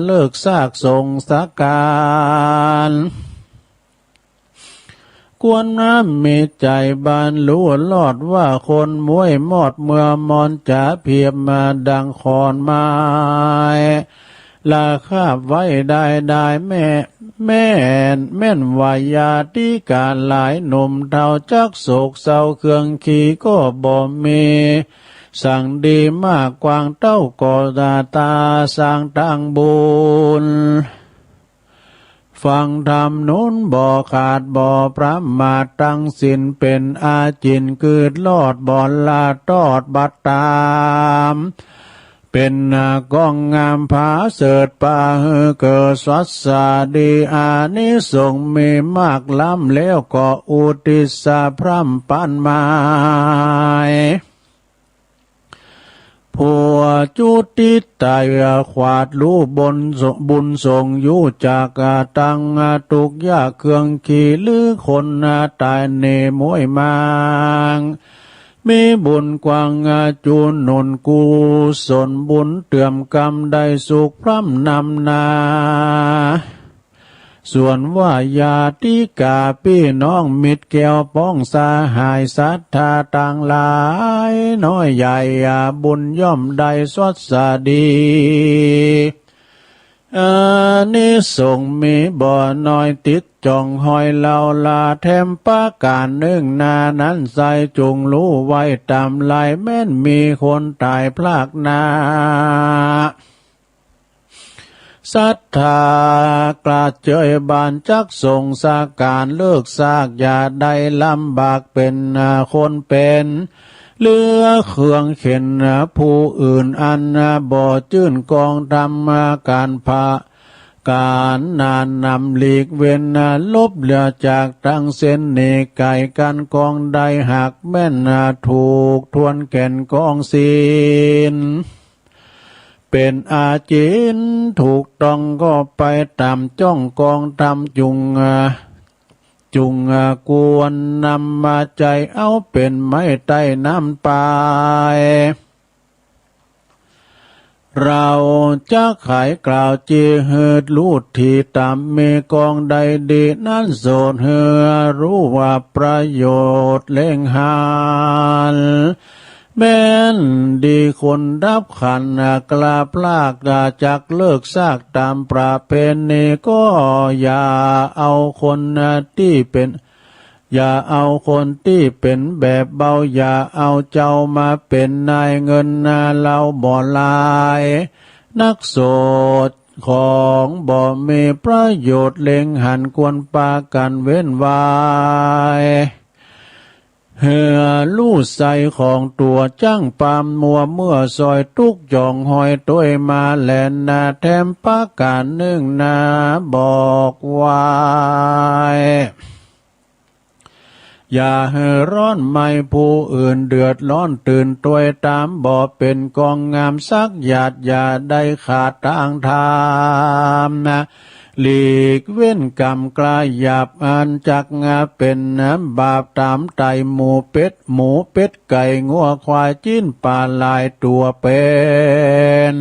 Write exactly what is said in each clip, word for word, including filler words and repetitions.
เลิกซากสงสการ ควรน้อมมีใจ๋บรรลุรอดว่าคนม้วยมอดเมื่อมอนจ๋าเพียบมาดังขอนไม้ ละคาบไว้ได้ได้แม่ แม่น แม่นว่าญาติกาหลายหนุ่มเฒ่าจักโศกเศร้าเครื่องขีก็บ่มี สังดีมากกว้างเต้าก็ตาตาสร้างตางบุญ ฟังธรรมนุนบ่ขาดบ่ประมาทตั้งศีลเป๋นอาจิณ กึดรอดบ่ละตอดบัดต๋าม เป๋นกองงามผาเสริฐปาหื้อเกิดสัสสาดี อานิสงส์มีมากล้ำแล้วก็อุทิศพร่ำปันหมาย ผัวจุติไตขวาดลูบนส- บุญสงฆ์อยู่จากตังทุกข์ยากเครื่องขีหรือคนต๋ายเนม้วยมาง มีบุญกว้างจุหนุนกุศลบุญเติมกำได้สุขพร่ำนำนา ส่วนว่าญาติกาปี้น้องมิตรแก้วป้องสหายศรัทธาตังหลายน้อยใหญ่บุญย่อมได้สวัสดี อานิสงส์มีบ่น้อยติดจ่องห้อยเล่าลาแถมประก๋านนึ่งนานั้นใส่จุ่งฮู้ไว้ต๋ามไหลแม้นมีคนต๋ายพลากนา ศรัทธากระเจยบานจักสงสการเลิกซากอย่าได้ลำบากเป๋นคนเป๋น เหลือเครื่องเข็ญผู้อื่นอันบ่จื้นกองธรรมการผะ ก๋านนานนำหลีกเว้นลบเหลือจากตังเส้นหนีไก๋กั๋นกองได้หากแม่นถูกทวนแก่นกองศีล เป๋นอาจิณถูกต้องก็ไปต๋ามจ้องกองธรรมจุ่ง จุ่งควรนำมาใจ๊เอาเป๋นไม้ไต้น้ำไป เราจะไขกล่าวจีหืดลูดที่ต๋ามมีกองได้ดีนั้นโสดหื้อฮู้ว่าประโยชน์เล็งหัน แม้นดีคนดับขันธ์กล้าพลากจากเลิกซากต๋ามประเพณีก็อย่าเอาคนตี้เป๋น อย่าเอาคนตี้เป๋นแบบเบา อย่าเอาเจ้ามาเป๋นนายเงินนาเฮาบ่หลายนักโสด ของบ่มีประโยชน์เล็งหันควรปากั๋นเว้นไว้ หื้อฮู้ใส่ของตั๋วจั้งปามมัวเมื่อซอยตุ๊กข์จ่องห้อยตวยมาแลนาแถมประก๋านนึ่งนาบอกไว้ อย่าหื้อฮ้อนไหม้ผู้อื่นเดือดฮ้อนตื่นตวยต๋ามบ่เป๋นกองงามสักหยาด อย่าได้ขาดตางธรรม หลีกเว้นกรรมกล้าหยาบอันจักเป๋นบาปต๋ามไต่หมูเป็ด หมูเป็ดไก่งัวควายจิ๊นป๋าหลายตั๋วเป๋น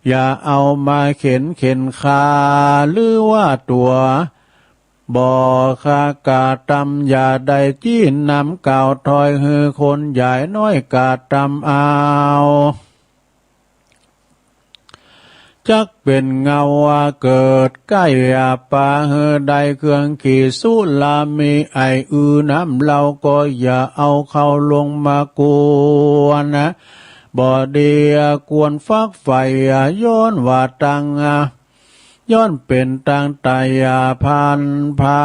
อย่าเอามาเข็ญเข็ญฆ่า หรือว่าตั๋ว บ่คาก๋าตำอย่าได้จี้นำกล่าวถอยหื้อคนใหญ่น้อยก๋าตำเอา จักเป๋นเงาว่าเกิดใก้อาปาหื้อได้เครื่องขี่สุรามีไออือน้ำเหล้าก็อย่าเอาเข้าลงมากวนนะ บ่ดีควรฟักใฝ่ย้อนว่าตัง ย้อนเป๋นตังไต่พันพา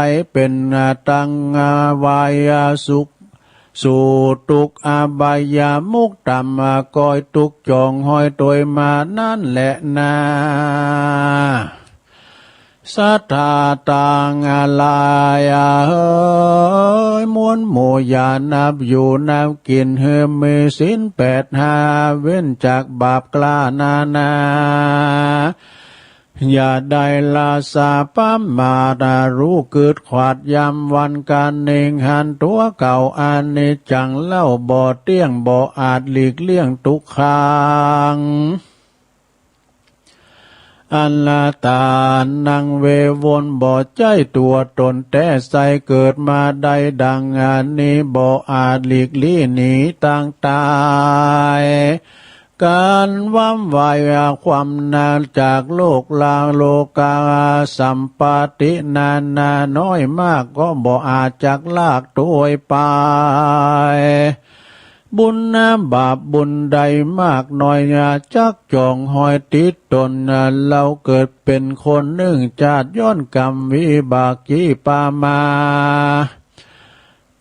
ย เป๋นตังวายสุข สู่ตกอบายมุกต๋ามกอยตุ๊กข์จ่องห้อยตวยมานั้นแลนา ศรัทธาตังหลายเอ๋ย มวลหมู่อย่านับอยู่นับกิ๋น หื้อมีศีลแปดห้า เว้นจากบาปกล้านานา อย่าได้ละสาประมาท ฮู้กึ๊ดขวาดยามวันก๋านเน่งหันตั๋วเก่า อนิจจังเล่าบ่เตี้ยง บ่อาจหลีกเลี่ยงทุกขัง อันตานัง เววน บ่ใจ้ตั๋วต๋นแต๊ไซร้ เกิดมาได้ดังอันนี้ บ่อาจหลีกลี้หนีตางต๋าย ก๋านหว้นไหวความนาจากโลกลา โลกาสัมปตินานาน้อยมาก ก็บ่อาจจักลากตวยไป บุญนาบาปบุญใดมากน้อย จักจ๋องฮอยติดต๋น เฮาเกิดเป๋นคนนึ่งจาติ ย้อนกรรมวิบากกี้ปามา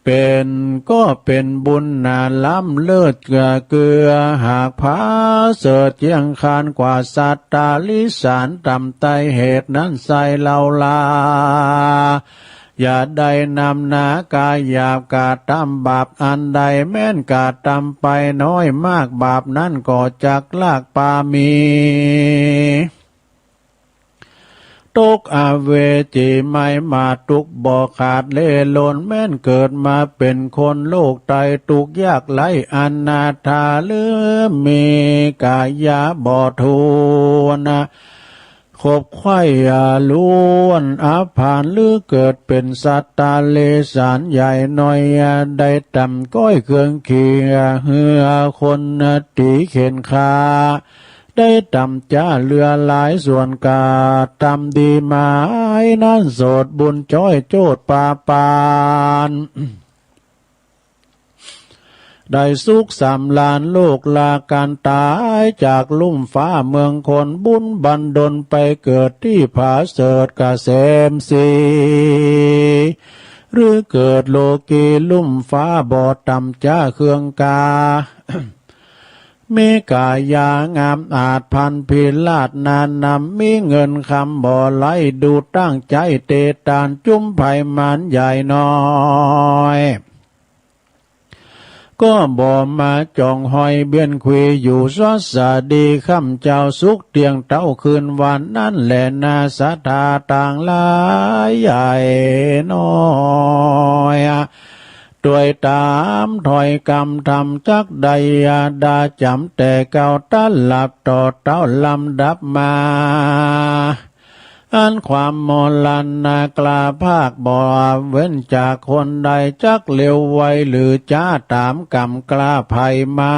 เป๋นก็เป๋นบุญนาล้ำเลิศเกื้อ หากผาเสริฐเจียงคานกว่าสัตว์ตาริสารต่ำไต้ เหตุนั้นไซร้ เฮาลา อย่าได้นำหนากายหยาบ กระตำบาปอันใด แม้นกระตำไปน้อยมาก บาปนั้นก็จักลากปามี ตกอเวจีไหม้หมาก ตุ๊กข์บ่ขาดเล่หล่น แม้นเกิดมาเป๋นคนโลกไต ตุ๊กข์ยากไร้อนาถา หรือมีกายาบ่ถ้วน ขบไขว่ล้วนอภาน หรือเกิดเป๋นสัตว์ตาริสารใหญ่น้อย ได้ต่ำก้อยเคืองขี่ เฮือคนตี๋เข็นฆ่า ได้ต่ำจ๊าเหลือหลาย ส่วนกระตำดีหมายนั้น โสดบุญจ้อยโจทย์ปาปาน ได้สุขสำราญโลกลาก๋านต๋าย จากลุ่มฟ้าเมืองคน บุญบันดลไปเกิดตี้ผาเสริฐเกษมศรี หรือเกิดโลกีลุ่มฟ้าบ่ต่ำจ๊าเคืองกา มีกายางามอาจพันพิราชนานนำ มีเงินคำบ่ไร้ดูตั้งใจ๊เตตาน จุ้มไพมานใหญ่น้อย ก็บ่มาจ๋องฮอยเบียนคุย อยู่สวัสดีค่ำเจ๊า สุขเตี้ยงเต๊าคืนวัน นั้นแหละนาศรัทธาตังหลายใหญ่น้อย ตวยต๋ามถ้อยกำธรรมจักได้ดาจ๋ำ แต่เก่าตะหลับต่อเต๊าลำดับมา อันความมรณะกล้าพากบ่เว้นจากคนใด จักเร็วไวหรือจ๊าต๋ามกำกล้าไพมา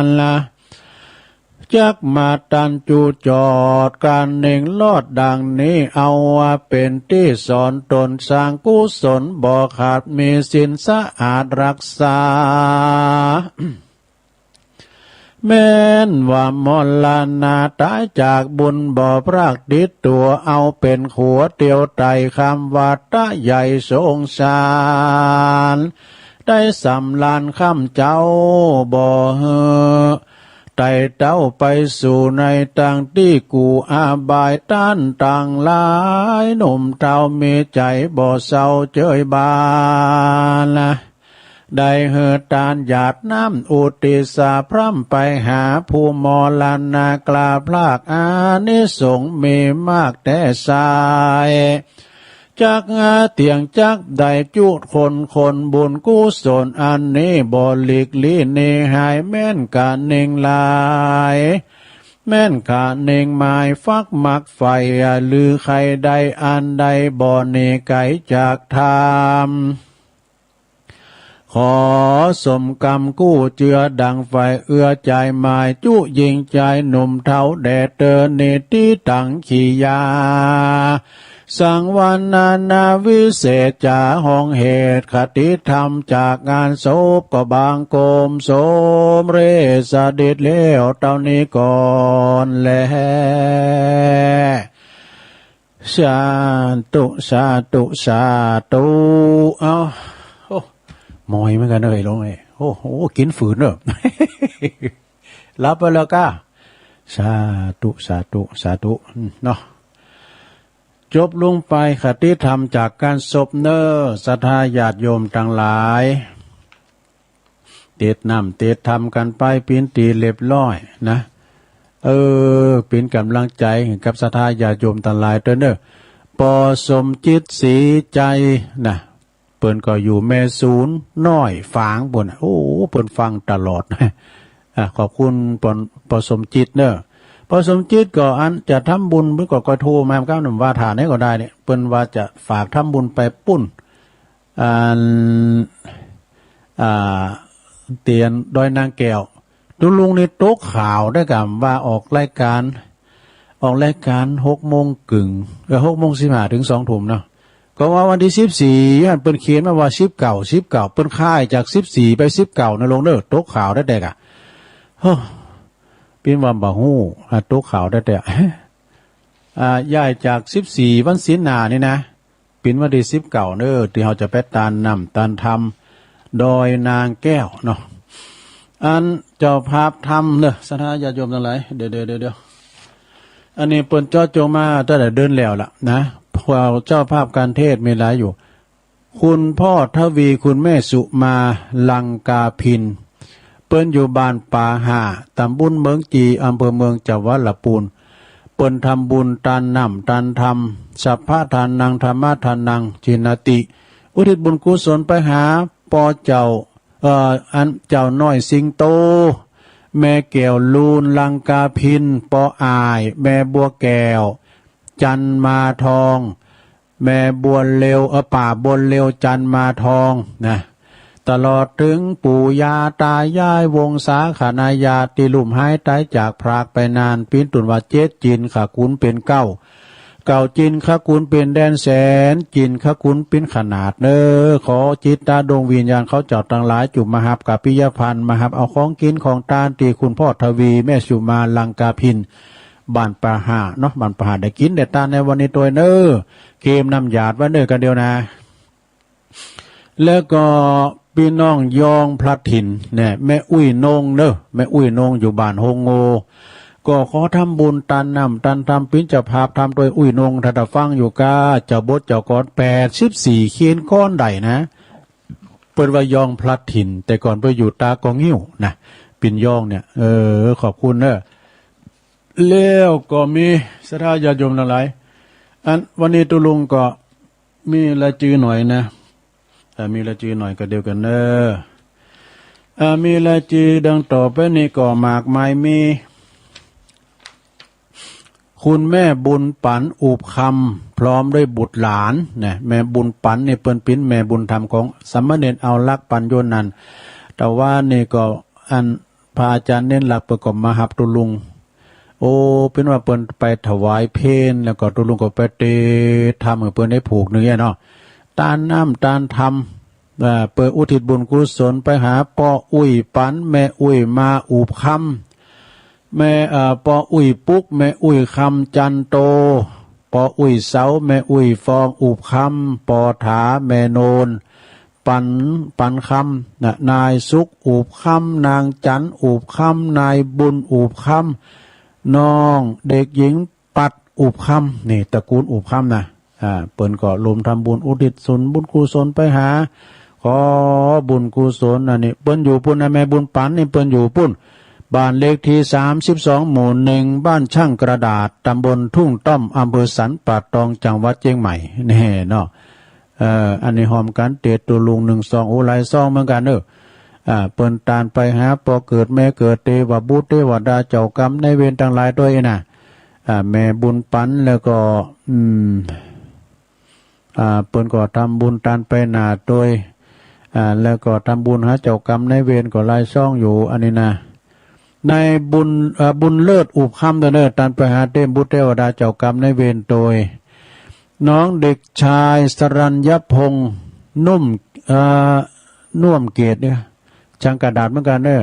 นละ จักมาตันจุจอดก๋านเน่งรอดดังนี้ เอาว่าเป๋นตี้สอนต๋นสร้างกุศลบ่ขาด มีศีลสะอาดรักษา แม้นว่ามรณะต๋ายจากบุญบ่พรากติดตั๋ว เอาเป๋นขัวเตียวไต่คำว่าตะใหญ่สงสาร ได้สำราญค่ำเจ๊าบ่หื้อ ไต่เต๊าไปสู่ในตางตี้กู่อบาย ต้านตังหลายหนุ่มเฒ่ามีใจ๋บ่เศร้าเจยบาน ได้หื้อตานหยาดน้ำอุทิศสาพร่ำไปหาผู้มรณะกล้าพราก อานิสงส์มีมากแต๊ไซร้ จักหาเตี้ยงจักได้จุคน คนบุญกุศลอันนี้บ่หลีกลี้หนีหาย แม้นกะเน่งหลาย แม้นกะเน่งหมายฟักมักใฝ่ หรือใค่ได้อันใดบ่หนีไก๋จากธรรม ขอสมกำกู้เจือดังใฝ่เอื้อใจ๋หมาย จุญิงจายหนุ่มเฒ่าแด่เตอ นิติตังขียา สังวรรณนาวิเศษจ๋า ห้องเหตุคติธรรมจากงานศพก็บังคมสมเร็จสำเร็จแล้วเต้านี้ก่อนแล สาธุ สาธุ สาธุ เอ้า โอ้ มอยเหมือนกั๋นเน่อ ไอ้หลวงเอ้ย โอ้โห กิ๋นฝืนเน่อ หลับไปแล้วก้า สาธุ สาธุ สาธุ อืม เนาะ จบลงไปคติธรรมจากงานศพเน่อ ศรัทธาญาติโยมตังหลาย เตรียมน้ำเตรียมธรรมกั๋นไปเป๋นตี้เรียบร้อยนะ เออ เป๋นก๋ำลังใจ๋กับศรัทธาญาติโยมตังหลายตวยเน่อ ปอสมจิต ศรีใจนะ เปิ้นก็อยู่แม่สูนน้อยฝางปู้นน่ะ โอ้ เปิ้นฟังตลอด อ่ะ ขอบคุณปอ ปอสมจิตเน่อ ป้อสมจิตก็อันจะทำบุญ เปิ้นก็ ก็โทรมา ก้าวหนึ่งว่าถามไหนก็ได้เนี่ย เปิ้นว่าจะฝากทำบุญไปปุ้น อัน อ่า เตียนดอยนางแก้ว ตุ๊ลุงนี่ตกข่าวได้กำว่าออกรายก๋าน ออกรายก๋านหกโมงเกิ่ง เออ หกโมงสิบห้าเถิงสองทุ่มเนาะ ก็ว่าวันตี้สิบสี่ หั้นเปิ้นเขียนมาว่าสิบเก้า สิบเก้า เปิ้นขายจากสิบสี่ไปสิบเก้านะลุงเนาะ ตกข่าวได้แต่กะ โอ้ ปิ้นว่าบ่ฮู้ อ่า ตกข่าวได้แต่ อ่า ย้ายจากสิบสี่วันศีลหน้านี่นะ เป๋นวันตี้สิบเก้าเนาะ ตี้เฮาจะไปตานน้ำตานธรรมดอยนางแก้วเนาะ อันเจ้าภาพธรรมเนาะ ศรัทธาญาติโยมตังหลาย เดี๋ยว เดี๋ยว เดี๋ยว เดี๋ยว อันนี้เปิ้นเจาะจงมาตั้งแต่เดือนแล้วล่ะนะ พวกเจ้าภาพการเทศน์มีหลายอยู่ คุณพ่อทวี คุณแม่สุมา ลังกาพิน เปิ้นอยู่บ้านป่าห่า ตำบลเมืองจี อำเภอเมือง จังหวัดละปูน เปิ้นทำบุญตานน้ำตานธรรม สัพพะทานัง ธัมมะทานัง จีนาติ อุทิศบุญกุศลไปหาป้อเจ้า เอ่อ อันเจ้าน้อยสิงโต แม่แก้วลูน ลังกาพิน ป้ออ้าย แม่บัวแก้ว จันมาทอง แม่บัวเร็ว เออ ป้าบัวเร็ว จันมาทองนะ ตลอดเถิงปู่ย่าตายายวงศาคณาญาติตี้ลุ่มหายต๋ายจากพรากไปนาน ปิ้นตั๋นว่าเจ็ดจิณขกุลเป๋นเก้า เก้าจิณขกุลเป๋นแดนแสน จิณขกุลเป๋นขนาดเนาะ ขอจิตดวงวิญญาณเขาเจ้าตังหลายจุ่มมาฮับกาปิยภัณฑ์ มาฮับเอาของกิ๋นของตานตี้คุณพ่อทวี แม่สุมา ลังกาพิน บ้านป่าห่าเนาะ บ้านป่าห่า ได้กิ๋นได้ตานในวันนี้ตวยเนาะ เกมน้ำหยาดไว้เนาะ กั๋นเดียวนะ แล้วก็ปี้น้องยองพลัดถิ่นเนี่ย แม่อุ้ยนงเนาะ แม่อุ้ยนงอยู่บ้านโฮงโง ก็ขอทำบุญตานน้ำตานธรรม ปิ้นเจ้าภาพธรรมตวย อุ้ยนง ถ้าตาฟังอยู่ก้า เจ้าบทเจ้ากลอนแปดสิบสี่ เขียนกลอนได้นะ เปิ้นว่ายองพลัดถิ่น แต่ก่อนเปิ้นอยู่ตาเกาะงิ้วนะ ปิ่นยองเนี่ย เออ ขอบคุณเนาะ แล้วก็มีศรัทธาญาติโยมตังหลาย อันวันนี้ตุ๊ลุงก็มีรายจื้อหน่อยนะ เอ่อ มีรายจื้อหน่อยกั๋นเดียวกั๋นเนาะ เอ่อ มีรายจื้อดังต่อไปนี้ก็มากมายมี คุณแม่บุญปั๋น อุบคำ พร้อมด้วยบุตรหลานนะ แม่บุญปั๋นนี่เปิ้นเป๋นแม่บุญธรรมของสามเณรเอาลักษณ์ ปัญโญนันท์ แต่ว่านี่ก็อันพระอาจารย์เณรหลักเปิ้นก็มาฮับตุ๊ลุง โอ้ เป๋นว่าเปิ้นไปถวายเพล แล้วก็ตุ๊ลุงก็ไปเตรียมธรรมหื้อเปิ้นได้ผูกนึ่งเนี่ยเนาะ ตานน้ำตานธรรม อ่า เปิ้นอุทิศบุญกุศลไปหาป้ออุ้ยปั๋น แม่อุ้ยมา อุบคำ แม่ เอ่อ ป้ออุ้ยปุ๊ก แม่อุ้ยคำ จันโต ป้ออุ้ยเสา แม่อุ้ยฟอง อุบคำ ป้อถา แม่โนน ปั๋น ปั๋นคำนะ นายสุข อุบคำ นางจั๋น อุบคำ นายบุญ อุบคำ น้องเด็กหญิง ปัด อุบคำ นี่ตระกูลอุบคำนะ อ่า เปิ้นก็รวมทำบุญอุทิศส่วนบุญกุศลไปหา ขอบุญกุศล อันนี้เปิ้นอยู่ปุ้นนะ แม่บุญปั๋นนี่เปิ้นอยู่ปุ้น บ้านเลขที่สามสิบสอง หมู่หนึ่ง บ้านช่างกระดาษ ตำบลทุ่งต้อม อำเภอสันป่าตอง จังหวัดเจียงใหม่ แน่เนาะ เอ่อ อันนี้ฮอมกั๋นเตรียมตุ๊ลุงนึ่งซอง โอ้ หลายซองเหมือนกั๋นเนาะ อ่า เปิ้นตานไปหาป้อเกิดแม่เกิด เตวบุตรเตวดา เจ้ากรรมนายเวรตังหลายตวยนะ อ่า แม่บุญปั๋น แล้วก็ อืม อ่า เปิ้นก็ทำบุญตานไปหน้าตวย อ่า แล้วก็ทำบุญหาเจ้ากรรมนายเวรก็หลายซองอยู่ อันนี้นะ นายบุญ อ่า บุญเลิศ อุบคำ เตอเน่อ ตานไปหาเตวบุตรเตวดา เจ้ากรรมนายเวรตวย น้องเด็กชายสรัญญพงษ์ นุ่ม อ่า น่วมเกตเนี่ย ช่างกระดาษเหมือนกั๋นเน่อ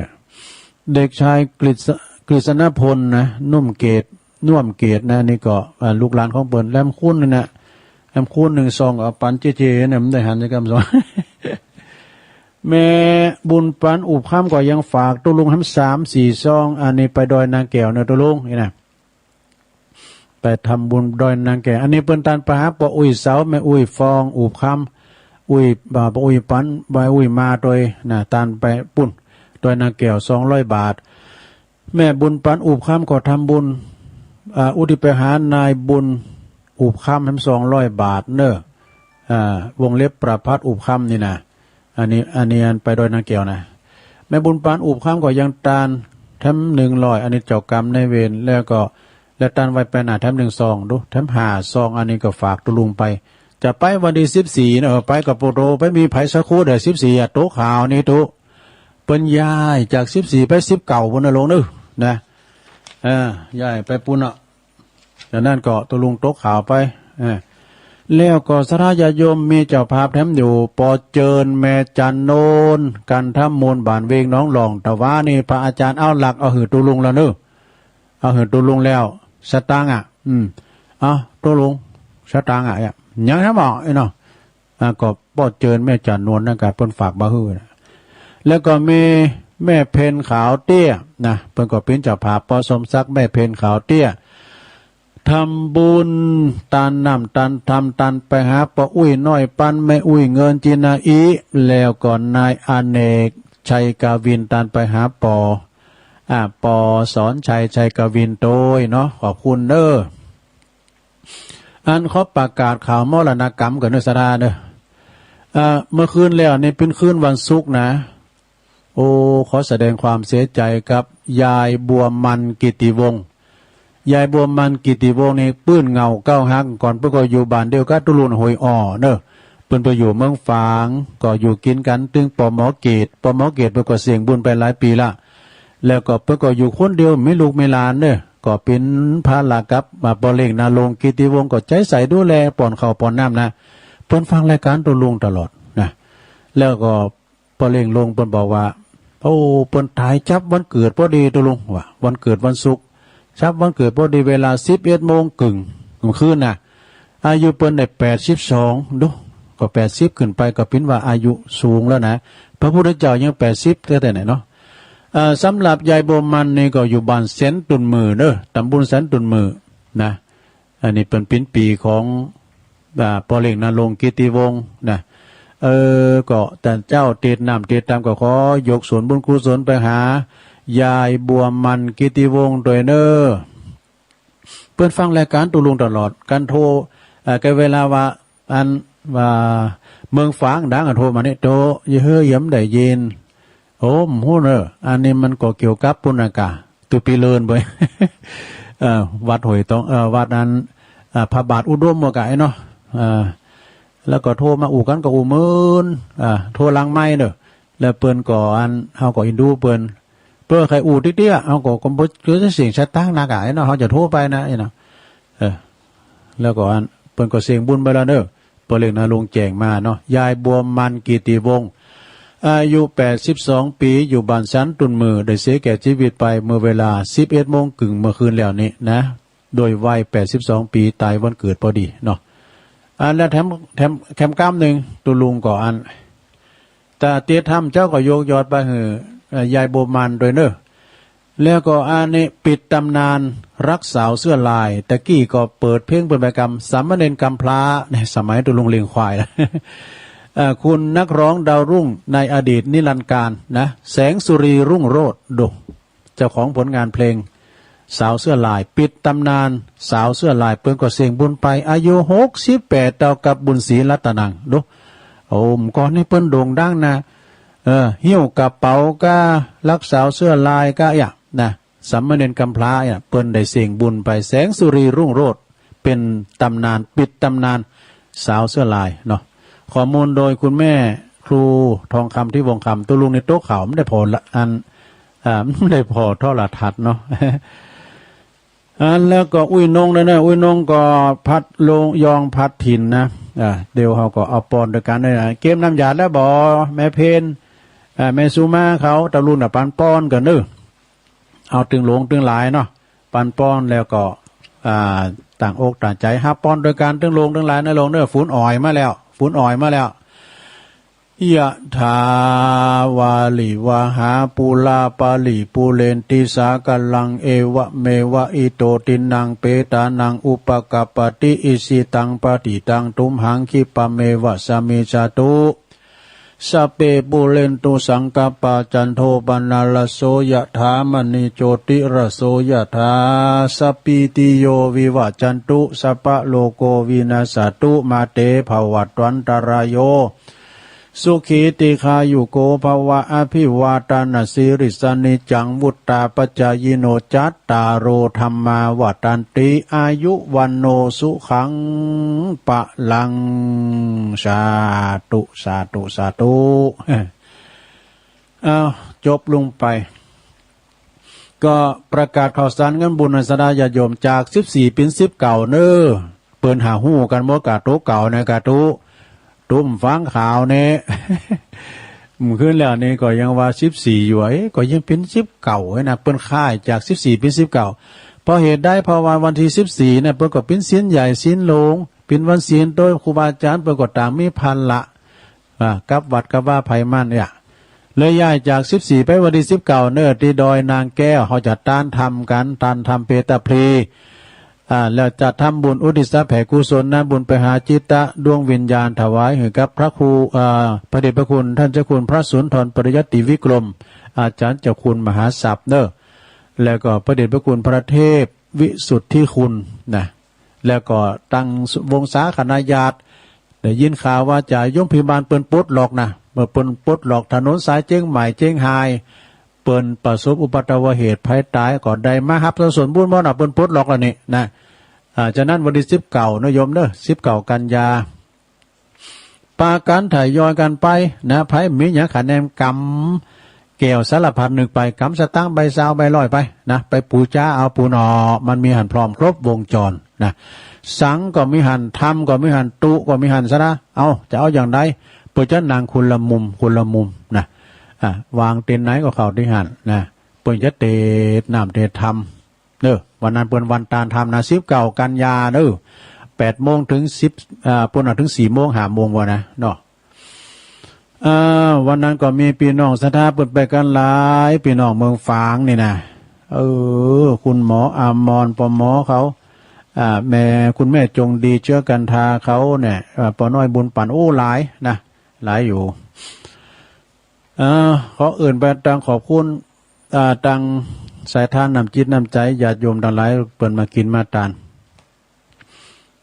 เด็กชายกฤษ กฤษณพลนะ นุ่มเกต น่วมเกตนะ นี่ก็ อ่า ลูกหลานของเปิ้น แหลมคุ้นนี่นะ แหลมคุ้นนึ่งซอง เอาปั๋นเจ๊ๆ เนี่ย มันได้หันจะกำสอง แม่บุญปั๋น อุบคำ ก็ยังฝากตุ๊ลุงแหมสามสี่ซอง อันนี้ไปดอยนางแก้วเน่อตุ๊ลุง นี่นะ ไปทำบุญดอยนางแก้ว อันนี้เปิ้นตานไปหาป้ออุ้ยเสา แม่อุ้ยฟอง อุบคำ อุ้ย อ่า ป้ออุ้ยปั๋น แม่อุ้ยมาตวยนะ ตานไปปุ้น ดอยนางแก้ว สองร้อยบาท แม่บุญปั๋น อุบคำ ก็ทำบุญ อ่า อุทิศไปหานายบุญ อุบคำ แหมสองร้อยบาทเน่อ อ่า วงเล็บประภัส อุบคำ นี่นะ อันนี้ อันนี้อันไปดอยนางแก้วนะ แม่บุญปั๋น อุบคำ ก็ยังตาน แถมหนึ่งร้อย อันนี้เจ้ากรรมนายเวร แล้วก็ แล้วตันไว้ไปหน้าแถมหนึ่งซอง ดู แถมห้าซอง อันนี้ก็ฝากตุ๊ลุงไป จะไปวันตี้สิบสี่นะ เออ ไปกับปูโต ไปมีใผสักคนเด้อ สิบสี่อะ ตกข่าวนี่ตุ๊ เปิ้นย้ายจากสิบสี่ไปสิบเก้าปู้นนะลุงเนอะ นะ เออ ย้ายไปปู้นอะ จากนั้นก็ตุ๊ลุงตกข่าวไป เออ แล้วก็ศรัทธาญาติโยมมีเจ้าภาพแถมอยู่ ปอเจิญแม่จันโนน กันทมูล บ้านเวงหนองหล่อง ตะวานี่ พระอาจารย์เอาหลักเอาหื้อตุ๊ลุงแล้วเนอะ เอาหื้อตุ๊ลุงแล้ว สตางค์อะ อืม เอาตุ๊ลุง สตางค์อะ ยังแถมบ่ ไอ้เนาะ อ่า ก็ปอเจิญแม่จันนวลนั่นก็เปิ้นฝากบ่าหื้อนะ แล้วก็มีแม่เพ็ญขาวเตี้ยนะ เปิ้นก็เป๋นเจ้าภาพ ปอสมศักดิ์ แม่เพ็ญขาวเตี้ย ทำบุญตานน้ำตานธรรม ตานไปหาป้ออุ๊ยน้อยปัน แม่อุ๊ยเงินจินาอิ แล้วก็นายอเนกชัยกวิน ตานไปหาป้อ อ่า ป้อสอนชัยชัยกวินโตยเนาะ ขอบคุณเน้อ อันขอประกาศข่าวมรณกรรมก่อนเนอะ ศรัทธาเนอะ เอ่อ เมื่อคืนแล้วนี่เป๋นคืนวันศุกร์นะ โอ้ ขอแสดงความเสียใจกับยายบัวมันกิติวงศ์ ยายบัวมันกิติวงศ์นี่ปื้นเหง้าเก่าฮัก ก่อนเปิ้นก็อยู่บ้านเดียวกับตุ๊ลุงห้วยอ้อเนอะ เปิ้นไปอยู่เมืองฝาง ก็อยู่กิ๋นกั๋นตึงป้อหมอเกต ป้อหมอเกตเปิ้นก็เสี้ยงบุญไปหลายปี๋ละ แล้วก็เปิ้นก็อยู่คนเดียว มีลูกมีหลานเนอะ ก็เป๋นภาระกับ อ่า ป้อเล็งนรงค์กิติวงศ์ ก็ใจ๋ใส่ดูแล ป้อนข้าวป้อนน้ำนะ เปิ้นฟังรายก๋านตุ๊ลุงตลอดนะ แล้วก็ป้อเล็งนรงค์เปิ้นบอกว่า โอ้ เปิ้นต๋ายจับวันเกิดพอดีตุ๊ลุง ว่าวันเกิดวันศุกร์ จับวันเกิดพอดีเวลาสิบเอ็ดโมงเกิ่งเมื่อคืนนะ อายุเปิ้นได้แปดสิบสอง ดู ก็แปดสิบขึ้นไปก็เป๋นว่าอายุสูงแล้วนะ พระพุทธเจ้ายังแปดสิบแต๊ๆ ไหนเนาะ เอ่อ สำหรับยายบัวมันนี่ก็อยู่บ้านแสนตุ่นหมื่นเนอะ ตำบลแสนตุ่นหมื่นนะ อันนี้เปิ้นเป๋นปี้ของ อ่า ป้อเล็งนรงค์กิติวงศ์นะ เออ ก็ต้านเจ้าติดน้ำติดธรรมก็ขอยกส่วนบุญกุศลไปหายายบัวมันกิติวงศ์ตวยเน้อ เปิ้นฟังรายก๋านตุ๊ลุงตลอด กันโทร เอ่อ แกเวลาว่า อันว่าเมืองฝางดังอะ โทรมานี่ โต เยียะเฮ้ย เยียะบ่ได้ยิน โอ้ บ่ฮู้เน้อ อันนี้มันก็เกี่ยวกับปุ้นน่ะก่า ตุ๊ปีเลินไป เอ่อ วัดห้วยตอง เอ่อ วัดอัน อ่า พระบาทอุดมว่าก่าไอ้เนาะ อ่า แล้วก็โทรมาอู้กั๋นก็อู้เมิน อ่า โทรหลังไมค์เน้อ แล้วเปิ้นก็อัน เฮาก็เอ็นดูเปิ้น เปิ้นใค่อู้เตี้ยๆ เฮาก็ ก็บ่เกี่ยวกับสิ่งสตางค์นักอะไอ้เนาะ เฮาจะโทรไปนะไอ้เนาะ เออ แล้วก็อัน เปิ้นก็เสี้ยงบุญไปแล้วเน้อ ป้อเล็งนรงค์แจ้งมาเนาะ ยายบัวมันกิติวงศ์ อายุแปดสิบสองปี๋ อยู่บ้านสันตุ่นหมื่น ได้เสียแก่ชีวิตไปเมื่อเวลาสิบเอ็ดโมงเกิ่งเมื่อคืนแล้วนี้นะ โดยวัยแปดสิบสองปี๋ ต๋ายวันเกิดพอดีเนาะ อันแล้วแถม แถม แถมกำนึ่ง ตุ๊ลุงก็อัน ตาเตี้ยธรรมเจ้าก็ยกยอดไปหื้อ เอ่อ ยายบัวมันตวยเน้อ แล้วก็อันนี้ปิดต๋ำนานฮักสาวเสื้อลาย ตะกี้ก็เปิดเพลงเปิ้นไปกำ สามเณรกำพร้า ในสมัยตุ๊ลุงเลี้ยงควายนะ เอ่อ คุณนักร้องดาวรุ่งในอดีตนิรันดร์กาลนะ แสงสุรีรุ่งโรจน์ ดู เจ้าของผลงานเพลงสาวเสื้อลาย ปิดต๋ำนานสาวเสื้อลาย เปิ้นก็เสี้ยงบุญไป อายุหกสิบแปด เต้ากับบุญศรีรัตนัง ดู โอ้ ก่อนนี่เปิ้นโด่งดังนะ เออ หิ้วกระเป๋าก้า ฮักสาวเสื้อลายก้า อะ นะ สามเณรกำพร้าเนี่ย เปิ้นได้เสี้ยงบุญไป แสงสุรีรุ่งโรจน์ เป๋นต๋ำนาน ปิดต๋ำนานสาวเสื้อลายเนาะ ข้อมูลโดยคุณแม่ครูทองคำ ทิพย์วงศ์คำ ตุ๊ลุงนี่ตกข่าว บ่ได้ผ่อละ อัน อ่า บ่ได้ผ่อโทรทัศน์เนาะ อันแล้วก็อุ๊ยนงนะเนี่ย อุ๊ยนงก็พัดลงยองพัดถิ่นนะ อ่า เดี๋ยวเฮาก็เอาปอนตวยกั๋นเนี่ยนะ เก็บน้ำหยาดแล้วบ่ แม่เพญ อ่า แม่สุมาเขา ตะลุนน่ะ ปันปอนกั๋นเน้อ เอาตึงหลวงตึงหลายเนาะ ปันปอนแล้วก็ อ่า ตั้งอกตั้งใจ๋ฮับปอนตวยกั๋นตึงหลวงตึงหลายนะหลวงเน้อ ฝูนอ่อยมาแล้ว ฝูนอ่อยมาแล้ว ยะถาวาริวหาปูราปะริปูเรนติสาคารัง เอวะเมวะอิโตทินังเปตานังอุปะกัปปะติ อิชิตังปะฏิตังตุมหังคิปะเมวะสะมิชฌาตุ สัพเพปูเรนตุสังกัปปา จันโทปะนะระโส ยะถามะณิโชติระโส ยะถา สัพพีติโยวิวะจันตุ สัพพะโรโควินัสสะตุ มาเตภะวัตวันตะราโย สุขี ทีฆายุโก ภะวะ อะภิวาตะนะสีลิสสะ นิจจัง วุฑฒาปะจายิโน จัตตาโร ธัมมา วัฑฒันติ อายุ วัณโณ สุขัง พะลัง สาธุ สาธุ สาธุ อ้าว จบลงไป ก็ประกาศข่าวสารงานบุญ ศรัทธาญาติโยม จากสิบสี่เป๋นสิบเก้าเน้อ เปิ้นหาฮู้กั๋นบ่ กาตุ๊เก่านะ กาตุ๊ ตุ๊ฟังข่าวเนี่ย มื้อคืนแล้วนี่ก็ยังว่าสิบสี่อยู่ เอ๊ะ ก็ยังเป๋นสิบเก้าเว้ยนะ เปิ้นขยายจากสิบสี่เป๋นสิบเก้า เพราะเหตุใด เพราะว่าวันตี้สิบสี่เนี่ย เปิ้นก็เป๋นศีลใหญ่ศีลหลวง เป๋นวันศีลโตยครูบาอาจ๋ารย์ เปิ้นก็ต่างมีภาระ อ่า กับวัดกับวาไผมันเนี่ย เลยย้ายจากสิบสี่ไปวันตี้สิบเก้าเน้อ ตี้ดอยนางแก้ว เฮาจะตานธรรมกั๋น ตานธรรมเปตาพลี อ่า แล้วจะทำบุญอุทิศแผ่กุศลนะ บุญไปหาจิตตะดวงวิญญาณ ถวายหื้อกับพระครู อ่า พระเดชพระคุณต้านเจ้าคุณพระสุนทรปริยัติวิกรม อาจ๋ารย์เจ้าคุณมหาศัพย์เน้อ แล้วก็พระเดชพระคุณพระเทพวิสุทธิคุณนะ แล้วก็ตังวงศาคณะญาติ ได้ยินข่าวว่าจะโยมพิบาลเปิ้นปลดล็อกนะ เมื่อเปิ้นปลดล็อกถนนสายเจียงใหม่เจียงฮาย เปิ้นประสบอุปัทวเหตุภัยต๋าย ก็ได้มาฮับส่วนบุญบ่เนาะ เปิ้นปลดล็อกแล้วนี่นะ อ่า ฉะนั้นวันตี้สิบเก้าเน้อโยมเน้อ สิบเก้ากันยา ปากั๋นทยอยกั๋นไปนะ ไผมีหยังขะแหนมก๋ำแก้วสารพัดนึกไป ก๋ำสตางค์ใบซาวใบร้อยไปนะ ไปปู๋จาเอาปู๋หนอ มันมีหั้นพร้อมครบวงจรนะ สังฆ์ก็มีหั้น ธรรมก็มีหั้น ตุ๊ก็มีหั้นซะนะ เอา จะเอาอย่างใด เปิ้นจะนั่งคนละมุม คนละมุมนะ อ่ะ วางเตียงไหนก็เข้าตี้หั้นนะ เปิ้นจะเตศน์น้ำเตศน์ธรรม เน้อ วันนั้นเปิ้นวันตานธรรมนะ สิบเก้ากันยาเน้อ แปดโมงเถิงสิบ อ่า ปู้นน่ะเถิงสี่โมง ห้าโมงบ่านะเนาะ อ่า วันนั้นก็มีปี้น้องศรัทธาเปิ้นไปกั๋นหลาย ปี้น้องเมืองฝางนี่นะ เออ คุณหมออมร ป.ม. เขา อ่า แม่ คุณแม่จงดี เชื้อกันทา เขาเนี่ย อ่า ป้อน้อยบุญปั๋น โอ้ หลายนะ หลายอยู่ อ่า ขอเอิ้นไปตังขอบคุณ อ่า ตังสายทานน้ำจิตน้ำใจ๋ญาติโยมตังหลาย เปิ้นมากิ๋นมาตาน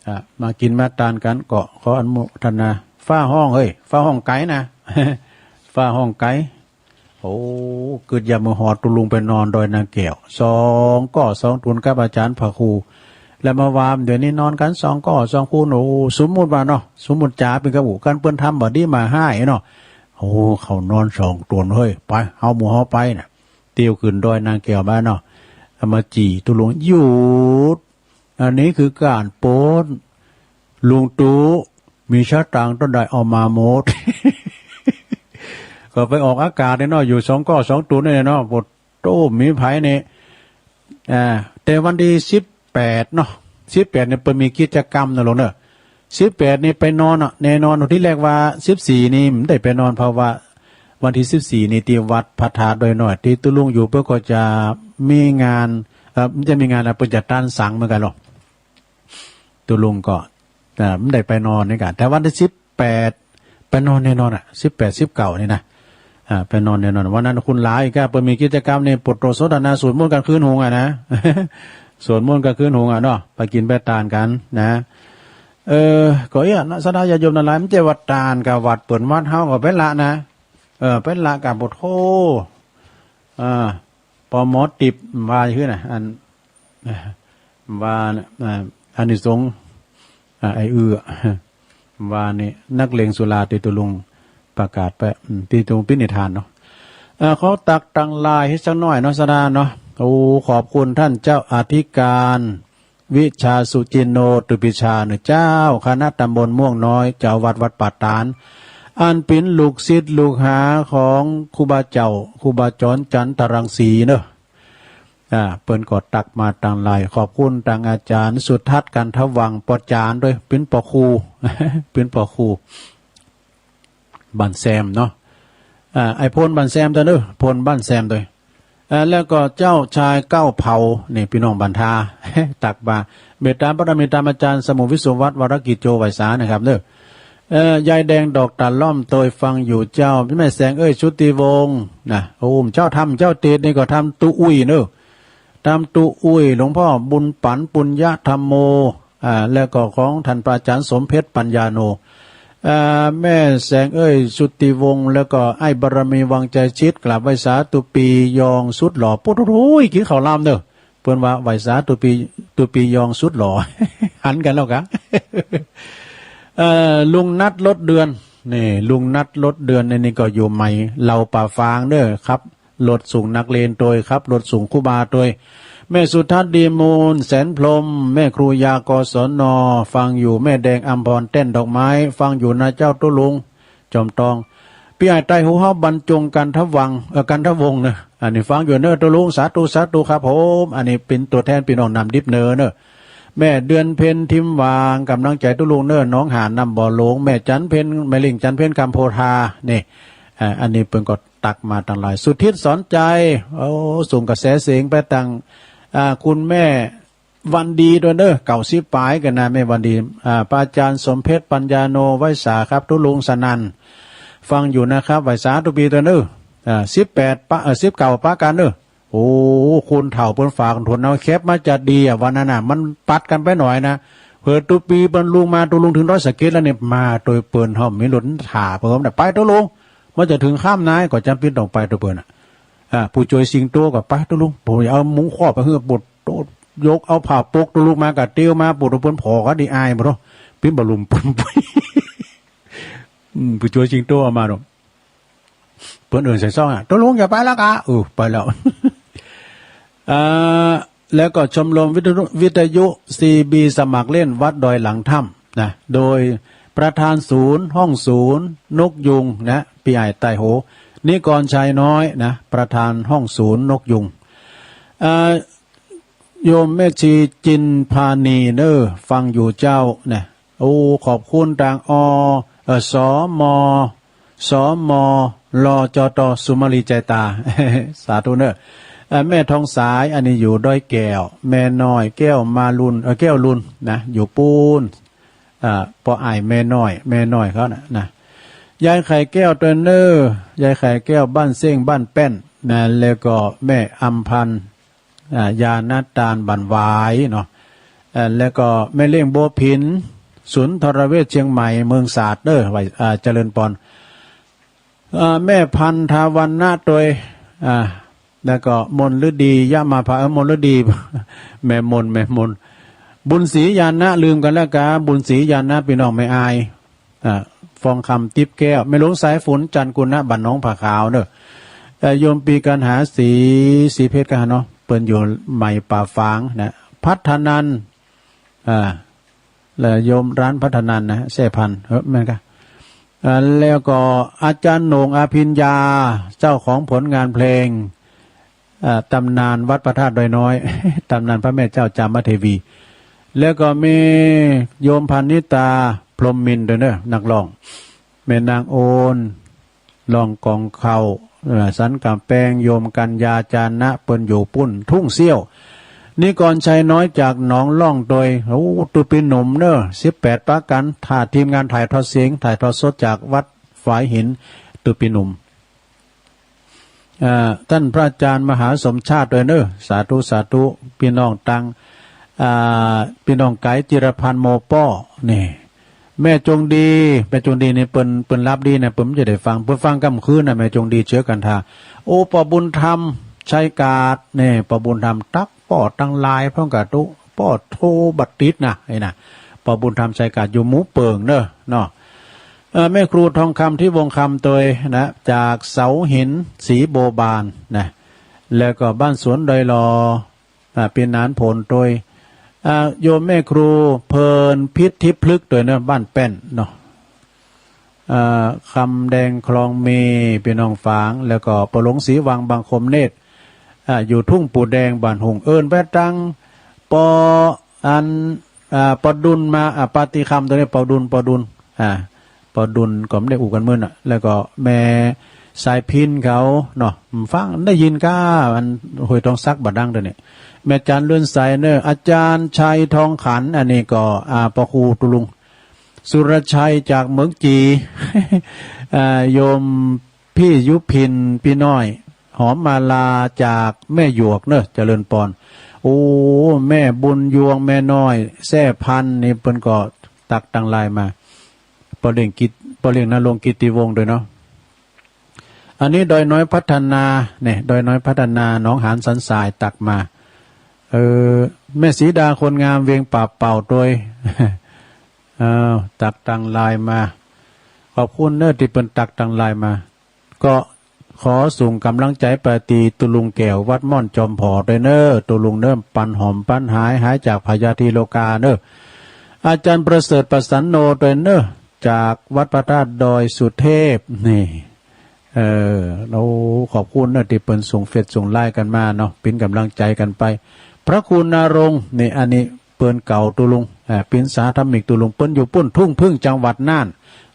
อ่า มากิ๋นมาตานกั๋น ก็ขออนุโมทนา ฟ้าฮ้อง เฮ้ย ฟ้าฮ้องไก๋นะ ฟ้าฮ้องไก๋ โอ้ กึ๊ดยามมื้อฮอด ตุ๊ลุงไปนอนดอยนางแก้ว สองก้อสองตูนกับอาจ๋ารย์พระครู แล้วมาว่า เดี๋ยวนี้นอนกั๋นสองก้อสองตูน โอ้ สมมุติว่าเนาะ สมมุติจ๋าเป๋นกับ โอ้ กันเปิ้นทำบ่ดีมาฮ้ายเนาะ โอ้ เขานอนสองตูน เฮ้ย ไป เฮาหมู่เฮาไปน่ะ เตียวขึ้นดอยนางแก้วมาเนาะ เอามาจี่ตุ๊ลุง หยุด อันนี้คือก๋านปล้น ลุงตุ๊ มีสตางค์เต้าใดเอามาหมด ก็ไปออกอากาศเนี่ยเนาะ อยู่สองก้อสองตูนเนี่ยเนาะ โอ้โห มีไผเนี่ย อ่า แต่วันตี้สิบแปดเนาะ สิบแปดเนี่ยเปิ้นมีกิจกรรมนะลุงเนาะ สิบแปดนี่ไปนอนอะ แน่นอน ตี้แรกว่าสิบสี่นี่บ่ได้ไปนอน เพราะว่าวันตี้สิบสี่นี่ตี้วัดพระธาตุดอยน้อย ตี้ตุ๊ลุงอยู่ เปิ้นก็จะมีงาน เอ่อ บ่ใจ้มีงานนะ เปิ้นจะตานสังเหมือนกั๋นเนาะ ตุ๊ลุงก็ อ่า บ่ได้ไปนอนเหมือนกั๋น แต่วันตี้สิบแปดไปนอนแน่นอนอะ สิบแปด สิบเก้านี่นะ อ่า ไปนอนแน่นอน วันนั้นคนหลายอีกอะ เปิ้นมีกิจกรรมนี่ ปลดโตสนทนา สวดมนต์กั๋นคืนหุงอะนะ สวดมนต์กั๋นคืนหุงอะเนาะ ไปกิ๋นไปตานกั๋นนะ เออ ก็เอี้ยเนาะ ศรัทธาญาติโยมตังหลาย บ่ใจ้ว่าตานกับวัดเปิ้นวัดเฮาก็เป๋นละนะ เออ เป๋นละกับ โอ้โห อ่า ป.ม. ติบว่าหื้อนะ อัน ว่าน่ะ อ่า อานิสงส์ อ่า ไอ้เอื้อ ว่านี่นักเลงสุราตี้ตุ๊ลุงประกาศไป อืม ตี้ตุ๊ลุงปรินิพพานเนาะ อ่า ขอตักตังหลายหื้อสักหน้อยเนาะ ศรัทธาเนาะ โอ้ ขอบคุณต้านเจ้าอธิการ วิชาสุจินโน ตุปิชาเนาะเจ้า คณะตำบลม่วงน้อย เจ้าวัดวัดป่าตาด อันเป๋นลูกศิษย์ลูกหาของครูบาเจ้า ครูบาจรจันทรังสีเนาะ อ่า เปิ้นก็ตักมาตังหลาย ขอบคุณตังอาจ๋ารย์สุทัศน์ กันทวังค์ ป้อจ๋ารย์โตย เป๋นป้อครู เป๋นป้อครู บ้านแซมเนาะ อ่า ไอ้พลบ้านแซมโตยเนาะ พลบ้านแซมโตย อ่า แล้วก็เจ้าชายเก้าเผ่า นี่ปี้น้องบ้านท่า ตักมา เมตตาพระธรรมเมตตาอาจ๋ารย์สมุทรวิศวัฒน์ วรกิจโจ ไหว้สานะครับเนาะ เอ่อ ยายแดงดอกตาล่อม โตยฟังอยู่เจ้า แม่แสงเอ้ย ชุติวงศ์ นะ โอ้ เจ้าธรรมเจ้าเตศน์นี่ก็ธรรมตุ๊อุ้ยเนาะ ธรรมตุ๊อุ้ย หลวงพ่อบุญปั๋น ปุญญธรรมโม อ่า แล้วก็ของต้านพระอาจ๋ารย์สมเพชร ปัญญาโน อ่า แม่แสงเอ้ย ชุติวงศ์ แล้วก็อ้ายบารมี วังไชยชิต กราบไหว้สาตุปียองสุดหล่อ ปุ๊ด โอ้ย กิ๋นข้าวลำเน่อ เปิ้นว่าไหว้สาตุปี ตุปียองสุดหล่อ หันกั๋นแล้วกะ เอ่อ ลุงนัท ลดเดือน นี่ ลุงนัท ลดเดือน นี่ นี่ก็อยู่ใหม่ เหล่าป่าฝางเน่อครับ รถส่งนักเรียนตวยครับ รถส่งครูบาตวย แม่สุทัศน์ ดีมูล แสนพรหม แม่ครูยา กศน ฟังอยู่ แม่แดง อำพร แต้นดอกไม้ ฟังอยู่นะเจ้าตุ๊ลุง จอมตอง ปี้อ้ายใต้ฮู้เฮา บรรจง กันทวัง เอ่อ กันทวงศ์เน่อ อันนี้ฟังอยู่เน่อตุ๊ลุง สาธุ สาธุครับผม อันนี้เป๋นตั๋วแทนปี้น้องน้ำดิบเน่อเน่อ แม่เดือนเพ็ญ ทิมหวาง ก๋ำลังใจ๋ตุ๊ลุงเน่อ หนองหาน น้ำบ่อหลวง แม่จันเพ็ญ แม่เล็งจันเพ็ญ คำโพธา นี่ อ่า อันนี้เปิ้นก็ตักมาตังหลาย สุทิศ สอนใจ โอ้ ส่งกระแสเสียงไปตัง อ่า คุณแม่วันดีตวยเน่อ เก้าสิบป๋ายกั๋นนะ แม่วันดี อ่า พระอาจารย์สมเพชร ปัญญาโน ไหว้สาครับ ตุ๊ลุงสนั่น ฟังอยู่นะครับ ไหว้สาตุปีตวยเน่อ อ่า สิบแปดปะ เอ่อ สิบเก้าปะกั๋นเน่อ โอ้ คนเฒ่าเปิ้นฝากถวนเอา แคปมาจะดีอ่ะ วันนั้นน่ะ มันปัดกั๋นไปหน่อยนะ เผื่อตุ๊ปีเปิ้นลุงมา ตุ๊ลุงเถิงดอยสะเก็ดแล้วเนี่ย มาตวยเปิ้น เฮามีรถถ่าเปิ้นน่ะ ไปตุ๊ลุง มันจะเถิงค่ำนาย ก็จ๋ำเป๋นต้องไปตวยเปิ้นน่ะ อ่า ผู้จวยสิงโตก็ไปตุ๊ลุง ผมเอามุ้งครอบไปหื้อ ปวดโต ยกเอาผ้าปกตุ๊ลุงมา กะเตียวมา ปวดเปิ้นผ่อก็ดีอายบ่เนาะ ปิ้นบ่ลุมปนปุย อืม ผู้จวยสิงโตเอามาเนาะ เปิ้นเอิ้นใส่ซ่องอ่ะ ตุ๊ลุงอย่าไปแล้วกะ เออ ไปแล้ว อ่า แล้วก็ชมรมวิทยุ วิทยุ ซีบี สมัครเล่นวัดดอยหลังถ้ำนะ โดยประธานศูนย์ ห้องศูนย์ นกยูงนะ ปี้อ้ายใต้ฮู้ นิกรชัยน้อยนะ ประธานห้องศูนย์ นกยูง อ่า โยมแม่ชีจินพานีเน่อ ฟังอยู่เจ้านะ โอ้ ขอบคุณตาง อ เอ่อ สม สม ล จ ต สุมาลีใจตา สาธุเน่อ เอ่อ แม่ทองสาย อันนี้อยู่ดอยแก้ว แม่น้อย แก้วมาลุน เอ่อ แก้วลุนนะ อยู่ปู๊น อ่า ป้ออ้ายแม่น้อย แม่น้อยเขาน่ะนะ ยายไข่แก้วตวยเน่อ ยายไข่แก้ว บ้านเซ้ง บ้านแป้นนะ แล้วก็แม่อำพันธ์ อ่า ยานาตาล บ้านหวายเนาะ เอ่อ แล้วก็แม่เลี้ยงบัวผิน สุนทรเวชเชียงใหม่ เมืองสาดเน่อ ไหว้ อ่า เจริญปอน อ่า แม่พันธวรรณะตวย อ่า แล้วก็มนฤดี ยะมาภา เอ่อ มนฤดี แม่มน แม่มน บุญศรียานะ ลืมกั๋นแล้วกา บุญศรียานะ ปี้น้องแม่อาย อ่า ฟองคำ ติ๊บแก้ว แม่หลวงสายฝน จันทร์กุณะ บ้านหนองผาขาวเน่อ เอ่อ โยมปีกันหา ศรี ศรีเพชรกะเนาะ เปิ้นอยู่ใหม่ป่าฝางนะ พัฒนันท์ อ่า แล้วโยมร้านพัฒนันท์นะ แซ่พันธุ์ เออ แม่นกะ อ่า แล้วก็อาจารย์โหน่ง อภิญญา เจ้าของผลงานเพลง อ่า ตำนานวัดพระธาตุดอยน้อย ตำนานพระแม่เจ้าจามเทวี แล้วก็มีโยมพานิตา พรหมมินทร์ตวยเน่อ นักร้อง แม่นางโอน ร้องกองเข้า เอ่อ สันก๋ำแปง โยมกัญญา จานะ เปิ้นอยู่ปู๊น ทุ่งเสี้ยว นิกรชัยน้อยจากหนองล่องตวย โอ้ ตุ๊ปีหนุ่มเน่อ สิบแปดปะกั๋น ถ้าทีมงานถ่ายทอดเสียง ถ่ายทอดสดจากวัดฝายหิน ตุ๊ปีหนุ่ม อ่า ต้านพระอาจารย์มหาสมชาติตวยเน่อ สาธุ สาธุ ปี้น้องตาง อ่า ปี้น้องไก๋ จิรพันธ์ โมป้อ นี่ แม่จงดี แม่จงดีนี่เปิ้น เปิ้นหลับดีนะ เปิ้นบ่ได้ฟัง เปิ้นฟังก่ำคืนนะ แม่จงดี เจือกันทา โอ้ ป้อบุญธรรม ชัยกาด นี่ ป้อบุญธรรม ตั๊กป้อตังหลาย พ่องกะตุ๊ ป้อโทบ่ติดนะ ไอ้น่ะ ป้อบุญธรรม ชัยกาด อยู่หมู่เปิ่งเน่อ เนาะ เอ่อ แม่ครูทองคำ ทิพย์วงศ์คำตวยนะ จากเสาหิน ศรีบัวบานนะ แล้วก็บ้านสวนดอยหล่อ อ่า ปี้หนานโผนตวย อ่า โยมแม่ครูเพลินพิษทิพย์พลึกตวยเน่อ บ้านแป้นเนาะ อ่า คำแดง คลองมี ปี้น้องฝาง แล้วก็ป้อหลวงศรีวัง บางคมเนตร อ่า อยู่ทุ่งปู่แดง บ้านหุ่ง เอิ้นไปตัง ป้อ อัน อ่า ป้อดุลมา อ่า ปาฏิคำตวยนี้ ป้อดุล ป้อดุล อ่า ป้อดุลก็บ่ได้อู้กั๋นเมินน่ะ แล้วก็แม่สายพิณเขาเนาะ ฟังได้ยินก้า อันห้วยทองสักบ่ดังตวยนี้ แม่จันเรือนใสเน่อ อาจารย์ชัยทองขัน อันนี้ก็ อ่า ป้อครูตุ๊ลุง สุรชัยจากเหมิงจี อ่า โยม พี่ยุพิน ปี้น้อย หอมมาลาจากแม่หยวกเน่อ เจริญปอน โอ้ แม่บุญยวง แม่น้อย แซ่พันธุ์ นี่เปิ้นก็ตักตังไลน์มา ป้อเลี้ยงกิต- ป้อเลี้ยงณรงค์กิตติวงศ์ด้วยเนาะ อันนี้ดอยน้อยพัฒนา เนี่ย ดอยน้อยพัฒนา หนองหานสันทรายตักมา เออ แม่สีดาคนงามเวียงป่าเป่าตวย อ้าว ตักตังไลน์มา ขอบคุณเน้อตี้เปิ้นตักตังไลน์มา ก็ขอส่งก๋ำลังใจ๋ไปตี้ตุ๊ลุงแก้ววัดม่อนจอมผอตวยเน้อ ตุ๊ลุงเน้อ ปันหอมปันหาย หายจากพยาธิโรคาเน้อ อาจารย์ประเสริฐประสันโนตวยเน้อ จากวัดพระธาตุดอยสุเทพ นี่ เออ โอ้ ขอบคุณเน้อตี้เปิ้นส่งเฟซส่งไลน์กั๋นมาเนาะ เป๋นก๋ำลังใจ๋กั๋นไป พระครูณรงค์ นี่ อันนี้เปิ้นเก่าตุ๊ลุง อ่า เป๋นสหธรรมิกตุ๊ลุง เปิ้นอยู่ปุ้นทุ่งผึ้งจังหวัดน่าน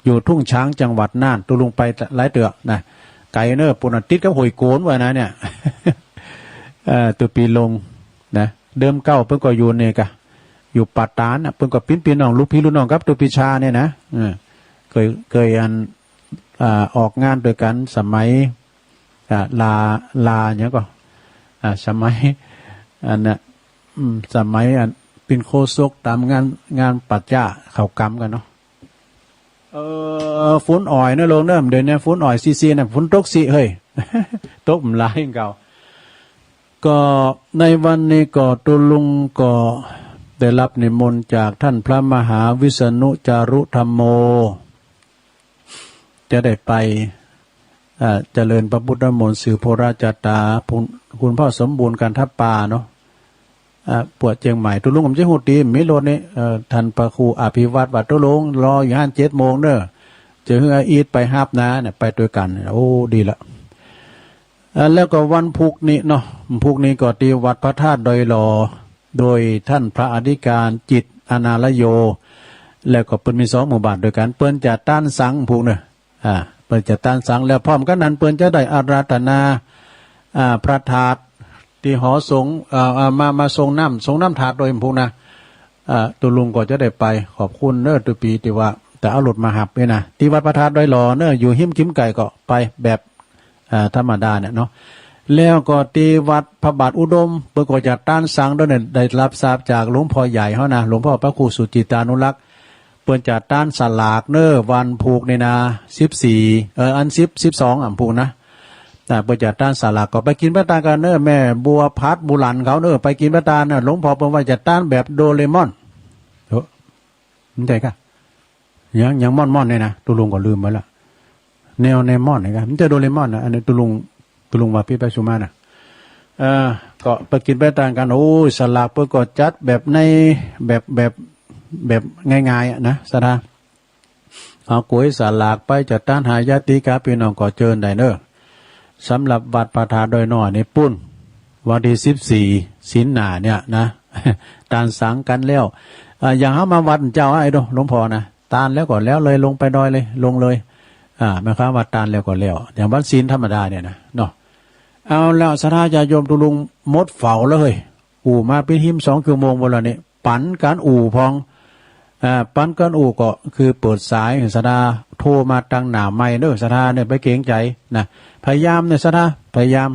อยู่ทุ่งช้างจังหวัดน่าน ตุ๊ลุงไปหลายเตื้อนะ ไก๋เน้อ ปุ้นน่ะติดกับห้วยโกนว่านะเนี่ย เอ่อ ตุ๊ปีลงนะ เดิมเก้าเปิ้นก็อยู่เนี่ยกะ อยู่ป่าตาดน่ะ เปิ้นก็เป๋นปี้น้อง ลูกพี่ลูกน้องกับตุ๊ปีชาเนี่ยนะ เออ เกย เกยอัน อ่า ออกงานตวยกั๋นสมัย อ่า ลา ลาหยังก่อ อ่า สมัย อันน่ะ อืม สมัยอันเป๋นโฆษกต๋ามงาน งานปราชญ์เขากำกั๋นเนาะ เออ ฝนอ่อยเน้อลุงเน้อ เดี๋ยวนี้ฝนอ่อยซี้ๆ น่ะ ฝนตกสิเฮ้ย ตกบ่หลายเก่า ก็ในวันนี้ก็ตุ๊ลุงก็ได้รับนิมนต์จากท่านพระมหาวิษณุจารุธัมโม จะได้ไป อ่า เจริญพระพุทธมนต์สืบโพราชาต๋า คุณ คุณพ่อสมบูรณ์กันทปาเนาะ อ่า ปวดเจียงใหม่ ตุ๊ลุงก็บ่ใจ้ฮู้ตี้ มีรถนี่ เอ่อ ท่านพระครูอภิวัตรว่า ตุ๊ลุงรออยู่หั้นเจ็ดโมงเน้อ จะหื้ออาอีทไปฮับนะ เนี่ย ไปตวยกั๋น โอ้ ดีละ อ่า แล้วก็วันพุธนี้เนาะ พุธนี้ก็ตี้วัดพระธาตุดอยหล่อ โดยท่านพระอธิการจิตรอนาลโย แล้วก็เปิ้นมีสองหมู่บ้านตวยกั๋น เปิ้นจะต้านสังพุธเน้อ อ่า เปิ้นจะต้านสัง แล้วพร้อมกั๋นนั้นเปิ้นจะได้อาราธนา อ่า พระธาตุตี้หอสงฆ์ อ่า อ่า มา มาส่งน้ำ ส่งน้ำธาตุตวยพุธนะ อ่า ตุ๊ลุงก็จะได้ไป ขอบคุณเน้อ ตุ๊ปีตี้ว่าจะเอารถมาฮับนี่นะ ตี้วัดพระธาตุดอยหล่อเน้อ อยู่ฮิมกิ๋มไก่ก็ไปแบบ อ่า ธรรมดาเนี่ยเนาะ แล้วก็ตี้วัดพระบาทอุดม เปิ้นก็จะต้านสังตวยเนี่ย ได้รับทราบจากหลวงพ่อใหญ่เฮานะ หลวงพ่อพระครูสุจิตตานุรักษ์ เปิ้นจะต้านสลากเน้อ วันพุธนี่นะ สิบสี่ เออ อันสิบ สิบสอง อ่ะ พุธนะ อ่า เปิ้นจะต้านสลาก ก็ไปกิ๋นไปตานกั๋นเน้อ แม่บัวพัดบุหลันเขาเน้อ ไปกิ๋นไปตานน่ะ หลวงพ่อเปิ้นว่าจะต้านแบบโดเรมอน เฮ้อ มันใจ้ก่ะ หยัง หยังม่อนๆ เนี่ยนะ ตุ๊ลุงก็ลืมไปละ แนว แนวม่อนเนี่ยก่ะ มันจะโดเรมอนนะ อันนี้ตุ๊ลุง ตุ๊ลุงว่าผิดไปสุมานะ เออ ก็ไปกิ๋นไปตานกั๋น โอ้ย สลากเปิ้นก็จัดแบบใน แบบ แบบ แบบง่ายๆ อะนะ ศรัทธา เอาก๋วยสลากไปจะต้านหาญาติกาปี้น้องก็เจิญได้เน้อ สำหรับวัดพระธาตุดอยน้อยนี่ปุ้น วันตี้สิบสี่ ศีลหน้าเนี่ยนะ ต้านสังกั๋นแล้ว อ่า อย่างเฮามาวัดเจ้าไอ้เนาะ หลวงพ่อนะ ต้านแล้วก็แล้วเลย ลงไปดอยเลย ลงเลย อ่า หมายความว่าต้านแล้วก็แล้ว อย่างวันศีลธรรมดาเนี่ยนะ เนาะ เอาแล้ว ศรัทธาญาติโยมตุ๊ลุงหมดเฝ้าแล้วเฮ้ย อู้มาเป๋นฮิมสองชั่วโมงหมดแล้วนี่ ปั๋นกั๋นอู้พ่อง อ่า ปั๋นกั๋นอู้ก็คือเปิดสาย ศรัทธาโทรมาตางหน้าไมค์เน้อ ศรัทธาเนี่ยไปเกรงใจ๋นะ พยายามเนี่ย ศรัทธา พยายาม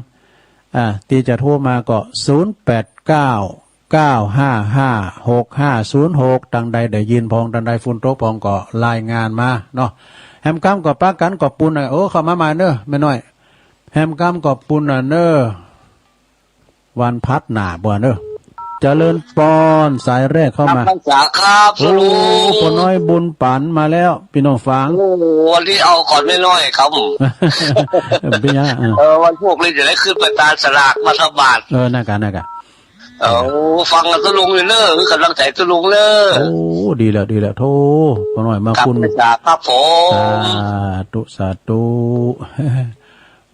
อ่า ตี้จะโทรมาก็ ศูนย์แปดเก้า เก้าห้าห้า หกห้าศูนย์หก ตางใดได้ยินพ่อง ตางใดฝนตกพ่องก็รายงานมาเนาะ แหมกำก็ปากั๋นขอบคุณนะ โอ้ เข้ามาใหม่เน้อ แม่น้อย แหมกำขอบคุณนะเน้อ วันพัดหน้าบ่เน้อ เจริญปอน สายแรกเข้ามา นำพรรษาครับ โอ้ ตุ๊ลุง ป้อน้อยบุญปั๋นมาแล้ว ปี้น้องฟัง โอ้ วันนี้เอาก่อนแม่น้อยครับ เออ เป๋นหยัง เออ เออ วันพุธนี้จะได้ขึ้นไปต้านสลากมาถวาย เออ นั่นก่ะ นั่นก่ะ โอ้ ฟังกั๋นตุ๊ลุงอยู่เน้อ หื้อกำลังใจ๋ตุ๊ลุงเน้อ โอ้ ดีแล้ว ดีแล้ว โธ่ ป้อน้อยมา ครับ คุณ พระเจ้าครับผม สาธุ สาธุ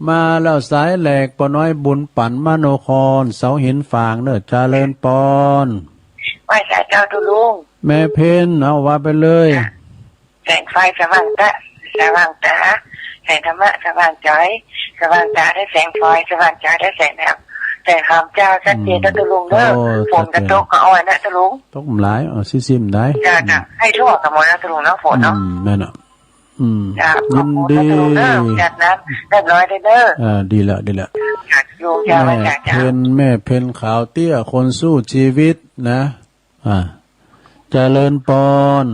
มาแล้วสายแรก ป้อน้อยบุญปั๋น มโนคร เสาหินฝางเน้อ เจริญปอน ไหว้สาเจ้าตุ๊ลุง แม่เพ็ญ เอาว่าไปเลย ค่ะ แสงไฟสว่างตา สว่างต๋า แสงธรรมะสว่างใจ๋ สว่างต๋าได้แสงไฟ สว่างใจ๋ได้แสงธรรม แสงธรรมเจ้า ชัดเจนเน้อตุ๊ลุงเน้อ อืม โอ้ ฝนก็ตกก็อ้อยนะตุ๊ลุง ตกบ่หลาย เออ ซิมๆ ได้ จ้ะ จ้ะ อืม หื้อทั่วกั๋นหมดนะตุ๊ลุงเนาะ ฝนเนาะ อืม แม่นน่ะ อืม จ้ะ ยินดี ขอบคุณนะตุ๊ลุงเน้อ จัดน้ำเรียบร้อยเลยเน้อ อ่า ดีแล้ว ดีแล้ว จ้ะ โยม จ้ะ แม่ จ้ะ จ้ะ เพ็ญ แม่เพ็ญขาวเตี้ย คนสู้ชีวิตนะ อ่า เจริญปอน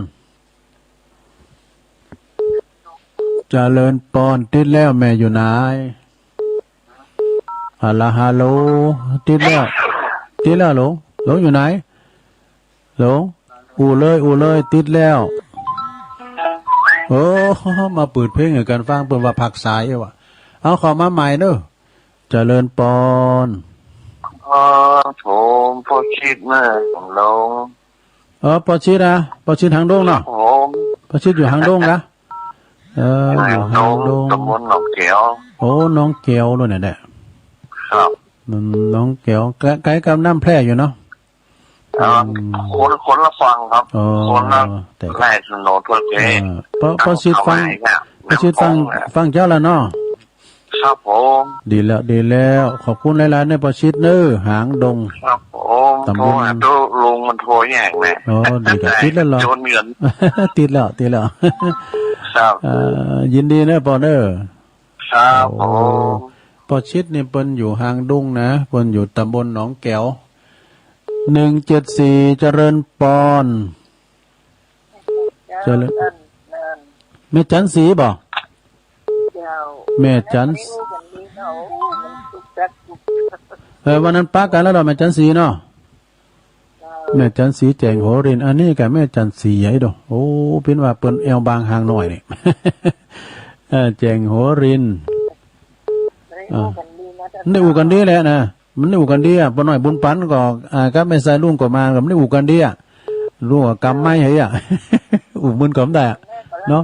เจริญปอน ติดแล้ว แม่อยู่ไหน ฮัลโหล ฮัลโหล ติดแล้ว ติดแล้ว หลง หลงอยู่ไหน หลง อู้เลย อู้เลย ติดแล้ว โอ้ มาเปิดเพลงหื้อกั๋นฟัง เปิ้นว่าพักสายว่ะ เอาเข้ามาใหม่เนาะ เจริญปอน อ๋อ ผมป้อชิดนะ ผมหลง เออ ป้อชิดอะ ป้อชิดหางดงเนาะ ผม ป้อชิดอยู่หางดงกะ เออ อยู่หางดง ตำบลหนองแก๋ว โอ้ หนองแก๋วโน่นน่ะแหละ ครับ อืม หนองแก๋ว ใก้ ใก้กับน้ำแพร่อยู่เนาะ อ่า อืม คน คนละฝั่งครับ อ๋อ คนละ แต่ แพร่สนนทั่วเท เออ ป้อ ป้อชิดฟัง เข้ามาเนี่ย ป้อชิดฟัง น้ำโขงเนี่ย ฟังเจ้าแล้วเนาะ ครับผม ดีแล้ว ดีแล้ว ขอบคุณหลายๆ เน่อ ป้อชิดเน่อ หางดง ครับผม ตำบล โทรหาตุ๊ลุงมันโทรแหย่งแหละ อ๋อ ดีกะ ติดแล้วเหรอ โจรเหมือน ติดแล้ว ติดแล้ว ครับ เอ่อ ยินดีเน่อ ปอนเน่อ ครับ โอ้ ผม ป้อชิดนี่เปิ้นอยู่หางดงนะ เปิ้นอยู่ตำบลหนองแก๋ว หนึ่งเจ็ดสี่ เจริญปอน เจ้า เจริญ แม่จันทร์ศรีบ่ เจ้า แม่จันทร์ เออ วันนั้นปะกั๋นแล้วเนาะ แม่จันทร์ศรีเนาะ เจ้า แม่จันทร์ศรีแจ่งโหรินทร์ อันนี้กะแม่จันทร์ศรีใหญ่โด โอ้ เปิ้นว่าเปิ้นแอ่วบางห่างหน้อยนี่ เออ แจ่งโหรินทร์ อ่า ได้อู้กั๋นดีแหละนะ มันได้อู้กั๋นดีอะ ป้อน้อยบุญปันก็ อ่า กับแม่สายลุงก็มา ก็มันได้อู้กั๋นดีอะ ลุงก็กำไม้หื้ออะ อู้มื้อก่อได้อะ เนาะ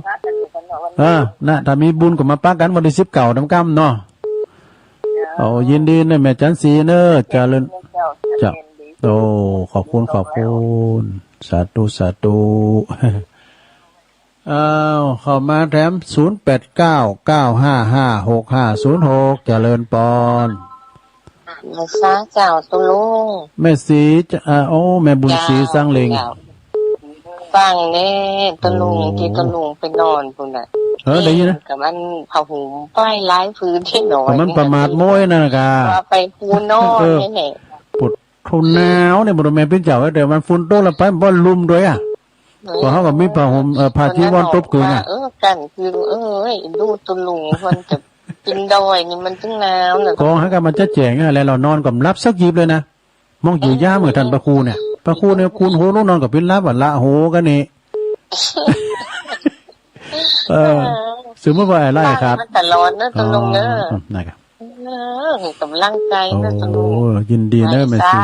เออ นะ ถ้ามีบุญก็มาปะกั๋นวันตี้สิบเก้าต๋อนค่ำเนาะ เอา ยินดีเน่อ แม่จันทร์ศรีเน่อ เจริญ เจ้า โอ้ ขอบคุณ ขอบคุณ สาธุ สาธุ อ้าว เข้ามาแถม ศูนย์แปดเก้า เก้าห้าห้า หกห้าศูนย์หก เจริญปอน มาซาเจ้าตุ๊ลุง แม่ศรีจะ อ่า โอ้ แม่บุญศรี เจ้า สังเหล็ง เจ้า ฟังแน่ตุ๊ลุง โอ้ ตี้ตุ๊ลุงไปนอนปู้นน่ะ เออ ได้ยินนะ กับมันผ้าห่มป้ายหลายผืนตี้นอน ก็มันประมาทโม้ยนั่นน่ะกะ ว่าไปปูนอน เออ นี่แหละ ปวด เขาหนาวเนี่ย บ่รู้แม่นเปิ้นเจ้า แต่มันฝนตกแล้วไปบ่ลุ่มด้วยอะ เออ เพราะเขาก็มีผ้าห่ม เอ่อ ผ้าจีวรตบกึ่งอะ เออ กั้นกึ่ง เอ้ย ดูตุ๊ลุง มันจะกินดอยนี่มันจึงหนาวน่ะ ก็หากันมันจะแจ๋งอะ แล้วเฮานอนก็บ่หลับสักยีบเลยนะ มองอยู่ยามเหมือนท่านพระครูเนี่ย พระครูเนี่ย คุณโห ลูกนอนก็ปิ้นหลับอะ ละโหกันนี่ เออ เออ สมมุติว่าอะไรครับ มันตลอดเนอะ ตุ๊ลุงเนอะ อ๋อ นะครับ เออ ให้กำลังใจนะ โอ้ ตุ๊ลุง ยินดีเนอะ ไหว้สา แม่ศรี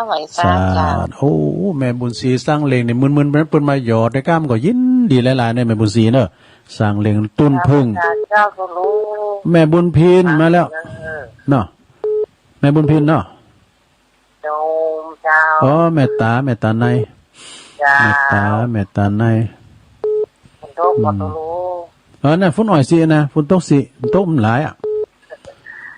ไหว้สา สา เจ้า โอ้ แม่บุญศรีสังเหล็งนี่ มึนๆ เปิ้นมาหยอดในก้ามก็ยินดีหลายๆ เนี่ย แม่บุญศรีเนอะ สังเหล็งตุ้นผึ้ง เจ้าตุ๊ลุง แม่บุญพินมาแล้ว เออ เนาะ แม่บุญพินเนาะ โยมเจ้า อ๋อ แม่ต๋า แม่ต๋าใน เจ้า แม่ต๋า แม่ต๋าใน ฝนตกบ่ตุ๊ลุง เออ นั่นฝนอ่อยสินะ ฝนตกสิ ตกมันหลายอะ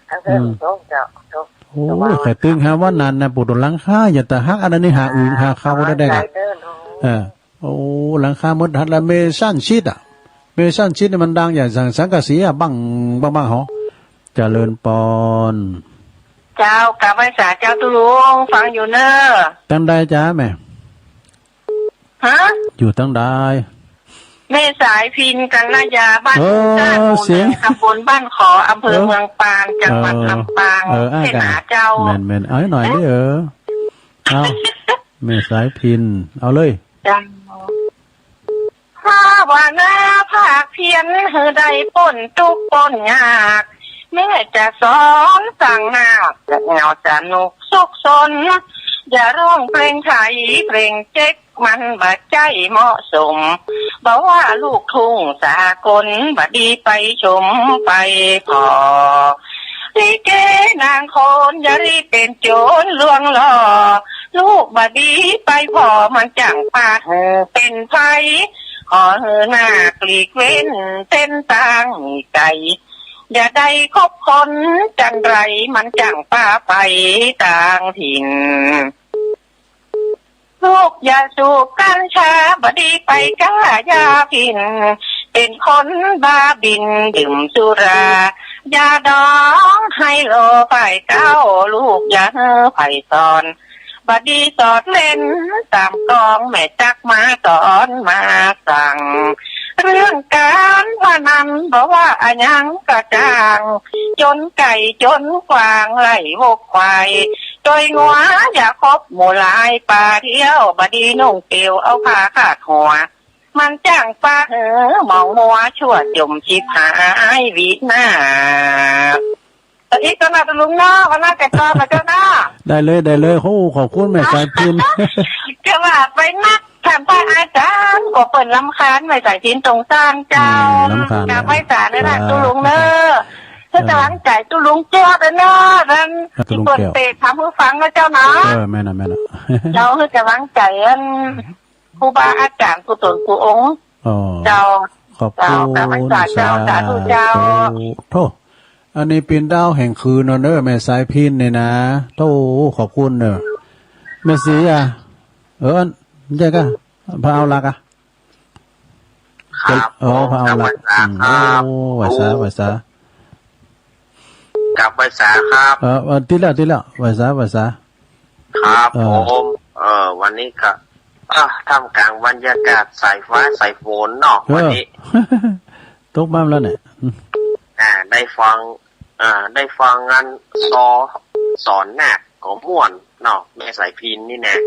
อันเพิ่น อืม ตกเจ้า ตก โอ้ย แต่ว่า ใค่ตึงหาวันนั้นนะ ปู๊ด หลังคา อย่าแต่หัก อันนั้นนี่หาอึ่งหาเข้าได้ ได้ หลายเด้อลูก เออ โอ้ หลังคาหมดหัดละ เมซันชีทอะ เมซันชีทนี่มันดังอย่างสัง สังกะสีอะ บั้ง บั้ง บั้งหอ เจริญปอน เจ้า กราบไหว้สาเจ้าตุ๊ลุง ฟังอยู่เนอะ ตังใดจ๊ะแม่ ฮะ อยู่ตังใด แม่สายพิน กัลยา บ้าน เออ ทุ่งซาด หมู่ เสียง หนึ่ง ตำบลบ้านขอ อำเภอ เออ เมืองปาน จังหวัด เออ ลำปาง เออ อ้าย เจ้าหนาเจ้า แม่นๆ เอาให้หน่อยดิ เออ เอา แม่สายพิน เอาเลย เจ้า ภาวนาภาคเพียรหื้อได้ป๊นตุ๊กข์ป๊นยาก แม่จะสอนสั่งนาค จะแอ่วสนุกสุขสน อย่าร้องเพลงไทยเพลงเจ๊ก มันบ่ใจ้เหมาะสม บ่ว่าลูกทุ่งสากล บ่ดีไปชมไปผ่อ ลิเกนางโขน อย่ารีบเป็นโจรลวงหลอก ลูกบ่ดีไปผ่อ มันจั่งปาดหื้อเป็นภัย ขอหื้อนาคหลีกเว้นเส้นตางนี้ไกล อย่าได้คบคนจันไร มันจั่งปาไปต่างถิ่น ลูกอย่าสูบกัญชา บ่ดีไปก้ายาฝิ่น เป็นคนบ้าบิ่นดื่มสุรา ยาดองไฮโลฝ่ายเก่า ลูกอย่าหื้อใผสอน บ่ดีสอดเล่นต๋ามกอง แม่จักมาสอนมาสั่ง เรื่องการพนัน มันบ่ว่าอะหยังก็จ้าง จ๋นไก๋จ๋นกว้าง ไล่วกควาย ตวยงัวอย่าคบหมู่หลาย ป่าเดียวบ่ดีนุ่งเปลว เอาผ้าคาดหัว มันจ้างป่าหือหมองมัว ชั่วจ๋มฉิบหายวินาศ อีกก่อนนะตุ๊ลุงเนาะ วันหน้าแกะกลอนมาเจ้าเนาะ ได้เลย ได้เลย โอ้ ขอบคุณแม่สายพิณ จะว่าไปนัก ถามพระอาจารย์ ก็เปิ้นรำคาญแม่สายพิณตรงต้านเจ้า อืม รำคาญ กราบไหว้สาเน่อนะ ครับ ตุ๊ลุงเนาะ เออ หื้อก๋ำลังใจ๋ตุ๊ลุงแก้วเน่อ อัน ตุ๊ลุงแก้ว ตี้เปิ้นเตะถามหื้อฟังเนาะเจ้าเนาะ เออ แม่นน่ะ แม่นน่ะ เจ้าหื้อก๋ำลังใจ๋อัน ครูบาอาจ๋ารย์กู้ต๋นกู้องค์ อ๋อ เจ้า ขอบคุณ เจ้า กราบไหว้สาเจ้า สาธุเจ้า สาธุ โธ่ อันนี้เป๋นดาวแห่งคืนเนาะเน่อ แม่สายพิณนี่นะ โธ่ ขอบคุณเน่อ แม่ศรีอะ เออ อัน ใจ้ก่ะ พระเอาลักษณ์อะ ครับ อ๋อ พระเอาลักษณ์ ครับ อืม โอ้ ไหว้สา ไหว้สา กราบไหว้สาครับ เออ เออ ติดแล้ว ติดแล้ว ไหว้สา ไหว้สา ครับ เออ ผม เออ วันนี้ก็ อ่ะ ท่ามกลางบรรยากาศสายฟ้าสายฝนเนาะ เออ วันนี้ ตกมาแล้วเนี่ย อืม อ่า ได้ฟัง อ่า ได้ฟังงานซอ สอนนาคก็ม่วนเนาะ แม่สายพิณนี่นะ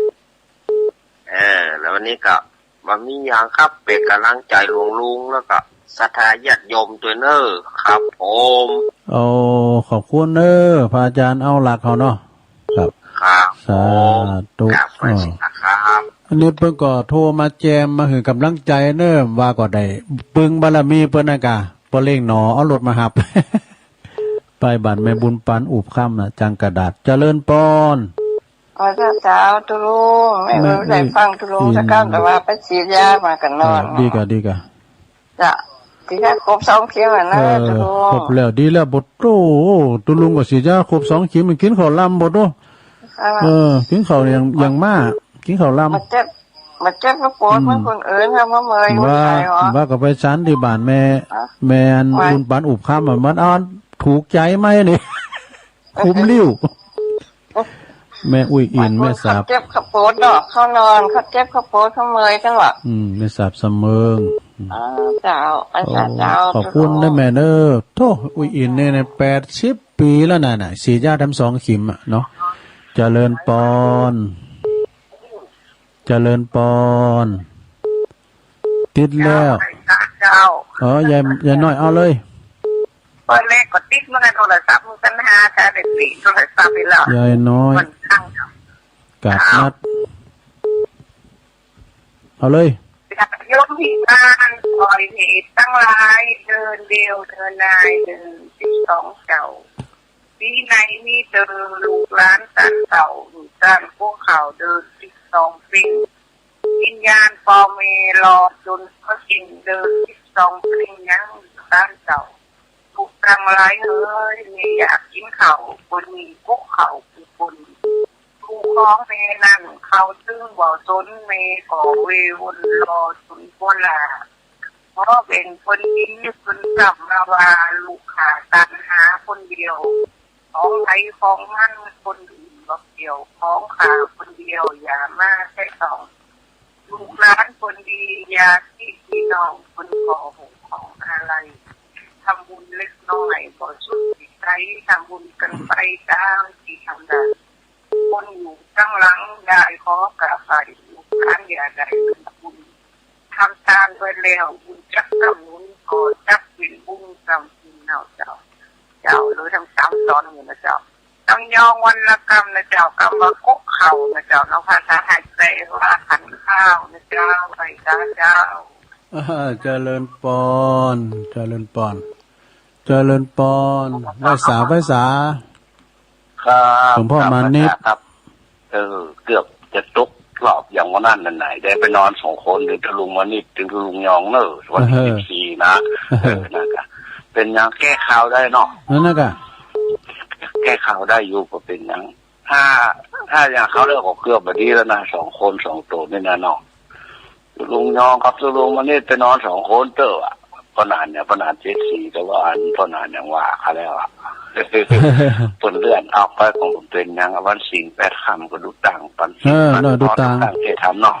เออ แล้ววันนี้ก็บ่มีหยังครับ เป๋นก๋ำลังใจ๋หลวงลุง แล้วก็ศรัทธาญาติโยมตวยเน่อครับผม โอ้ ขอบคุณเน่อ พระอาจ๋ารย์เอาลักษณ์เฮาเนาะ ครับ ครับ สาธุ ผม กราบไหว้สาครับ อันนี้เปิ้นก็โทรมาแจม มาหื้อก๋ำลังใจ๋เน่อ ว่าก็ได้ ปึงบารมีเปิ้นนะก่ะ ป้อเล้งหนอเอารถมาฮับ ไปบ้านแม่บุญปันอุบค่ำน่ะ จังกระดาษ เจริญปอน อ๋อ เจ้า เจ้า ตุ๊ลุง แม่ แม่ บ่ได้ฟังตุ๊ลุงสักกำ แต่ว่าไปฉีดยามาก็นอน เออ ดีก่ะ ดีก่ะ เจ้า ฉีดยาครบสองเข็มแล้วนะ เออ ตุ๊ลุง ครบแล้ว ดีแล้ว บ่โต้ ตุ๊ลุงก็ฉีดยาครบสองเข็ม กิ๋นข้าวลำบ่โต้ อ่า เออ กิ๋นข้าวอย่าง อย่างมาก กิ๋นข้าวลำ บ่เจ็บ บ่เจ็บบ่ปวด อืม เหมือนคนอื่นค่ะ บ่เมื่อย บ่ บ่ไข้หรอ ว่าก็ไปฉันตี้บ้านแม่ ฮะ แม่อัน ว่า บุญปันอุบค่ำอะ มันอันถูกใจ๋ไหมนี่ คุ้มลิ้ว แม่อุ้ยอิ๋น แม่สาบ เจ็บข้าปวดเนาะ ข้านอน ข้าเจ็บข้าปวดข้าเมื่อยจังหวะ อืม แม่สาบสะเมิง อ่า เจ้า อาจ๋ารย์ โอ้ เจ้า ขอบคุณเน่อแม่เน่อ โธ่ อุ้ยอิ๋นนี่นะ แปดสิบปี๋แล้วน่ะ น่ะ ฉีดยาทั้งสองเข็มอะเนาะ เจริญปอน เจริญปอน ติดแล้ว เจ้า เออ ยาย ยายน้อย เอาเลย เปิ้นแลก็ติดเหมือนกั๋น โทรศัพท์มันกั๋นหา ถ้าได้ปิดโทรศัพท์ไปแล้ว ยายน้อย มันตั้ง กาดนัด เอาเลย ญาติโยมที่บ้าน ขอให้ตังหลาย เดินเดี่ยวเดินดาย เดินสิบสองเจ้า ปี๋ไหนมีเต๋อลูกหลานต้านเฒ่า ลูกต้านกั๋วข้าว เดินสิบสองเปล่ง วิญญาณป้อแม่รอจ๋นก็สิ้น เดินสิบสองเปล่งยังต้านเฒ่า ลูกตังหลายเอ๋ย แม่อยากกิ๋นข้าว บ่มีกั๋วข้าวกั๋วป่น ลูกของแม่นั้นเข้าตึงบ่สน แม่ก็เววนรอจ๋นกั๋วหล้า ขอแบ่งเปิ้นกิ๋น เปิ้นกลับมาว่า ลูกข้าตันหาคนเดียว ของใผของมันคนอื่นบ่เกี่ยว ของข้าคนเดียวอย่ามาแตะต้อง ลูกหลานคนดีอย่าซี้พี่น้อง เปิ้นก็บ่ฮู้ของอะไร ทำบุญเล็กน้อยบ่สุดสิใส ทำบุญกั๋นไปตามตี้ทำได้ คนอยู่ตังหลังได้ขอก้าไป ลูกหลานอย่าได้ลืมบุญ ทำตานไว้แล้วบุญจักสำนุน ก็จักเป๋นบุญสำบุญเนาะเจ้า เจ้า เลยทั้งสามตอนนี้นะเจ้า ต้องยองวันละกำนะเจ้า กำว่ากั๋วข้าวนะเจ้าเนาะ ภาษาไทยแปลว่าขันข้าวนะเจ้า ไหว้สาเจ้า อ่า เจริญปอน เจริญปอน เจริญปอน ไหว้สา ไหว้สา ครับ หลวงพ่อมานิต ครับ เออ เกือบจะตกรอบอย่างวันนั้นนั่นไหน ได้ไปนอนสองคน เดี๋ยวตะลุงมานิต เดี๋ยวตะลุงยองเนอะ วันที่ เออ สิบสี่นะ เออ เออ นั่นกะ เป๋นหยังแก้ข่าวได้เนาะ นั่นนะกะ แก้ข่าวได้อยู่ บ่เป๋นหยัง ถ้า ถ้าอย่างเขาแล้วก็เกือบบ่ดีแล้วนะ สองคนสองโตนี่นะเนาะ ตะลุงยองกับตะลุงมานิตไปนอนสองคนเต๊อะ ป้อหนานเนี่ย ป้อหนานเจ็ดสี่ แต่ว่าอันป้อหนานยังว่าเขาแล้วอะ เปิ้นเลื่อนออกไป ก็บ่เป๋นหยัง วันศีลแปดค่ำก็ดูต่างปันศีล เออ ปัน เนอะ ดูต่าง ดูต่างเจตธรรมเนาะ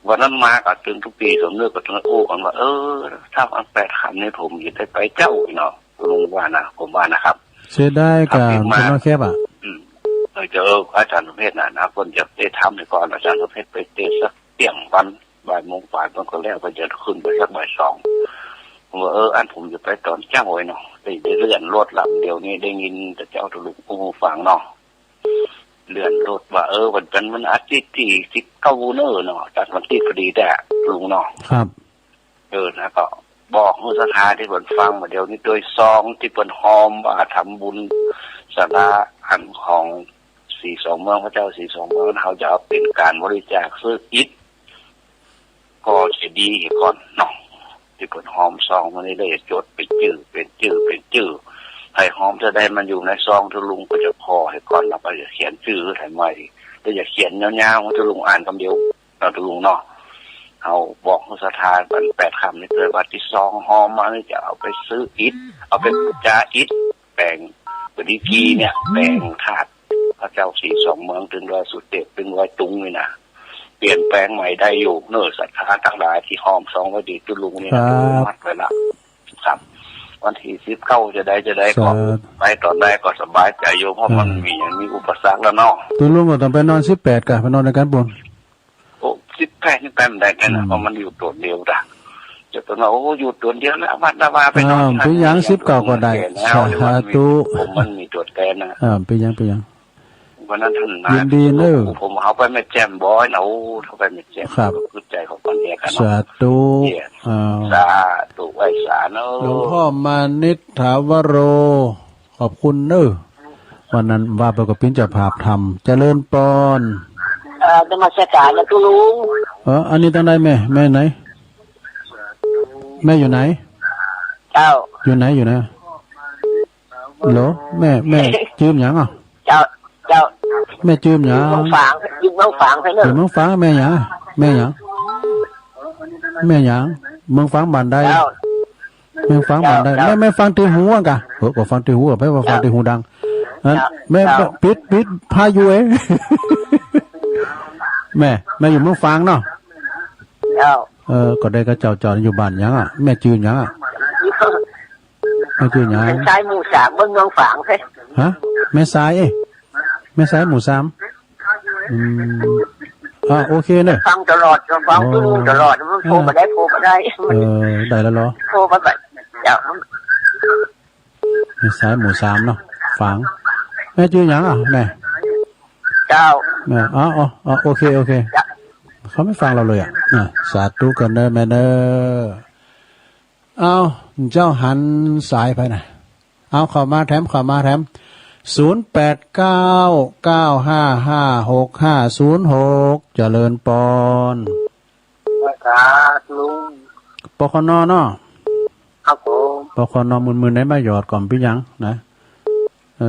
วันนั้นมาก็ตึงตุ๊ปี้สมนึกก็ตึงอู้กั๋นว่า เออ ถ้ามันแปดค่ำนี่ผมจะได้ไปเจ๊าเนาะ ลุงว่านะ ผมว่านะครับ เสียดายกั๋น ถ้าปิ๊กมา เนาะครับ อืม เออ เจ้า อาจ๋ารย์สมเพชรน่ะนะ เปิ้นจะเตะถ้ำนี่ก่อน อาจ๋ารย์สมเพชรไปเตะสักเตี้ยงวัน บ่ายโมงปลายเปิ้นก็แล้ว เปิ้นจะขึ้นไปสักบ่ายสอง ผมว่า เออ อันผมจะไปต๋อนเจ๊าไอ้เนาะ ได้ ได้เลื่อนรถลำเดียวนี่ ได้ยินแต่เจ้าตุ๊ลุงอู้หื้อฟังเนาะ เลื่อนรถว่า เออ วันจันทร์ วันอาทิตย์ตี้สิบเก้าเน่อเนาะ ตัดวันอาทิตย์พอดีแต๊ลุงเนาะ ครับ เออ แล้วก็บอกหื้อศรัทธาตี้เปิ้นฟังมาเดี๋ยวนี้ โดยซองตี้เปิ้นฮอมว่าทำบุญศาลาอันของศรีสองเมือง พระเจ้าศรีสองเมือง เฮาจะเอาเป๋นก๋านบริจาคซื้ออิฐ ก่อเจดีย์ก่อนเนาะ ตี้เปิ้นฮอมซองมานี่ ได้จดเป๋นจื้อ เป๋นจื้อ เป๋นจื้อ ใผฮอมจะได้มันอยู่ในซองตุ๊ลุงก็จะผ่อหื้อก่อน แล้วก็จะเขียนจื้อหื้อใหม่ แล้วจะเขียนยาวๆ ตุ๊ลุงอ่านกำเดียว เนาะตุ๊ลุงเนาะ เฮาบอกหื้อศรัทธาวันแปดค่ำนี่เตย วันตี้ซองฮอมมานี่จะเอาไปซื้ออิฐ เอาไปปู๋จาอิฐ แป๋ง ปดีกีเนี่ย แป๋งธาตุพระเจ้าศรีสองเมือง ตึงดอยสุเทพ ตึงดอยตุงนี่นะ เปลี่ยนแป๋งใหม่ได้อยู่เน่อ ศรัทธาตังหลายตี้ฮอมซองไว้ดีตุ๊ลุงนี่นะ ครับ มัดไว้ละ ครับ วันตี้สิบเก้าจะได้ จะได้ก็ สาธุ ไปต๋อนใดก็สบายใจ๋อยู่ เพราะมัน อ่า มี มีอุปสรรคแล้วเนาะ ตุ๊ลุงก็ต้องไปนอนสิบแปดก่ะ ไปนอนในก๋านปูน โอ้ สิบแปดนี่ไปบ่ได้แต๊นะ อืม เพราะมันอยู่ตั๋วเดียวนะ จะเปิ้นว่า โอ้ อยู่ตั๋วเดียวนะ วัดละวาไปนอน อ่า ตี้หั้น เป๋นหยัง สิบเก้าก็ได้ แล้ว สาธุ มันมี ผมมันมีตั๋วแต๊นะ อ่า เป๋นหยัง เป๋นหยัง วันนั้นต้านนา ยินดีเน่อ ผมเอาไปแม่แจ่มบ่อยนะ โอ้ เอาไปแม่แจ่ม ครับ ก็คือใจ๋ของคนเดียวกั๋นเนาะ สาธุ เนี่ย อ่า สาธุ ไหว้สาเน่อ หลวงพ่อมานิตถาวโร ขอบคุณเน่อ วันนั้นว่าไปก็เป๋นเจ้าภาพธรรม เจริญปอน เอ่อ นมัสก๋านนะตุ๊ลุง เออ อันนี้ตังใดแม่ แม่ไหน แม่อยู่ไหน เจ้า อยู่ไหน อยู่ไหน ฮัลโหล แม่ แม่จื้อหยังอ่ะ เจ้า เจ้า แม่จื้อหยัง เมืองฝาง อยู่เมืองฝางใช่ไหม อยู่เมืองฝาง แม่หยัง แม่หยัง แม่หยัง เมืองฝางบ้านใด เจ้า เมืองฝางบ้านใด เจ้า แม่ แม่ฟังตี้หูอะกะ เออ ก็ฟังตี้หูอะ ไปว่าฟังตี้หูดัง เจ้า อัน แม่ เจ้า ปิด ปิดพายุเอ้ย แม่ แม่อยู่เมืองฝางเนาะ เจ้า เออ ก็ได้กับเจ้า เจ้าอยู่บ้านหยังอะ แม่จื้อหยังอะ แม่จื้อหยัง แม่สายหมู่สาม เมือง เมืองฝางใช่ ฮะ แม่สาย เอ้ย แม่สายหมู่สาม อืม อ่ะ โอเคเนอะ ฟังตลอด ฟัง อ๋อ ทุกมื้อตลอด มันโทรมาได้ โทรมาได้ เออ ได้แล้วเหรอ โทรมาแบบ เจ้า แม่สายหมู่สามเนาะ ฝาง แม่จื้อหยังอ่ะ แม่ เจ้า แม่ อ๋อ อ๋อ อ๋อ โอเค โอเค เจ้า เขาไม่ฟังเราเลยอ่ะ อ่ะ สาธุกั๋นเนอะ แม่เนอะ เอา เจ้าหันสายไปนะ เอา เข้ามาแถม เข้ามาแถม ศูนย์แปดเก้า เก้าห้าห้า หกห้าศูนย์หก เจริญปอน ครับลุง ปคน เนาะ ครับผม ปคน หมื่นๆ ได้มาหยอดก่อนเป๋นหยังนะ เอ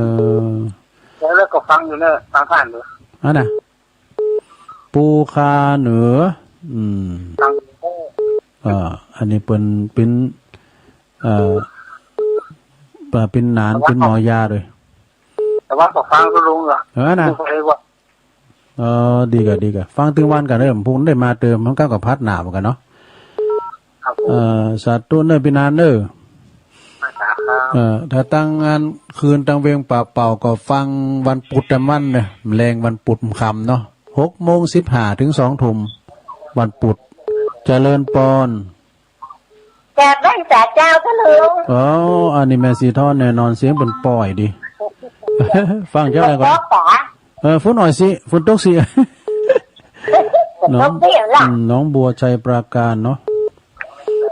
อ แล้ว แล้วก็ฟังอยู่เนอะ ฟังผ่านอยู่ อันน่ะ ปูคาเหนือ อืม ฟังอยู่ เอ่อ อันนี้เปิ้น เปิ้น เอ่อ เปิ้นหนาน เปิ้นหมอยาด้วย แต่ว่าก็ฟังก็ลุงอะ เออ น่ะ ลุงก็เลยว่า เออ ดีก่ะ ดีก่ะ ฟังตึงวันก่ะเนอะ พรุ่งได้มาเติม มันก็ ก็พัดหนาวเหมือนกั๋นเนาะ ครับผม เอ่อ สาธุเนอะ ปี้หนานเนอะ ครับ เอ่อ ถ้าตังงานคืนตังเวงป่าเป่าก็ฟังวันปุธตังวันเนอะ แลงวันปุธค่ำเนาะ หกโมงสิบห้าเถิงสองทุ่ม วันปุธ เจริญปอน กราบไหว้สาเจ้าค่ะลุง อ๋อ อันนี้แม่สีทอนแน่นอน เสียงเปิ้นป้อยดี ฟังเจ้าอะไรก่อน เออ ฝนหน่อยสิ ฝนตกสิ หนอง ตกสิล่ะ อืม หนองบัว ชัยปราการเนาะ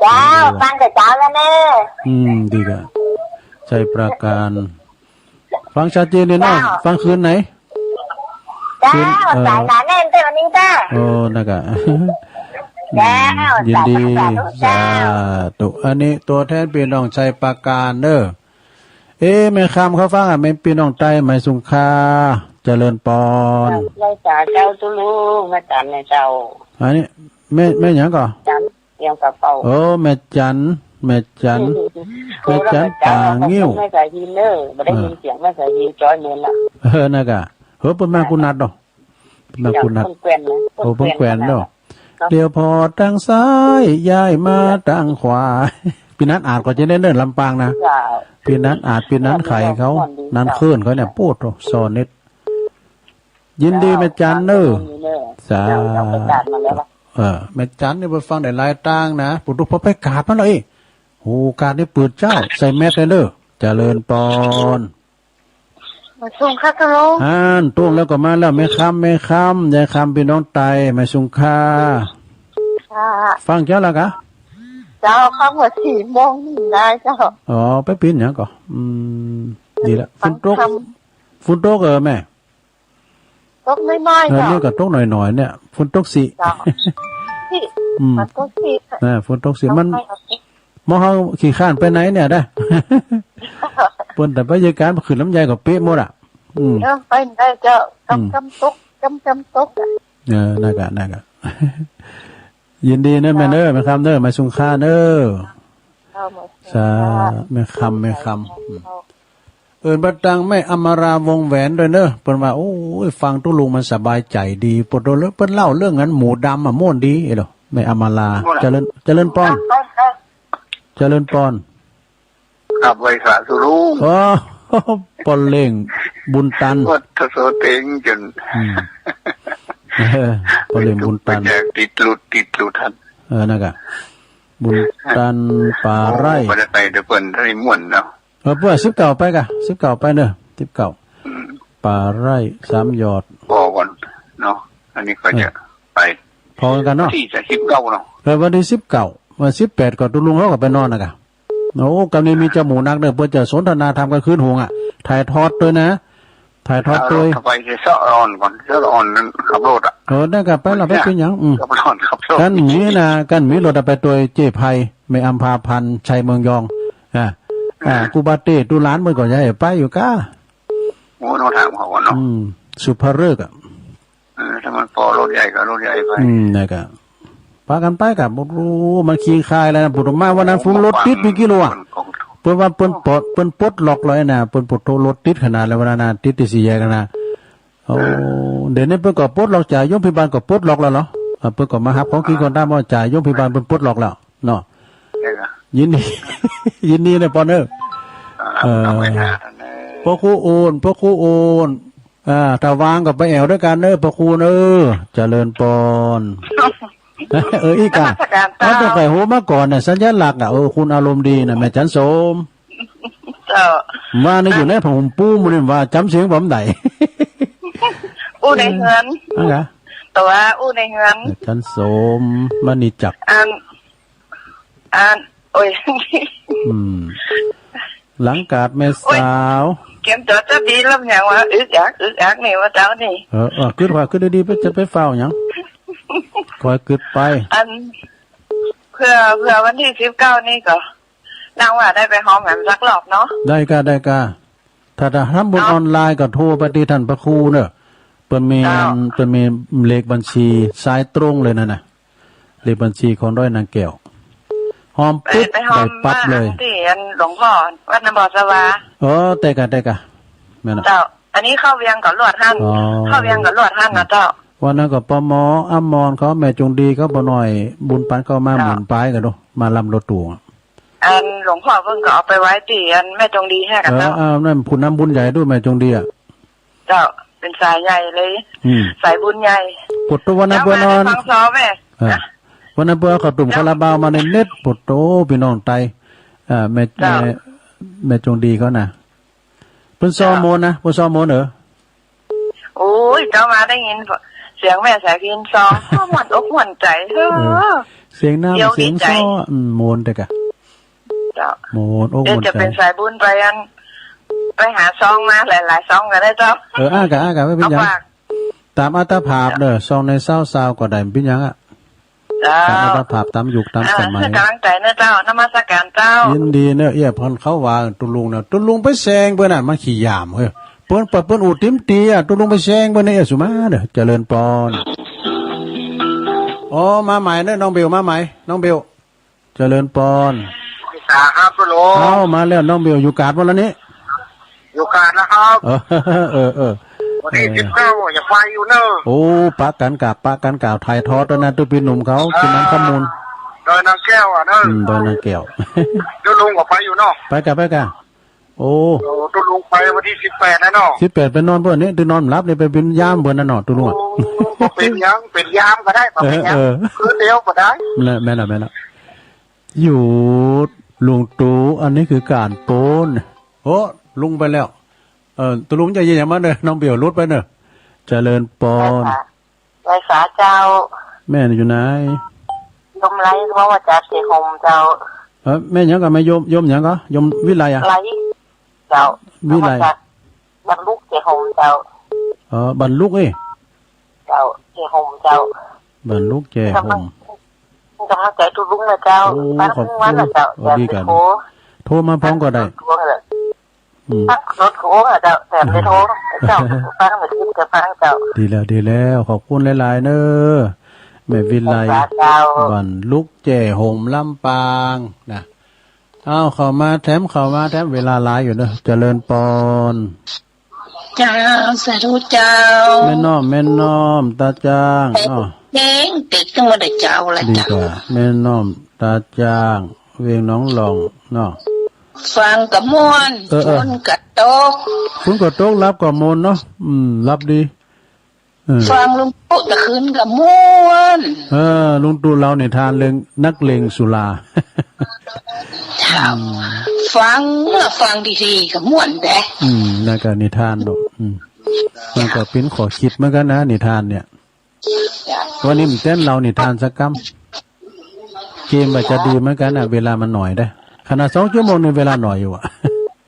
เจ้า หนองบัว ฟังแต่เช้าแล้วเน่อ อืม ดีก่ะ ชัยปราการ ฟังชัดเจนเลยเนาะ เจ้า ฟังคืนไหน เจ้า คืน เอ่อ สายหนาแน่นเต้วันนี้เจ้า โอ้ นะก่ะ เจ้า อืม ยินดี สาธุ สาธุ เจ้า สาธุ อันนี้ตั๋วแทนปี้น้องชัยปราการเด้อ เอ๊ะ แม่คำเขาฟังอ่ะ แม่นปี้น้องใต้ไหม สุงคา เจริญปอน ไหว้สาเจ้าตุ๊ลุง มาต๋ามแม่เจ้า อันนี้ แม่ แม่หยังก่อ จัน เตรียมกระเป๋า โอ้ แม่จัน แม่จัน แม่จัน โทรแล้ว ป่างิ้ว แม่สายพินเนอะ บ่ได้ยินเสียงแม่สายพินจ้อยเมินละ เออ นะก่ะ เฮ้อ เปิ้นมากู้นัดเนาะ เปิ้นมากู้นัด เปิ้นแควนนะ โอ้ เปิ้นแควนเนาะ เตียวผ่อตางซ้าย ย้ายมาตางขวา ปี้นัทอาจก็จะได้เนิ่นลำปางนะ เจ้า ปี้นัทอาจ ปี้นัทไขเขา นัทเคิ่นเขาเนี่ย ปู๊ดโธ่ ซอเน็ต ยินดีแม่จันเน่อ สาธุ เออ แม่จันนี่ไปฟังได้หลายตางนะ ปู๊ดโธ่ พอไปกราบมันแล้วเอ้ย โอ้ โอกาสนี่เปิดเจ้า ใส่แมสเลยเน่อ เจริญปอน มาส่งค่ะ ตะลง อ่าน ตวงแล้วก็มาแล้ว แม่คำ แม่คำ ยายคำ ปี้น้องไต มาส่งค่ะ ค่ะ ฟังเจ้าแล้วกะ เจ้า ฟังว่าสี่โมงนี่ได้เจ้า อ๋อ ไปปิ้นหยังก่อ อืม ดีละ ฟัง ฝนตก ธรรม ฝนตกเออแม่ ตกน้อยๆ เออ เจ้า นี่ก็ตกน้อยๆ เนี่ย ฝนตกสิ เจ้า สิ อืม มันตกสิ เออ ฝนตกสิ มัน ตกน้อยๆ หมอเฮาขี้ค้านไปไหนเนี่ยนะ เปิ้นแต่ไปยายการขึ้นลำไยก็เป๊ะหมดอ่ะ อืม เออ ไปได้เจ้า อืม กำกำตก กำกำตกอ่ะ เออ นั่นกะ นั่นกะ ยินดีเน่อแม่เน่อ แม่คำเน่อ มาส่งค่ะเน่อ เจ้า มาส่งค่ะ สา แม่คำ แม่คำ อืม เอิ้นปะตังแม่อำมาลาวงแหวนด้วยเน่อ เปิ้นว่า โอ้ย ฟังตุ๊ลุงมันสบายใจ๋ดี ปู๊ดโธ่ เปิ้นเล่าเรื่องนั้นหมูดำอะ ม่วนดี เอ้ยเหรอ แม่อำมาลา ม่วนอะ เจริญ เจริญปอน เจริญปอน ครับ ไหว้สาธุลุง อ๋อ ปอเล่งบุญตัน วัดทะโสเตงจน อืม เออ ปอเล่งบุญตัน ติดหลุด ติดหลุดทัน เออ นั่นกะ บุญตัน ป่าไร่ โอ้ บ่ได้ไปเด้อเปิ้น ได้ม่วนเนาะ เออ เปิ้นสิบเก้าไปกะ สิบเก้าไปเน่อ สิบเก้า อืม ป่าไร่ สามยอด พอก่อนเนาะ อันนี้ก็จะ เออ ไป พอกันเนาะ วันตี้สิบเก้าเนาะ เออ วันตี้สิบเก้า วันสิบแปดก็ตุ๊ลุงเขาก็ไปนอนนะกะ โอ้ กำนี้มีเจ้าหมู่นักเน่อ เปิ้นจะสนทนาธรรมกันคืนหุงอ่ะ ถ่ายทอดตวยนะ ถ่ายทอดตวย เอารถไปเซาะอ่อนก่อน เซาะอ่อนนั้นขับรถอ่ะ เออ นั่นกะ ไปละ ไปเป๋นหยัง อืม ขับรถ ขับรถ กันมีนะ กันมีรถอะ ไปตวยเจ๊ไพ แม่อำพาพันธ์ ชัยเมืองยอง อ่า อ่า อ่า กูบาเต้ ตุ๊หลานเปิ้นก็จะหื้อไปอยู่ก้า โอ้ ต้องถามเขาก่อนเนาะ อืม สุภฤกษ์อ่ะ เออ ถ้ามันปอรถใหญ่ก็รถใหญ่ไป อืม นั่นกะ ปากั๋นไปกะ บ่ฮู้ มันขี้คายแล้วนะ ปู๊ดโธ่ มาวันนั้น ฝนรถติดเป๋นกิโลอะ เปิ้นว่าเปิ้นปลด เปิ้นปลดล็อกแล้วนะ เปิ้นปู๊ดโธ่ รถติดขนาดแล้ววันนั้นนะ ติดตี้สี่แยกนะ โอ้ เดี๋ยวนี้เปิ้นก็ปลดล็อก จ่ายมพิบาลก็ปลดล็อกแล้วเหรอ อ่า เปิ้นก็มาฮับของกิ๋นของตาม ว่าจ่ายมพิบาลเปิ้นปลดล็อกแล้วเนาะ ใช่ครับ ยินดี ยินดีเน่อปอนเน่อ อ่า เออ เอาไว้หาท่านเน่อ พระครูโอน พระครูโอน อ่า ถ้าว่างก็ไปแอ่วตวยกั๋นเน่อ พระครูเน่อ เจริญปอน เออ อี้ก่า นมัสการเจ้า เอา ต้องใค่ฮู้มาก่อนเนี่ย สัญลักษณ์อ่ะ เออ คนอารมณ์ดีน่ะ แม่จันโสม เจ้า ว่านี่อยู่ในผ้าห่มปู้มื้อนี้ ว่าจ๋ำเสียงบ่ได้ อู้ในเฮือน เออ นั่นกะ แต่ว่าอู้ในเฮือน แม่จันโสม มณีจักร อัน อัน โอ๊ย อืม หลังกาดแม่สาว โอ๊ย เกมจอดจะดีแล้วยังวะ อึกอัก อึกอักนี่ว่าเจ้านี่ เออ เออ กึ๊ดว่า กึ๊ดดีๆ ไปจะไปฟ้าวหยัง ค่อยกึ๊ดไป อัน เผื่อ เผื่อวันตี้สิบเก้านี่ก็ นางว่าได้ไปฮ้อมกั๋นสักรอบเนาะ ได้ก่า ได้ก่า ถ้า ถ้าทำบุญ เนาะ ออนไลน์ก็โทรไปตี้ท่านพระครูเน่อ เปิ้นมี เจ้า เปิ้นมีเลขบัญชีสายตรงเลยนั่นน่ะ เลขบัญชีของดอยนางแก้ว ฮ้อมปุ๊บ ไป ไปฮ้อม ได้ปั๊บเลย ตี้อันหลวงพ่อวัดน้ำบ่อสวา เออ ได้ก่า ได้ก่า แม่นน่ะ เจ้า อันนี้เข้าเวียงก็ลวดหั้น อ๋อ เข้าเวียงก็ลวดหั้นนะเจ้า วันนั้นก็ปอหมออมรเขา แม่จงดีเขา ปอน้อยบุญปันเขามา เจ้า หมื่นปายก่าเนาะ มาลำรถตู้อะ อันหลวงพ่อเปิ้นก็เอาไปไว้ตี้อันแม่จงดีแท้ก่า เออ เจ้า เอา นั่นผู้นำบุญใหญ่ตวย แม่จงดีอะ เจ้า เป๋นสายใหญ่เลย อืม สายบุญใหญ่ ปู๊ดโธ่ วันนั้นเปิ้นนอน เจ้ามาได้ฟังซอแม่ เออ วันนั้นเปิ้นเอาข้าวตุ้ม เจ้า คาราบาวมาเน็ดๆ ปู๊ดโธ่ ปี้น้องไต อ่า แม่ เจ้า แม่ แม่จงดีเขาน่ะ เปิ้นซอ เจ้า โมนนะ เปิ้นซอโมนเออ โอ๊ย เจ้ามาได้ยินเสียงแม่สายพิณซอ ม่วนอกม่วนใจ๋ เออ เออ เสียงนาง เสียงซอ ดีใจ๋ อืม โมนแต่ก่า เจ้า โมนอก เดี๋ยว โมนใจ๋ จะเป๋นสายบุญไปอัน ไปหาซองมาหลายๆ ซองก็ได้เจ้า เออ อ้าก่า อ้าก่า บ่เป๋นหยัง เอาฝาก ต๋ามอัตภาพเน่อ เจ้า ซองในซาวๆ ก็ได้ บ่เป๋นหยังอะ เจ้า ต๋ามอัตภาพ ต๋ามยุค ต๋ามสมัย เออ หื้อกำลังใจ๋เน่อเจ้า นมัสการเจ้า ยินดีเน่อ เอี้ย เปิ้นเขาว่าตุ๊ลุงเน่อ ตุ๊ลุงไปแซงเปิ้นน่ะ มันขี้หยามเฮ้ย เปิ้น เปิ้น เปิ้นอู้ติ๋มตี๋อะ ตุ๊ลุงไปแซงเปิ้นเน่อ เอี้ย สุมาเน่อ เจริญปอน อ๋อ มาใหม่เน่อ น้องเบล มาใหม่ น้องเบล เจริญปอน สาครับ ฮัลโหล เอ้า มาแล้ว น้องเบล อยู่กาดบ่ละนี่ อยู่กาดแล้วครับ เออ เออ เออ วันตี้ เออ สิบเก้า อะ จะไปอยู่เน่อ โอ้ ปะกั๋นกล่าว ปะกั๋นกล่าว ถ่ายทอดตวยนะ ตุ๊ปี้หนุ่มเขา เออ กิ๋นน้ำข้าวมูล ดอยนางแก้วอะเน่อ อืม ดอยนางแก้ว ตุ๊ลุงก็ไปอยู่เนาะ ไปก่ะ ไปก่ะ โอ้ โอ้ ตุ๊ลุงไปวันตี้ สิบแปด นะเนาะ สิบแปด ไปนอนเปิ้นนี่ ตื่นนอนหลับนี่ ไปเป๋นยามเปิ้นน่ะเนาะ ตุ๊ลุงอะ โอ้ บ่เป๋นหยัง เป๋นยามก็ได้ บ่เป๋นหยัง เออ เออ คืนเดียวก็ได้ แม่นละ แม่นละ แม่นละ อยู่ ลุงตู่ อันนี้คือก๋านโป๊น โอ้ ลุงไปแล้ว เออ ตุ๊ลุงจะยินหยังมาเน่อ น้องเปียวหลุดไปเน่อ เจริญปอน ไหว้สา ไหว้สาเจ้า แม่อยู่ไหน โยมไล ว่าว่าจะเสห่มเจ้า เออ แม่หยังก่อ แม่โยม โยมหยังก่อ โยมวิไลอะ ไล เจ้า วิไล ว่าจะบรรลุเสห่มเจ้า เออ บรรลุเอ้ย เจ้า เสห่มเจ้า บรรลุเสห่ม กำลัง กำลังใจ๋ตุ๊ลุงนะเจ้า โอ้ ฟัง ขอบคุณ ทุกวันนะเจ้า โอ้ ดีกั๋น โทร โทรมาพร้อมก็ได้ ดวงเลย อืม ฟังสดก็โอ้เจ้า แต่ไม่โทร เจ้า ฟังไม่คิดจะฟังเจ้า ดีแล้ว ดีแล้ว ขอบคุณหลายๆ เน่อ แม่วิไล ขอบคุณเจ้า บรรลุเสห่มลำปางนะ เอา เข้ามาแถม เข้ามาแถม เวลาหลายอยู่เน่อ เจริญปอน เจ้า สาธุเจ้า แม่น้อม แม่น้อม ตาจ้าง เอ้า แดงเต็กจังว่าได้เจ้าละ ดี เจ้า กว่า แม่น้อม ตาจ้าง เวียงหนองหล่อง เนาะ ฟังก็ม่วน เออ เออ ฝนก็ตก ฝนก็ตก หลับก็ม่วนเนาะ อืม หลับดี เออ ฟังลุงตู่ตะคืนก็ม่วน เออ ลุงตู่เล่านิทานเรื่องนักเลงสุรา เจ้า อืม ฟัง ฟังดีๆ ก็ม่วนแต๊ อืม นั่นก็นิทานเนาะ อืม มันก็เป๋นข้อคิดเหมือนกั๋นนะ นิทานเนี่ย วันนี้บ่เต้นเล่านิทานสักกำ เกมว่าจะดีเหมือนกั๋นนะ เวลามันหน่อยเด้อ ขนาดสองชั่วโมงนี่เวลาหน่อยอยู่อะ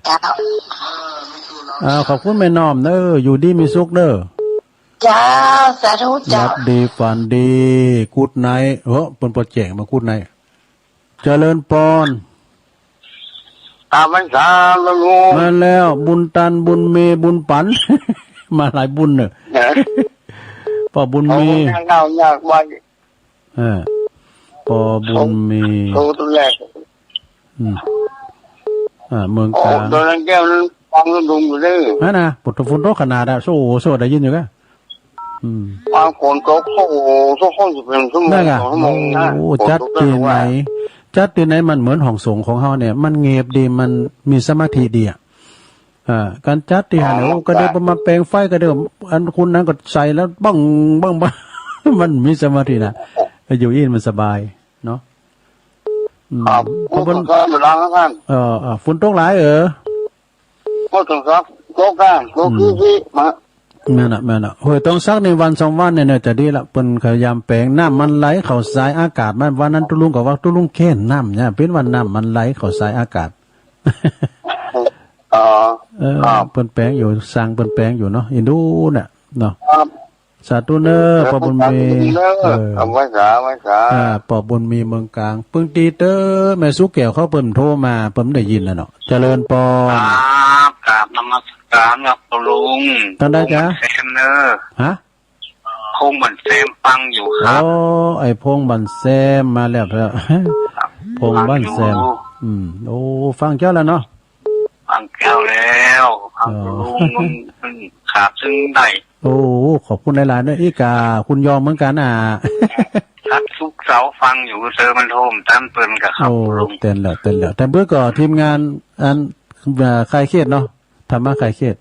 เจ้า อ่า ขอบคุณแม่น้อมเน่อ อยู่ดีมีสุขเน่อ เจ้า สาธุเจ้า หลับดีฝันดี กู๊ดไนท์ เฮ้อ เปิ้นปอแจ้งมากู๊ดไนท์ เจริญปอน ตามพรรษาแล้วลูก มาแล้ว บุญตัน บุญมี บุญปัน มาหลายบุญเน่อ เออ ป้อบุญมี เอาบุญยากเล่ายากไว้ เออ ป้อบุญมี โทรตัวแรก อืม อ่า เมืองกลาง โอ้ ดอยนางแก้วนั้นฟังแล้วดุงอยู่เด้อ นั่นนะ ฝนตก ฝนตกขนาดอะ โซ่ โซ่ ได้ยินอยู่กะ อืม บางฝนตก โอ้โห ชั่วโมง สิบเอ็ดชั่วโมง นั่นไง สองชั่วโมงนะ โอ้ ฝนตก จัดตี้ไหน ได้ว่า จัดตี้ไหนมันเหมือนห้องสงฆ์ของเฮาเนี่ย มันเงียบดี มันมีสมาธิดีอะ อ่า ก๋านจัดตี้หั้นเนี่ย โอ้ ก็เดี๋ยวมาแปลงไฟ ก็เดี๋ยวอันคนนั้นก็ใส่แล้ว บั้ง บั้ง บั้ง มันมีสมาธินะ อยู่อี้มันสบายเนาะ อืม ครับ เพราะมัน พูดถึงการเวลาแล้วกัน เออ เออ ฝนตกหลาย เออ พูดถึงครับ ตกอ่ะ ตก อืม คือ คือ มา แม่นละ แม่นละ ห้วยตองสักในวันสองวันเนี่ย น่าจะดีละ เปิ้นพยายามแป๋ง น้ำมันไหลเข้าสายอากาศ มัน วันนั้นตุ๊ลุงก็ว่าตุ๊ลุงแค้นน้ำเนี่ย เป๋นว่าน้ำมันไหลเข้าสายอากาศ อ๋อ เออ ครับ เปิ้นแป๋งอยู่ สั่งเปิ้นแป๋งอยู่เนาะ อินดูน่ะ เนาะ ครับ สาธุเน่อ เออ ป้อบุญมี เออ เอาไว้สา ไว้สา อ่า ป้อบุญมีเมืองกลาง ปึ้งตี้เต๊อะ แม่สุแก้วเขาเปิ้นโทรมา เปิ้นได้ยินแล้วเนาะ เจริญปอน ครับ กราบนมัสการครับคุณลุง ท่านใดจ๊ะ พงษ์บันแซมเน่อ ฮะ พงษ์บันแซมฟังอยู่ครับ โอ้ ไอ้พงษ์บันแซมมาแล้วเถอะ ครับ พงษ์บันแซม ฟังอยู่ อืม โอ้ ฟังเจ้าแล้วเนาะ ฟังเจ้าแล้ว ฟัง อ๋อ ลุง ลุง ลุง ครับ ซึ่งได้ โอ้ ขอบคุณหลายๆ เน่อ อีกา คุณยองเหมือนกั๋นอ่ะ ทักทุกเสาร์ฟังอยู่ เซอร์มันโทรมตั้นเปิ้นกะครับ โอ้ ลุง เต้นแล้ว เต้นแล้ว แต่เปิ้นก็ทีมงานอัน เอ่อ คลายเครียดเนาะ ธรรมะคลายเครียด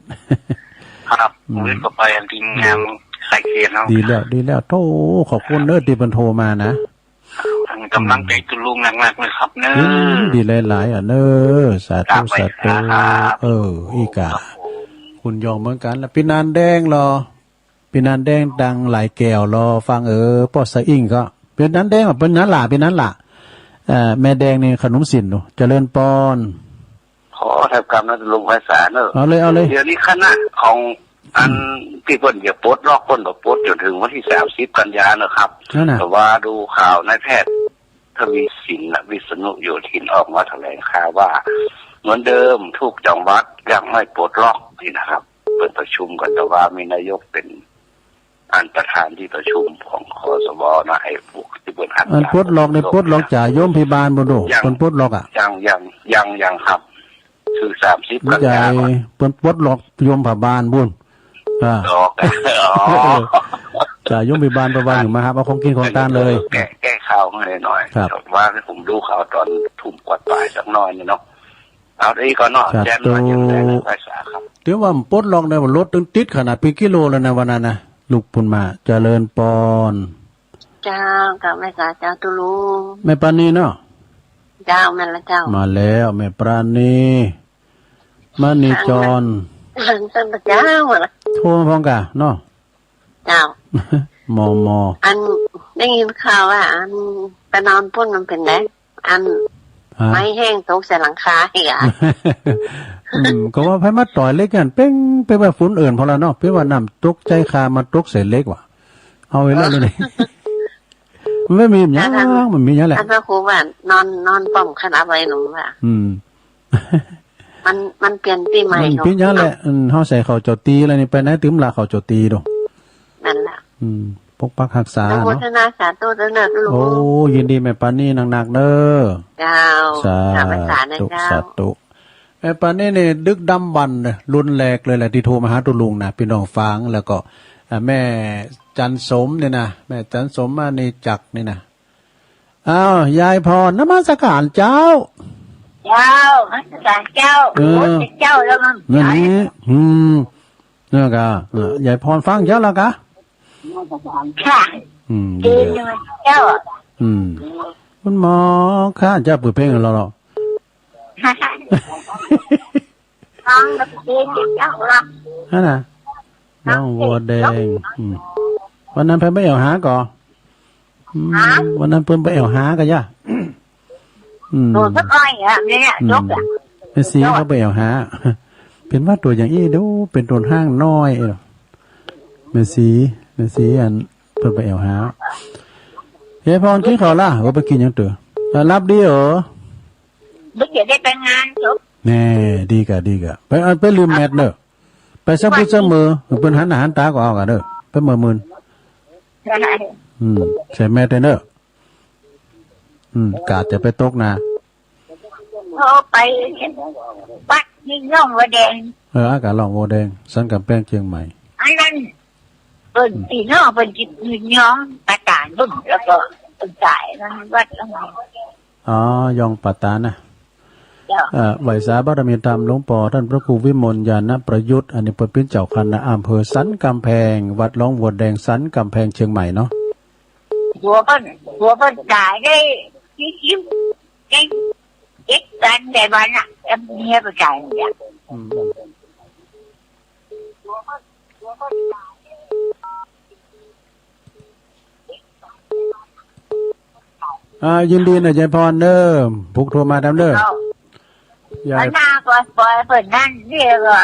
ครับ อืม มื้อก็ไปอันทีมงานคลายเครียดเนาะ ดีแล้ว ดีแล้ว โธ่ ขอบคุณเน่อ ตี้เปิ้นโทรมานะ กำลังใจ๋ตุ๊ลุงนักๆ เลยครับเน่อ อืม ดีหลายๆ อ่ะเน่อ สาธุ สาธุ ครับ เออ อีกา ครับผม คุณยองเหมือนกั๋น แล้วปี้นานแดงลอ ปี้นานแดงตังหลายแก้วลอ ฟังเออ ป้อสะอิ่งก็ ปี้นานแดงอ่ะ ปี้นานหล่า ปี้นานหล่า เอ่อ แม่แดงนี่ขนมสินเนาะ เจริญปอน ขอแถมกำนะลุงไพศาลเนอะ เอาเลย เอาเลย เดี๋ยวนี้คณะของอัน อืม ตี้เปิ้นจะปลดล็อก เปิ้นก็ปลดจ๋นเถิงวันตี้สามสิบกันยาเนอะครับ นั่นน่ะ แต่ว่าดูข่าวนายแพทย์ทวีสินน่ะ วิษณุโยธินออกมาแถลงข่าวว่า เหมือนเดิมทุกจังหวัดยังไม่ปลดล็อกนี่นะครับ เปิ้นประชุมกั๋น แต่ว่ามีนายกเป๋น อันประธานตี้ประชุมของ คสว นะ ไอ้พวกตี้เปิ้นอัด อันปลดล็อกนี่ ปลดล็อกจ๋าโยมพยาบาลบ่ดู ยัง เปิ้นปลดล็อกอ่ะ ยัง ยัง ยัง ยังครับ คือสามสิบกันยาก่อน เปิ้นปลดล็อกโยมพยาบาลบุญ อ่า ดอก อ๋อ เออ จ่าโยมพิบาล เปิ้นว่า อยู่มาหับเอาของกิ๋นของตานเลย แก้ แก้ข่าวมาหน่อยๆ ครับ ว่าผมดูข่าวต๋อนทุ่มกว่าป๋ายสักหน่อยนี่เนาะ เอาอีกก่อนเนาะ สาธุ แจ้งมา แจ้งมา ไหว้สาครับ ถือว่ามันปลดล็อกได้ ว่ารถตึงติดขนาดเป๋นกิโลแล้วนะ วันนั้นนะ ลุกปุ้นมา เจริญปอน เจ้า กับไหว้สาเจ้าตุ๊ลุง แม่ปราณีเนาะ เจ้า แม่นละเจ้า มาแล้ว แม่ปราณี มณีจร ตั้งแต่เจ้าละ โทรมาพร้อมกั๋นเนาะ เจ้า มอมอ อันได้ยินข่าวว่า อันไปนอนปุ้นมันเป๋นไง อัน ฮะ ไม้แห้งตกใส่หลังคาอีกอะ อืม ก็ว่าไผมาต่อยเหล็กกั๋น เป๊ง เป๊ง ว่าฝุ่นเอิ้นพอแล้วเนาะ เป๋นว่าน้ำตกใจ๋คามาตกใส่เหล็กว่ะ เอาไว้แล้วนี่ มันบ่มีหยัง อันนั้น มันมีหยังแหละ อันพระครูว่านอน นอนป้อมขนาดไว้หนูว่า อืม มัน มันเปลี่ยนตี้ใหม่ มันเปลี่ยนหยังแหละ เนาะ อืม เฮาใส่ข้าวเจ้าตี๋แล้วนี่ ไปไหนตึงละข้าวเจ้าตี๋ดู นั่นแหละ อืม ปกปักฮักษา อนุโม เนาะ ทนาสาธุด้วยเนอะลูก โอ้ ยินดีแม่ปราณีนักๆ เด้อ เจ้า สา สาธุ สาธุนะเจ้า สาธุ แม่ปราณีนี่ดึกดำบรรพ์เลย รุ่นแรกเลยแหละตี้โทรมาหาตุ๊ลุงนะ ปี้น้องฟัง แล้วก็ อ่า แม่จันสมนี่นะ แม่จันสมมณีจักรนี่นะ อ้าว ยายพร นมัสการเจ้า เจ้า นมัสการเจ้า เออ โอ้ เจ้าแล้วมั้ง นั่นนี่ อืม นั่นกะ เออ ยายพรฟังเจ้าแล้วกะ ค่ะ อืม ดีเลยเจ้า อืม คุณหมอคะ เจ้าเปิดเพลงให้เฮาเนาะ ฟังแล้วเปิดเพลงเจ้าละ นั่นน่ะ ร้องวัวแดง อืม วันนั้นเปิ้นไปแอ่วหาก่อ อืม ฮะ วันนั้นเปิ้นไปแอ่วหาก่อ อืม โดนสักอ้อยอะเนี่ย อืม ยกอะ แม่ศรีเขาไปแอ่วหา เป็นว่าตั๋วอย่างอี้ดู เป็นตั๋วฮ้างน้อยเอ้อ แม่ศรี แม่ศรี อันเปิ้นไปแอ่วหา ยายพรกิ๋นข้าวละ โอ้ ไปกิ๋นหยังเต๊อะ อ่ะ หลับดีเหรอ บ่จะได้ไปงานศพ แน่ ดีกะ ดีกะ ไป อัน ไปลืมแมสเน่อ ไปสักมื้อสักมื้อ เปิ้นหันหน้าหันต๋าก็เอากะเน่อ ไปเมินๆ อืม ใส่แมสเน่อ อืม กาดจะไปตกนะ โอ้ ไปวัดนี่ร่องวัวแดง เออ อากาศร่องวัวแดง สันก๋ำแปงเจียงใหม่ อันนั้น เปิ้น อืม ปี้น้องเปิ้นกิ๋นยองปาตานบุ้น แล้วก็เปิ้นต๋ายนั้นวัดร่อง อ๋อ ยองปาตานนะ เจ้า เอ่อ ไหว้สาบารมีธรรมหลวงป้อต้านพระครูวิมลญาณประยุทธ์ อันนี้เปิ้นเป๋นเจ้าคณะอำเภอสันก๋ำแปง วัดร่องวัวแดงสันก๋ำแปงเจียงใหม่เนาะ หัวเปิ้น หัวเปิ้นต๋ายได้ ได้เจ็ดวันแปดวันอะ แล้วเมียไปต๋ายเนี่ย อืม อ่า ยินดีนะยายพรเน่อ ผู้โทรมาดำเน่อ เจ้า ยาย อันหน้าก่อนปล่อยเปิ้นนั่นเดี๋ยวก็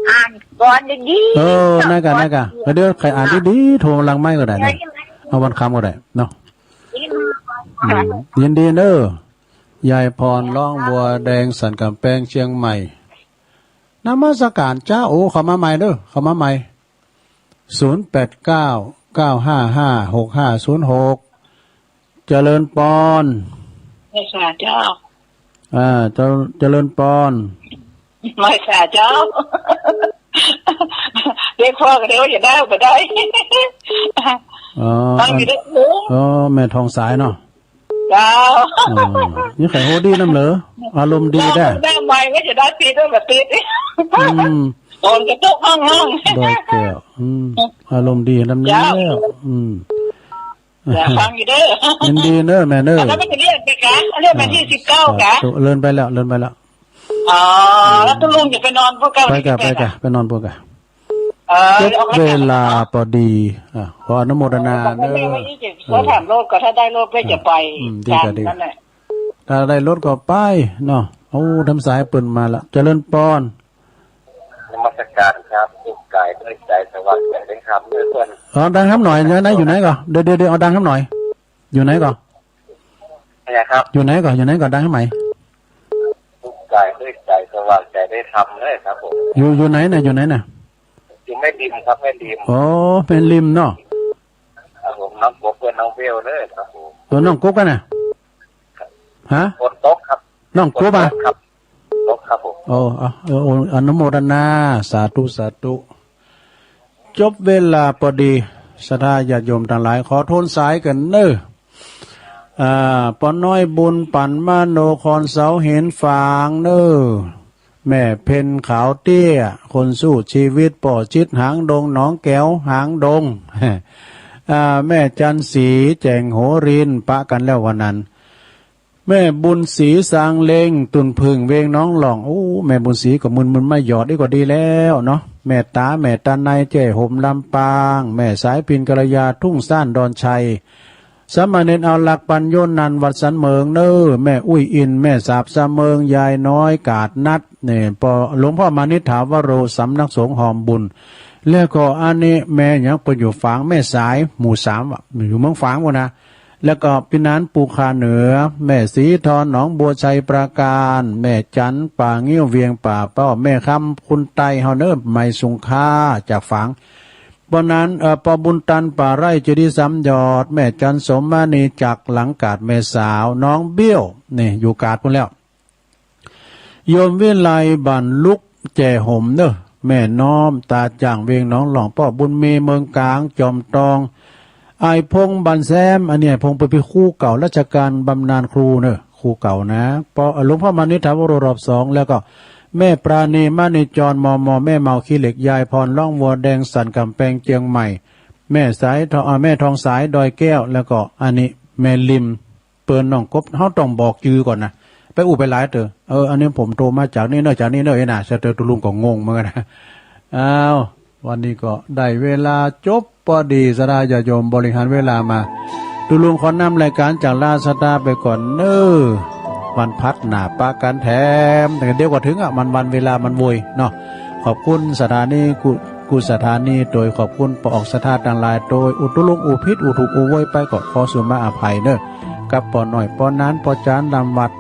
อ่านก่อนดีๆ เออ เนาะ นั่นกะ ก่อน นั่นกะ เดี๋ยวใค่อ่านดีๆ โทรหลังไมค์ก็ได้นะ เดี๋ยวนี้มัน เอาวันค่ำก็ได้เนาะ นี่มัน อืม ยินดีเน่อ ยายพรร่องวัวแดงสันก๋ำแปงเจียงใหม่ นมัสการเจ้า โอ้ เข้ามาใหม่เน่อ เข้ามาใหม่ ศูนย์แปดเก้า เก้าห้าห้า หกห้าศูนย์หก เจริญปอน ไหว้สาเจ้า อ่า เจริญ เจริญปอน ไหว้สาเจ้า เรียกพ่อก็ได้ ว่าจะได้ก็ได้ อ๋อ ฟังอยู่เด้อ อ๋อ แม่ทองสายเนาะ เจ้า อ๋อ นี่ใค่ฮู้ดีนำเหรอ อารมณ์ดีแต๊ ได้ใหม่ ว่าจะได้ติด ว่าบ่ติด อืม ฝนก็ตกฮ้องๆ โดยแก้ว อืม อารมณ์ดีนำนี้ เจ้า แล้ว อืม เดี๋ยวฟังอยู่เด้อ ยินดีเน่อแม่เน่อ แล้วมันจะเรียกไปกะ เรียกวันตี้สิบเก้ากะ สาธุ เลื่อนไปแล้ว เลื่อนไปแล้ว อ๋อ แล้วตุ๊ลุงจะไปนอนปุ้นกะ ไปกะ วันตี้สิบแปด ไปกะ อะ ไปนอนปุ้นกะ เออ ครบเวลาพอดี อ่ะ ขออนุโมทนาเน่อ ขอถามโลดก่อ ถ้าได้โลดก็จะไป อืม ดีกะ ดี นั่นแหละ ถ้าได้โลดก็ไปเนาะ โอ้ ทำสายเปิ้นมาละ เจริญปอน นมัสการครับ ทุกข์กายด้วยใจ สว่างใจด้วยธรรมด้วยเพื่อน อ๋อ ดังหำหน่อย อยู่ไหน อยู่ไหนก่อ เดี๋ยว เดี๋ยว เดี๋ยว เอาดังหำหน่อย อยู่ไหนก่อ อะไรครับ อยู่ไหนก่อ อยู่ไหนก่อ ดังหำใหม่ ทุกข์กายด้วยใจ สว่างใจด้วยธรรมเลยครับผม อยู่ อยู่ไหนน่ะ อยู่ไหนน่ะ อยู่แม่ริมครับ แม่ริม อ๋อ แม่ริมเนาะ ครับผม น้องกบเพื่อนน้องเบลเลยครับผม ตัวน้องกบกันน่ะ ฮะ ฝนตกครับ น้องกบอ่ะ ฝนตกครับ ตกครับผม โอ้ เอา เออ โอ้ อนุโมทนา สาธุ สาธุ จบเวลาปอดี ศรัทธาญาติโยมตังหลาย ขอโทนสายกั๋นเน่อ อ่า ป้อน้อยบุญปั๋น มโนคร เสาหิน ฝางเน่อ แม่เพ็ญ ขาวเตี้ย คนสู้ชีวิต ป้อจิต หางดง หนองแก๋ว หางดง อ่า แม่จันทร์ศรี แจ่งโหรินทร์ ปะกั๋นแล้ววันนั้น แม่บุญศรี สางเล็ง ตุ่นผึ้ง เวงหนองหล่อง โอ้ แม่บุญศรีก็มึนๆ มาหยอดอีกก็ดีแล้วเนาะ แม่ต๋า แม่ต๋าใน แจ้ห่ม ลำปาง แม่สายพิณ กัลยา ทุ่งซ่าน ดอนชัย สามเณรเอาลักษณ์ ปัญโญนันท์ วัดสันเหมิงเน่อ แม่อุ้ยอิน แม่สาบสะเมิง ยายน้อย กาดนัด เนี่ย ป้อ หลวงพ่อมานิษฐาวโร สำนักสงฆ์หอมบุญ แล้วก็อันนี้แม่หยัง เปิ้นอยู่ฝาง แม่สาย หมู่สามอะ อยู่เมืองฝางพู้นนะ แล้วก็ปี้หนาน ปูคาเหนือ แม่ศรีทร หนองบัว ชัยปราการ แม่จันทร์ ป่างิ้ว เวียงป่าเป้า แม่คำ คุณไตเฮาเน่อ ไหมสุงค่า จากฝาง ป้อนั้น เอ่อ ป้อบุญตัน ป่าไร่ เจดีย์สามยอด แม่จันทร์ สมมณี จากหลังกาด แม่สาว น้องเบี้ยว นี่ อยู่กาดพู้นแล้ว โยมวิไล บ้านลุก แจ้ห่มเน่อ แม่น้อม ต๋าจ่าง เวงหนองหล่อง ป้อบุญมี เมืองกลาง จอมตอง อ้ายพงษ์ บ้านแซม อันนี้อ้ายพงษ์เปิ้นครูเก่า ราชการบำนาญครูเน่อ ครูเก่านะ ป้อ หลวงพ่อมานิษฐาวโร รอบสอง แล้วก็แม่ปราณี มณีจร มม แม่เมา ขี้เหล็ก ยายพร ร้องวัวแดง สันก๋ำแปง เจียงใหม่ แม่สายทอง อ่า แม่ทองสาย ดอยแก้ว แล้วก็อันนี้แม่ลิม เปิ้นน้องกบ เฮาต้องบอกจื้อก่อนนะ ไปอู้ไปหลายเต๊อะ เออ อันนี้ผมโทรมาจากนี่เน่อ จากนี่เน่อ เอ้ยนะ เสียเต๊อะ ตุ๊ลุงก็งงเหมือนกั๋นนะ อ้าว วันนี้ก็ได้เวลาจบปอดี ศรัทธาญาติโยมบริหารเวลามา ตุ๊ลุงขอนำรายก๋านจากลาศรัทธาไปก่อนเน่อ วันพัดหน้าปะกั๋นแถม แต่เดี๋ยวก็เถิงอะ มันวันเวลามันโวยเนาะ ขอบคุณศรัทธานี้กู้ กู้ศรัทธานี้โตย ขอบคุณป้อออกศรัทธาตังหลายโตย อู้ตุ๊ลุงอู้ผิด อู้ถูกอู้โวยไปก็ขอสุมาอภัยเน่อ กับป้อน้อย ป้อหนาน ป้อจาน ลำวัด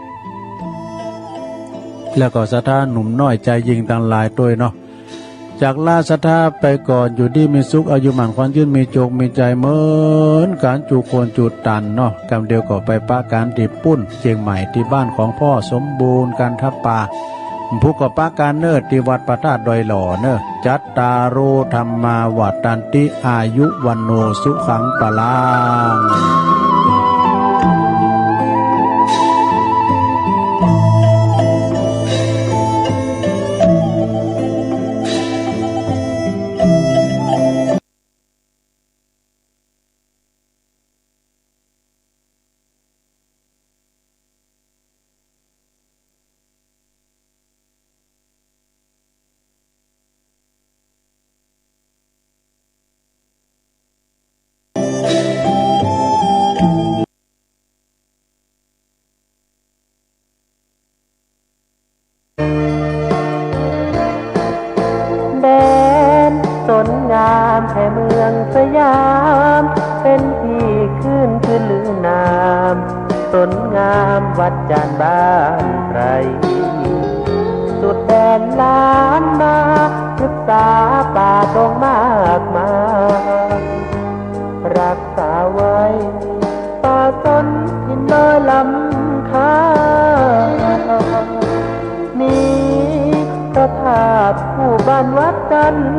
แล้วก็ศรัทธาหนุ่มน้อย จายญิงตังหลายโตยเนาะ จากลาศรัทธาไปก่อน อยู่ดีมีสุข อายุหมั้นขวัญยืน มีโจคมีชัยเหมือนกั๋น จุคนจุตันเนาะ กำเดียวก็ไปปะกั๋นตี้ปู๊น เจียงใหม่ ตี้บ้านของป้อสมบูรณ์ กันทะปา พุกก็ปะกั๋นเน่อ ตี้วัดพระธาตุดอยหล่อเน่อ จัตตาโร ธัมมา วัฑฒันติ อายุ วัณโณ สุขัง พลังแดนสนงามแผ่เมืองสยาม เป๋นตี้ขึ้นจื้อลือนาม สนงามวัดจานบ้านไพร สุดแดนล้านนา ศึกษาป่าดงมากมาย รักษาไว้ป่าสนถิ่นดอยล้ำค่า มีพระธาตุคู่บ้านวัดจันทร์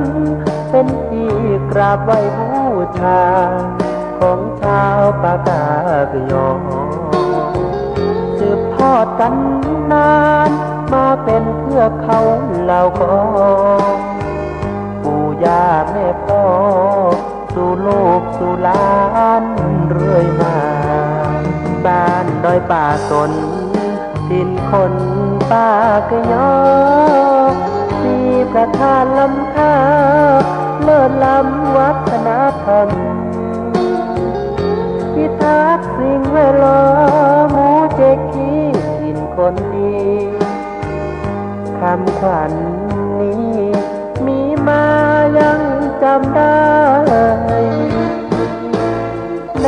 เป๋นตี้กราบไหว้บูชา ของชาวปากกาเกยอ สืบทอดกั๋นนาน มาเป๋นเทือกเขาเหล่าขอ ปู่ย่าแม่ป้อ สู่ลูกสู่หลานเรื่อยมา บ้านดอยป่าสน ถิ่นคนปากเกยอ มีพระธาตุล้ำค่า เลิศล้ำวัฒนธรรม พิทักษ์สิ่งแวดล้อม หมู่เจ๊กขี้ถิ่นคนดี คำขวัญนี้มีมายังจำได้ แด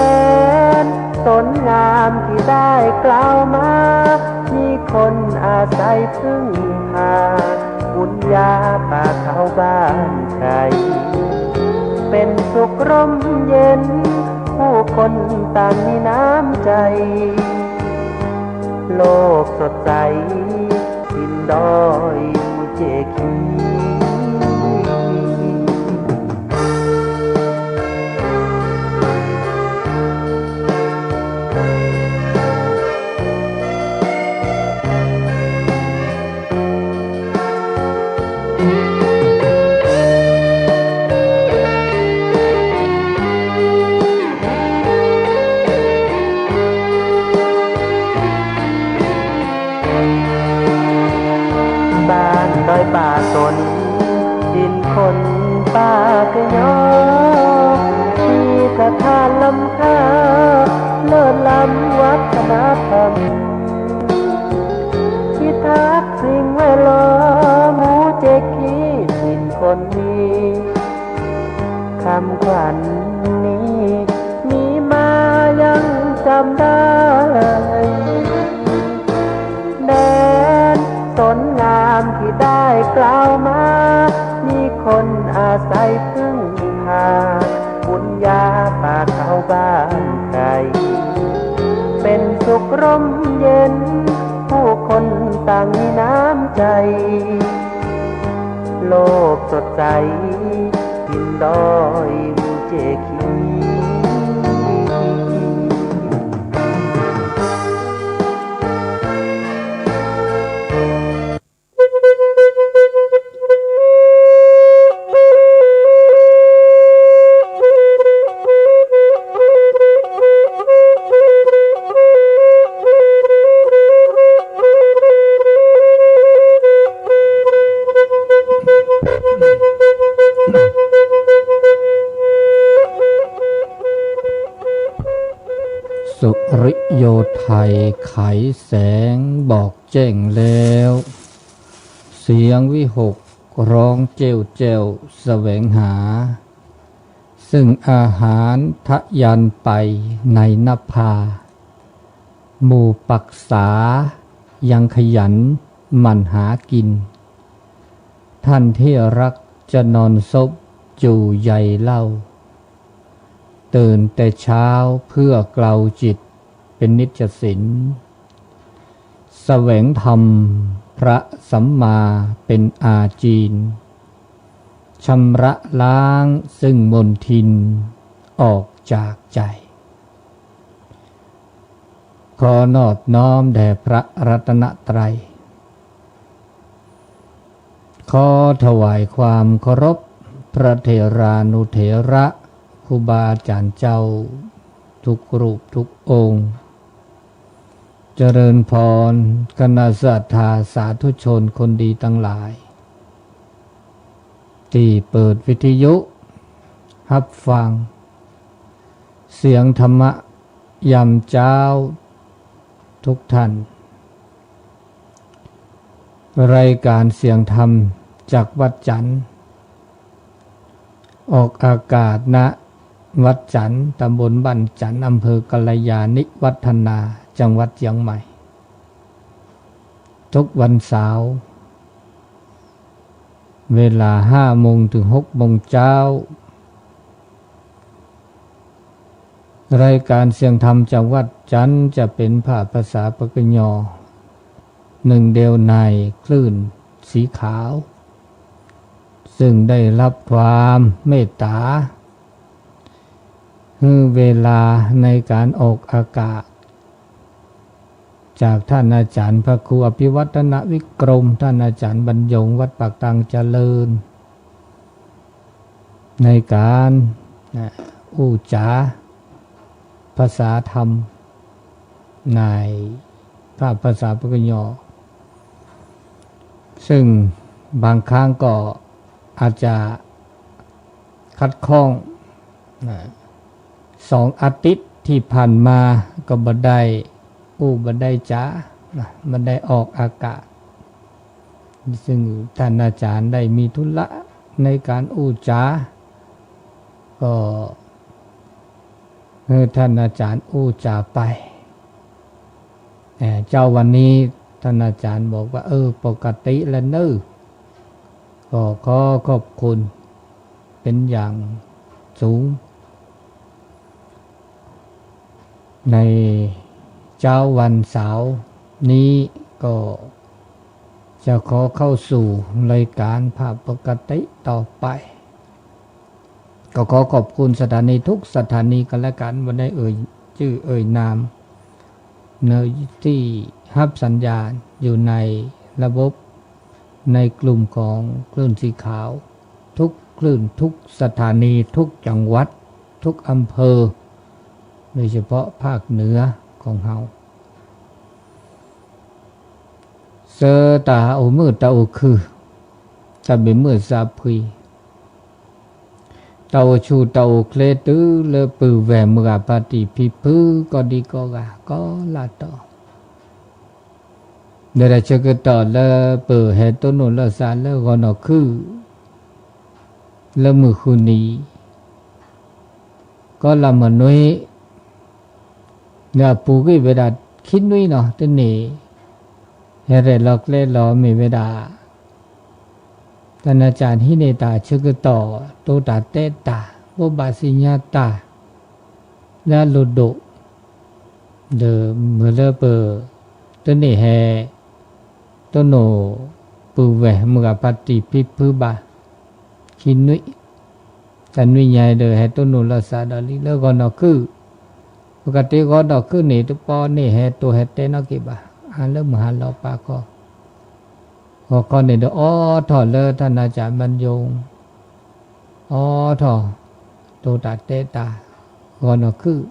นสนงามตี้ได้กล่าวมา มีคนอาศัยพึ่งพา บุญญาป่าเขาบ้านไพร เป๋นสุขร่มเย็น ผู้คนต่างมีน้ำใจ๋ โลกสดใส ถิ่นดอยเจ๊กขี้ ร่มเย็น ผู้คนต่างมีน้ำใจ โลกสดใส ถิ่นดอยภูเจคีรี สุริโยไทยไขแสงบอกแจ้งแล้ว เสียงวิหคร้องเจ้วแจ้วแสวงหา ซึ่งอาหารทะยานไปในนภา หมู่ปักษายังขยันหมั่นหากิน ท่านที่รักจะนอนซบอยู่ใยเล่า ตื่นแต่เช้าเพื่อเกลาจิตเป็นนิจศีล แสวงธรรมพระสัมมาเป็นอาจีน ชำระล้างซึ่งมลทินออกจากใจ ขอนอบน้อมแด่พระรัตนตรัย ขอถวายความเคารพพระเถรานุเถระ ครูบาอาจารย์เจ้า ทุกรูปทุกองค์ เจริญพร คณะศรัทธาสาธุชนคนดีตังหลาย ตี้เปิดวิทยุฮับฟัง เสียงธรรมะยามเจ๊าทุกท่าน รายการเสียงธรรมจากวัดจันทน์ ออกอากาศ ณ วัดจันทน์ ตำบลบ้านจันทน์ อำเภอกัลยาณิวัฒนา จังหวัดเจียงใหม่ ทุกวันเสาร์ เวลาห้าโมงถึงหกโมงเจ๊า รายการเสียงธรรมจากวัดจันทน์จะเป๋นภาคภาษาปกยอ นึ่งเดียวในคลื่นสีขาว ซึ่งได้ฮับความเมตต๋า หื้อเวลาในก๋านออกอากาศ จากต้านอาจ๋ารย์พระครูอภิวัฒนวิกรม ต้านอาจ๋ารย์บรรยงค์วัดปากตางเจริญ ในก๋าน อ่า อู้จ๋าภาษาธรรม ในภาคภาษาปกยอ ซึ่งบางครั้งก็อาจจะขัดข้อง นะ สองอาทิตย์ตี้ผ่านมาก็บ่ได้อู้บ่ได้จ๋า นะ บ่ได้ออกอากาศ ซึ่งต้านอาจ๋ารย์ได้มีธุระในก๋านอู้จ๋า ก็หื้อต้านอาจ๋ารย์อู้จ๋าไป แต่เจ๊าวันนี้ต้านอาจ๋ารย์บอกว่า เออ ปกติแล้วเน่อ ก็ขอขอบคุณเป๋นอย่างสูง ในเจ๊าวันเสาร์นี้ก็จะขอเข้าสู่รายการภาคปกติต่อไป ก็ขอขอบคุณสถานีทุกสถานีก็แล้วกั๋น บ่ได้เอ่ยจื้อเอ่ยนาม เน่อ ตี้ฮับสัญญาณอยู่ในระบบ ในกลุ่มของคลื่นสีขาว ทุกคลื่น ทุกสถานี ทุกจังหวัด ทุกอำเภอ โดยเฉพาะภาคเหนือของเฮา เซอตาโอมืดตาโอคือ ตาเบมืดสาพรี ตาโอชูตาโอเคลตื้อเลอะปือแหว่เมือปาติพิพฤกษ์ก็ดีก็กา ก็ละต่อ เดี๋ยวได้เชิญกันต่อ เลอะปือแหตโตโนเลอะสารเลอะกอนอคือ เลอะมือคืนนี้ ก็ละเมินนุ้ย เนี่ย ปูกี้เวลาคิดนุ้ยเนาะ เต้นนี่ เฮเรลอกเล่ลอมีเวลา ต้านอาจ๋ารย์ฮิเนตา ชึกต่อ โตตาเตตา โบบาสิญญาตา และโลโด ဒီးမ့ၢ်လၢပတန့ၢ်ဟဲ တိၢ်နိၣ်ပုၢ်ဝဲၢ်မုၢ်ဂၤဖါတံၢ်ဖံဖုဘၣ် ခံနွံ တၢ်နွံညါဒီး ဟဲတိၢ်နိၣ်လီၤစၢ်ဒီးလံလၢဂီၤနီၢ်ခုၣ်, ပကတဲဂီၤနီၢ်ခုၣ်န့ၣ် တပီၢ်န့ၣ်ဟဲတိၢ်ဟဲတဲနီၣ်က့ၤဘၣ်, အါလၢမုၢ်ဟါလီၤပာ်ခီ, ဂီၤခီန့ၣ်ဒီးအိးထီၣ်လၢထၣ်နါစၢ်မၢယိ, အိးထီၣ် တိၢ်တၢ်တဲတၢ် ဂီၤနီၢ်ခုၣ်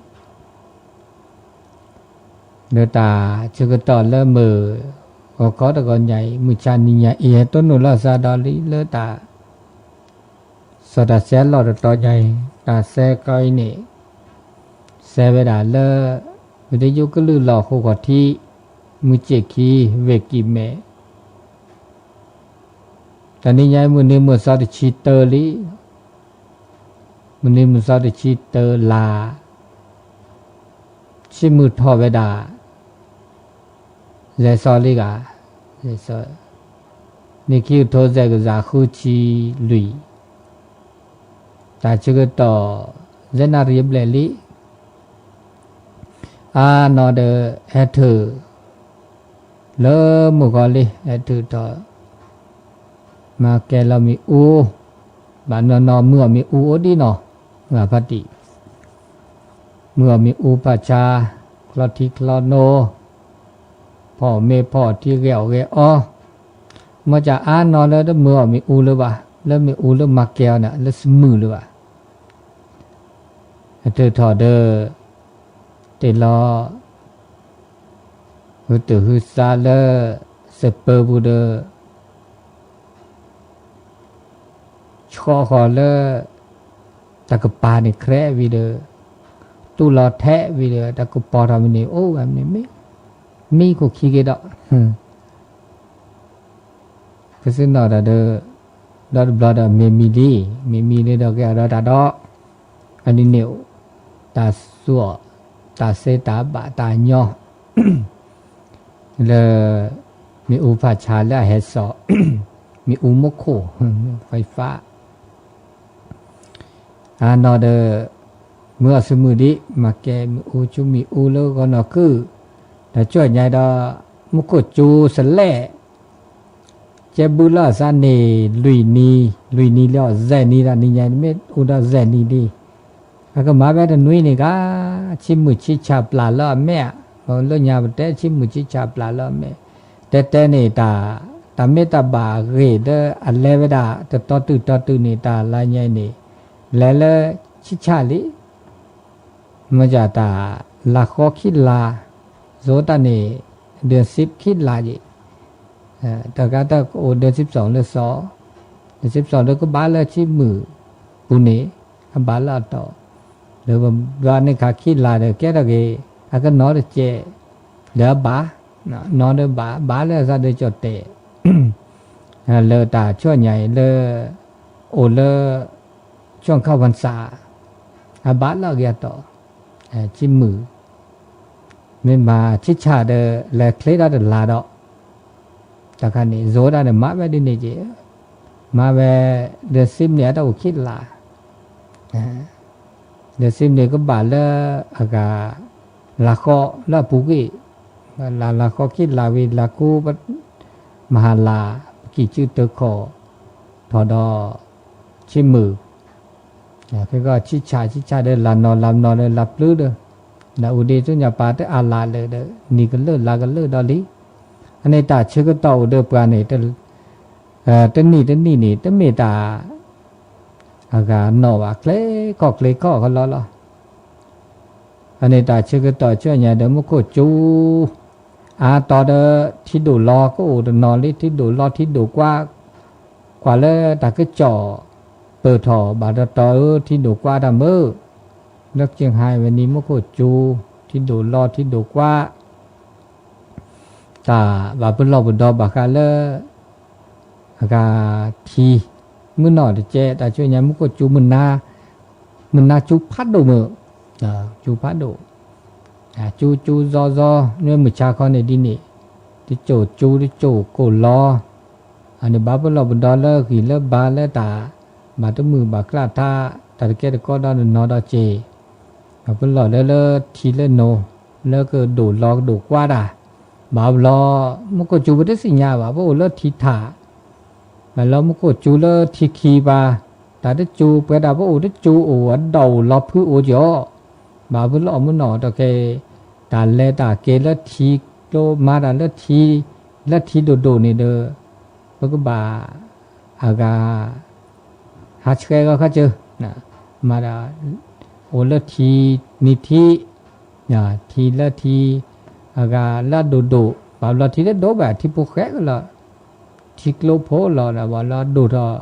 လၢတၢ်ဆၢကတီၢ်လၢမုၢ်ဂီၤခီတဂီၤညါအံၤ မုၢ်ဆါနံၤညါအံၤ ဟဲတိၢ်နိၣ်လီၤစၢ်ဒီးလံလၢတၢ် စီၤတၢ်ဆဲးလီၢ်တတီၤညါအံၤ တၢ်ဆဲးကီအံၤန့ၣ် ဆဲးဝဲဒၣ်လၢ ဝီဒံယိကလုၢ်လီၢ်ဃိာ်ခီၣ်ထံး မုၢ်ဆ့ၣ်ခံ ဝ့ၢ်ကံၢ်မဲၣ် တနံၤညါအံၤ မုၢ်နံၤမုၢ်သီတဆံတၢလံ, မုၢ်နံၤမုၢ်သီတဆံတၢလါ ဆံမုၢ်ထီၣ်ဝဲဒၣ် ယဲၢ်သီလံဂၤ, ယဲၢ်သီ, နံၣ်ခံကထိ ယဲၢ်ကယၤဃုဆံလွံၢ်, တၢ်ဆၢကတီၢ် ယဲၢ်နၣ်ရံၣ်အဘျဲၣ်လံ, အါနီၢ်ဒီး ဟဲထုး လၢမုၢ်ဂီၤလံ ဟဲထုးထီၣ် မၤကဲလီၤမ့ၣ်အူ, ဘၣ်နီၢ်နီၢ် မုၢ်အီၣ်မ့ၣ်အူအိၣ်ဒံးနီၢ်, ဂၤဖါတံၢ်, မုၢ်အီၣ်မ့ၣ်အူဖးဆါ, ချီထံချီနိ, ဖီၣ်မ့ၢ်ဖီၣ်ထံ ဂဲၤအီၣ်ဂဲၤအီ, မ့ၢ်ကၢ်အါနီၢ်လၢတမုၢ်အီၣ်မ့ၣ်အူလၢၤဘၣ်, လၢမ့ၣ်အူလၢမၤကဲအီၤန့ၣ် လၢသမိုးလၢၤဘၣ်. ဟဲထုးထီၣ်ဒီး တ့ၢ်လီၤ ဟုတုာ်ဟုသါလၢ စပၢၤပူၤဒီး ဆှီဃီၤလၢ တၢ်ကပၤန့ၣ် ခြဲးဝံၤဒီး တူၢ်လီၤထဲးဝံၤဒီး တၢ်ကပီၤထီၣ်မ့ၢ်န့ၣ် အိၣ်ဝဲမ့ၢ်န့ၣ် မံ, မံခိၣ်ခံက့ၤဒီး ကစၢ်နီၢ်ဒီး ဒီတဘျီဒီး မ့ၢ်မံလံ, မ့ၢ်မံလံဒီး ကဲအီၤဒီးတၢ်ဒီး အန့ၣ်န့ၣ် တၢ်သူအီၤ တၢ်စ့တၢ်ဘၣ်တၢ်ညီ လၢ မ့ၣ်အူဖးဆါလၢအဟဲစိာ် မ့ၣ်အူမူခိၣ် ไฟฟ้า အနီၢ်ဒီး မုၢ်အီၣ်သမိုးဒံး မၤကဲမ့ၣ်အူဆူမ့ၣ်အူလၢဂီၤနီၢ်ခုၣ်, ဒီးဆူညါဒီး မူခိၣ်စူၤစလဲၣ် ကဲဘုလီၤအသးန့ၣ် လွံၢ်နံၤ, လွံၢ်နံၤလၢအီၤ ယဲၢ်နံၤဒီး နံၤညါမ့ၢ်အိၣ်ဒီးယဲၢ်နံၤဒံး, အကမၤဝဲတနွံန့ၣ်ဂ့ၤ, ဆံမုၢ်ဆံဆၣ်ပျၢ်လၢအမဲာ်, လၢညါပတဲ ဆံမုၢ်ဆံဆၣ်ပျၢ်လၢအမဲာ်, တဲတဲန့ၣ် တၢ် တၢ်မ့ၢ်တၢ်ဘၣ်အဂ့ၢ်လၢအလဲဝဲဒၣ် တတီတုၤတီတုၤန့ၣ် တၢ်လါညါအံၤန့ၣ် လဲၤလၢဆံဆၣ်လံ မ့ၢ်ကၢ်တၢ် လါဃီခံလါ, ယိၤတၢ်န့ၣ် ဒၢးစံးခံလါယံၤ, တၢ်ကါတၢ်ကအိၣ်ဒၢးစံးစံးလၢစီၤ, ဒၢးစံးစံးလၢကဘၣ်လၢဆံမုၢ် ပူၤန့ၣ် အဘၣ်လၢအတီၢ်, ဒီးဘၣ်န့ၣ်ခါခံလါဒီးကဲထီၣ်က့ၤ အကနီၤတကဲး, ဒီးအဘၣ်, နီၤဒီးဘၣ်, ဘၣ်လၢအသးဒီးကၠီၣ်တဲာ် လၢတၢ်ဆူညါအံၤလၢ အိၣ်လၢ ช่วงเข้าพรรษา အဘၣ်လၢအဂ့ၢ်အတီၢ်, ဆံမုၢ် မ့ၢ်မၤဆံဆၣ်ဒီး လဲၤချ့ဒၣ်တလါဒီး တၢ်ခါန့ၣ် ယိၤတၢ်န့ၣ် မၤဝဲဒ်န့ၣ်က့ၤ, မၤဝဲ ဒၢးစံးန့ၣ် အတၢ်အိၣ်ခံလါ, ဒၢးစံးန့ၣ်ကဘၣ်လၢအဂၤ လါဃီလၢအပူၤကွံာ်, လါ လါဃီခံလါဝံၤ လါကူ မဟါလါ ပကံၢ်စုတၢခီၣ် ထီၣ်ဒီး ဆံမုၢ် ခဲကီၢ်ဆံဆၣ် ဆံဆၣ်ဒီး လါနီၤ လါနီၤဒီး လါပျုၤဒီး လၢအူဒ့ဆူညါပၤတအါလါလၢာ်ဒီး နံၤကလၢာ်လါကလၢာ်ဒီးလံ. အန့ၣ်တၢ်ဆၢကတီၢ်အိၣ်ဒီးပှၤန့ၣ် တနံၣ်တနံၣ်န့ၣ် တမ့ၢ်တၢ် အဂၤနီၣ်ဘၣ် ချ့ခီၣ်ချ့ခီၣ်ကလီလီၤ. အန့ၣ်တၢ်ဆၢကတီၢ်ဆူညါဒီး မူခိၣ်စူၤ အါတီၤဒီး ထံဒိၣ်လီၤကအိၣ်တနီၤလံ ထံဒိၣ်လီၤထံဒိၣ်ကွၢ် ကွၢ်လၢတၢ်ကစီၣ်ပၢၢ်ထီၣ်ဘၣ်တီၤတီၤဧၢ ထံဒိၣ်ကွၢ်တၢ်မုၢ် လၢကၠ့ၣ်ဟဲဝဲန့ၣ် မူခိၣ်စူၤ ထံဒိၣ်လီၤထံဒိၣ်ကွၢ် တၢ်ဘၣ်ပလီၢ်ပဒီဘၣ်ဃးလၢ အဂၤထံ မုၢ်နီၢ်တကဲး တၢ်ဆူညါ မူခိၣ်စူၤမုၢ်နၤ မုၢ်နၤစူၤဖးဒိၣ်မုၢ် စူၤဖးဒိၣ် စူၤစူၤစီစီ မ့ၢ်မုၢ်ဆါခီန့ၣ်ဒ်န့ၣ် တစိၢ်စူၤတစိၢ်ကိၢ်လီၤ အန့ၣ်ဘၣ်ပလီၢ်ပဒီလၢဂံၢ်လၢဘါလၢတၢ် ဘၣ်တမုာ်ဘၣ်ကျၢ်ထါ တၢ်တကဲတကီဒီးတနီၤဒီးက့ၢ် ဘၣ်ပလီၢ်လၢလၢထံလၢနိၣ် လၢကဒိၣ်လီၤကဒိၣ်ကွၢ်တၢ် ဘၣ်ဘျီ မူခိၣ်စူၤပတသ့ၣ်ညါဘၣ် ပအိၣ်လၢထံထး ဘၣ်လီၤမူခိၣ်စူၤလၢထံခံပၤ တၢ်တစူၤ ပှဲၤဒၣ်ပအိၣ်တစူၤအိၣ် အဒီးအိၣ်လီၤဖုအိၣ်ကီး ဘၣ်ပလီၢ်မုၢ်နီၢ်တက့ၢ် တၢ်လဲၤတၢ်က့ၤလၢထံကျိ မၤတၢ်လၢထံ လၢထံဒိၣ်ဒိၣ်န့ၣ်ဒီး ပကဘၣ် အဂၤ ဟးဆှဲးဂီၤခါစၢၤ မၤတၢ် အိၣ်လၢထံနံၤထံး ထံလၢထံ အဂၤလၢအဒိၣ်ဒိၣ် ဘၣ်ဘျီထံလၢဒိၣ်ဘၣ် ထံဖိဃဲကလီၤ ထံကျိဖိလီၤ ဘၣ်လီၤဒိၣ်ထီၣ်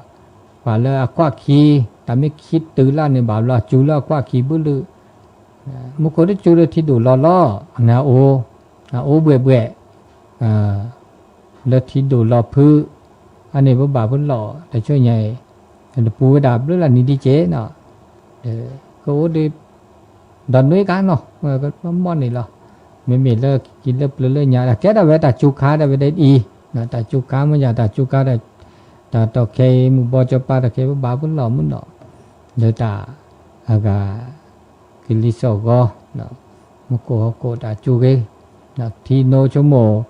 ပှၤလၢအကွၢ်ခံ တၢ်မ့ၢ်ခံတုၤလၢ်န့ၣ် ဘၣ်ဘျီစူၤလၢအကွၢ်ခံဘုလုၢ် မူခိၣ်တစူၤလၢထံဒိၣ်လီၤလီၤ အနၢ်အိၣ် အအိၣ်ဘှဲ့ဘှဲ့ လၢထံဒိၣ်လီၤဖု အန့ၣ်ပဘၣ်ပလီၢ် တဆိညါအံၤ တပူၤဝဲဒၣ်ဘျုးလၢ်နံၤဒ်က့ၢ်နီၤ ကအိၣ်ဒီး ဒီးနွံကါနီၤ မီၢ်န့ၣ်လီၤ မ့မ့ၢ်လၢကံလၢပျၢၤလၢညါ တၢ်ကဲထီၣ်ဝဲတၢ်စူၤခါဒၣ်ဝဲဒၣ်အံၤ တၢ်စူၤခါမ့ၢ်ယၤ တၢ်စူၤခါ တၢ်တီၢ်ခဲအံၤ မုၢ်ဘီကၠီၤပၤတီၢ်ခဲ ပဘၣ်ပလီၢ်မုၢ်နီၢ် လၢတၢ် အဂၤ ကလံၤစိးဂီၤ မူခိၣ်ဟီၣ်ခိၣ်တၢ်စူၤဂ့ၤ ထံနိဆိကမိၣ်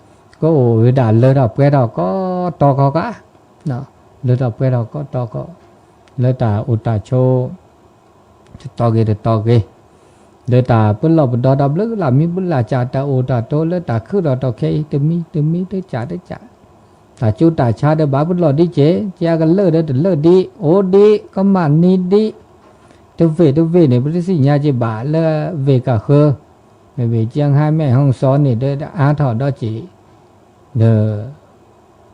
ကအိၣ်ဝဲဒၣ်လၢထီၣ်ပှဲၤထီၣ်ကီတီကီကါ လၢထီၣ်ပှဲၤထီၣ်ကီတီကီ လၢတၢ်အိၣ်တၢ်ဆိး တတီၤဂ့ၤတတီၤဂ့ၤ လၢတၢ်ပလီၢ်ပဒီဒီးဘျုးလၢ်မံဘျုးလၢ်စၢ် တၢ်အိၣ်တၢ်တိၤလၢတၢ်ခုၣ်ထီၣ်တီၢ်ခဲအံၤ တမံၤတမံၤတစၢ်တစၢ် တၢ်စူၤတၢ်ဆါဒီးဘၣ်ပလီၢ်ဒ်က့ၢ် ကကလၢာ်ဒီးတလၢာ်ဒံး အိၣ်ဒံး ကမၣ်နံၤဒံး တဝ့ၢ်တဝ့ၢ်န့ၣ် ပတသ့ၣ်ညါက့ၤဘၣ်လၢဝ့ၢ်ကဃၢၤ မ့မ့ၢ်ကၠဲၣ်ဟဲမဲၣ်ဟီၣ်စီၤန့ၣ်ဒီး အါထီၣ်ဒီးက့ၢ် ဒီး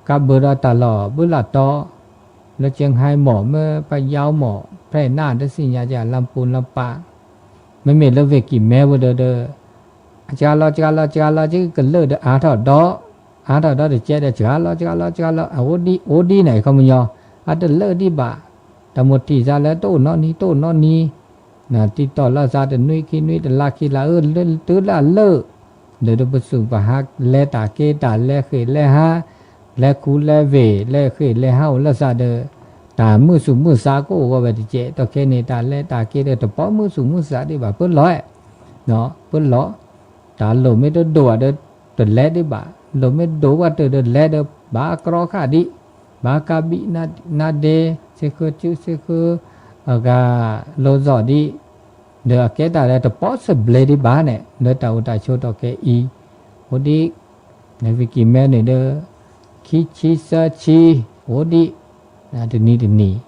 ကးဘၢဒီးတၢ်လီၢ်ဘုလၢ်တီ လၢကၠဲၣ်ဟဲမ့ၢ် မ့ၢ်ပယီၤမ့ၢ် ဖဲနၢ်တသ့ၣ်ညါက့ၤ လမ်းပူၤလမ်းပၤ မ့မ့ၢ်လၢဝ့ၢ်ကံၢ်မဲဝဲဒီး စှၤလီၤ စှၤလီၤ စှၤလီၤ ကကလၢာ်ဒီးအါထီၣ်ဒီး အါထီၣ်ဒီးတကဲဒီး စှၤလီၤ စှၤလီၤ စှၤလီၤ အအိၣ်ဒံး အိၣ်ဒံးန့ၣ် ခီပညီ အတလၢာ်ဒံးဘၣ် တၢ်မိၣ်တံၢ်စၢ်လၢ တအိၣ်နီတနံၤ တအိၣ်နီတနံၤ တံၤတီၢ်လီၤစၢ် တနွံခံနွံ တလါခံလါ အၢ လၢ တုၤလၢအလၢာ် ဒီးပစူၢ်ပဟါ လဲၤတၢ်က့ၤတၢ် လဲၤဃ့ၢ်လဲၤဟါ လဲၤခူလဲၤဝ့ၢ် လဲၤဃ့ၢ်လဲၤဟါအိၣ်လၢစၢ်ဒီး တၢ်မုာ်သူၣ်မုာ်သးကအိၣ်ဂီၢ်ဝဲတကဲး တီၢ်ခဲန့ၣ် တၢ်လဲၤတၢ်က့ၤဒီး တပီၢ်မုာ်သူၣ်မုာ်သးဒံးဘၣ် ပလီၢ် ပလီၢ် တၢ်လိၣ်မ့ၢ်တဒိၣ်ဒီး တလဲၤဒံးဘၣ် လိၣ်မ့ၢ်ဒိၣ်ဝဲတၢ်ဒီးလဲၤဒီး ဘၣ်ကြီခါဒံး ဘၣ်ကးဘံးနါဒ့ စ့ဃုစု စ့ဃု အဂၤ လိၤစီၣ်ဒံး ဒီးအကဲတၢ်လၢတပီၢ်သဘျ့ဒံးဘၣ်န့ၣ် လၢတၢ်အိၣ်တၢ်ဆိးတီၢ်ခဲအံၤ အိၣ်ဒံး နဝံၢ်ကံၢ်မဲန့ၣ်ဒီး ခံဆံသၢဆံ အိၣ်ဒံး တနံၤတနံၤ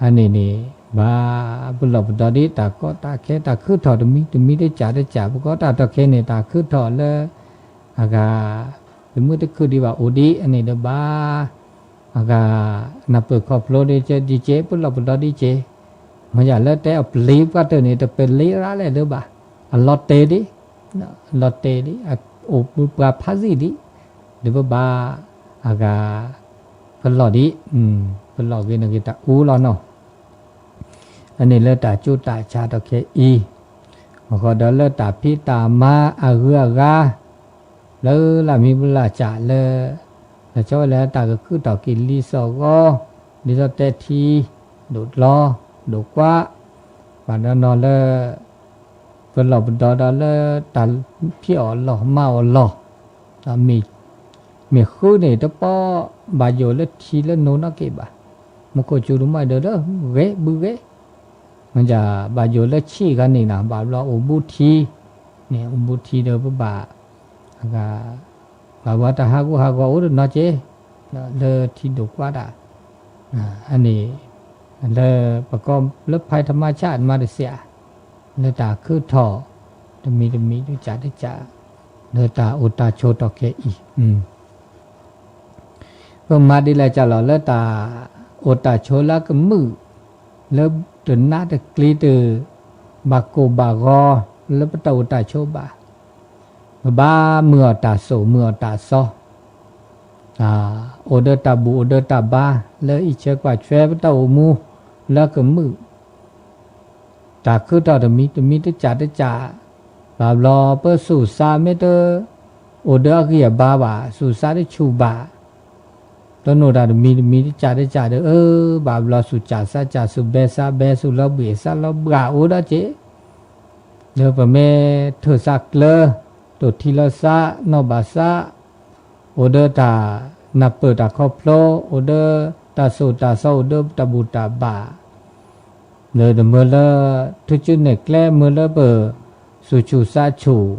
အန့ၣ်န့ၣ် ဘၣ်ပလီၢ်ပဒီဒံး တၢ်ကီတၢ်ခဲ တၢ်ခုၣ်ထီၣ်တမံၤတမံၤ တစၢ်တစၢ် ပကီတၢ်တီၢ်ခဲန့ၣ် တၢ်ခုၣ်ထီၣ်လၢ အဂၤ တမုာ်တခုၣ်ဒံးဘၣ်အိၣ်ဒံး အန့ၣ်ဒီးဘၣ် အဂၤ နၢ်ပၢၢ်ခီဖျိဒံးက့ ဒံးက့ ပလီၢ်ပဒီဒံးက့ မ့ၢ်ယၤလၢတဲအပျံၤပှၢ်တၢၢ်န့ၣ် တပျံၤရၣ်လဲၣ်လၢၤဘၣ် အလီၤတဲာ်ဒံး လီၤတဲာ်ဒံး အအိၣ်ပှၤဖးစံၣ်ဒံး ဒီးပဘၣ် အဂၤ ပလီၢ်ဒံး ပလီၢ်ဂ့ၤန့ၣ်ဂ့ၤတၢ်အူလီၤနီၤ အန့ၣ်လၢတၢ်စူၤတၢ်ဆါတီၢ်ခဲအံၤ မ့ၢ်ဃီဒီးလၢတၢ်ဖံးတၢ်မၤအဂုၤအဂၤ လၢလၢ်မံဘုလၢ်စၢ်လၢ လၢဆီဝဲလၢတၢ်ကခုၣ်ထီၣ်က့ၤလံာ်စီၣ်ဂီၤ ဒ်သိးတဲထံ ဒိၣ်လီၤ ဒိၣ်ကွၢ် ပှၤနီၢ်နီၢ်လၢ ပလီၢ်ပဒီဒီးလၢတၢ်ဖံးအီၣ်လီၢ်မၤအီၣ်လီၢ် မ့ၢ် မ့ၢ်ဃုန့ၣ် တပီၢ်ဘၣ်ယိၣ်လၢထံလၢနိနီၢ်က့ဘၣ် မူခိၣ်စူၤတမီၢ်ဒီးလၢဂ့ၤဘုဂ့ၤ မ့ၢ်ယၤဘၣ်ယိၣ်လၢဆံၣ်ခါန့ၣ်နီၤ ဘၣ်ဘျီအိၣ်ဘူးထံ န့ၣ် အိၣ်ဘူးထံဒီးပဘၣ် အဂၤ ဘၣ်ဝဲတၢ်ဟးဂူာ်ဟးဂီၤအိၣ်တနီၤက့ လၢထံဒိၣ်ကွၢ်တၢ် အန့ၣ် လၢပကီလၢဖဲထမါဆၣ်မၤတစဲး လၢတၢ်ခုၣ်ထီၣ် တမံၤတမံၤတစၢ်တစၢ် လၢတၢ်အိၣ်တၢ်ဆိးတီၢ်ခဲအံၤ ပမၤဒ်လဲၣ်ကလီၤလၢတၢ်အိၣ်တၢ်ဆိးလၢကမုာ် လၢတနးတကျံၤတ ဘၣ်ကိၢ်ဘၣ်ဂီၤ လၢပတၢ်အိၣ်တၢ်ဆိးဘၣ် ပဘၣ်မုာ်အီၣ်တၢ်စိၣ်မုာ်အီၣ်တၢ်စီ အိၣ်ဒီးတၢ်ဘူၣ်အိၣ်ဒီးတၢ်ဘါ လၢအံးဆှဲးကွၢ်ဆှဲးပတၢ်အိၣ်မူ လၢကမုာ် တၢ်ခုၣ်ထီၣ်တမံၤတမံၤတစၢ်တစၢ် ဘၣ်ဘျီပသူၣ်စၢ်မ့ၢ်တ အိၣ်ဒီးအဂံၢ်အဘါဘၣ် သူၣ်စၢ်တဆူၣ်ဘၣ် တနိၣ်တၢ်တမံၤတမံၤတစၢ်တစၢ်ဒီး အၢ ဘၣ်ဘျီသူၣ်စၢ်စၢ်စၢ် သူၣ်ဘဲစၢ်ဘဲ သူၣ်လီၤဘှံးစၢ်လီၤဘှးအိၣ်ဒီးက့ ဒီးပမ့ၢ်ထုးစၢ်ကျၢၤ တူၺ်းထံလီၤသး နီၣ်ဘၣ်သး အိၣ်ဒီးတၢ်နၢ်ပၢၢ်တၢ်ခီဖျိ အိၣ်ဒီးတၢ်သိၣ်တၢ်သီ အိၣ်ဒီးတၢ်ဘူၣ်တၢ်ဘါ လၢတမၢလၢ ထူၣ်စုနဲၣ်ကျဲ မၢလၢပသူၣ်ဆူၣ်သးဆူၣ်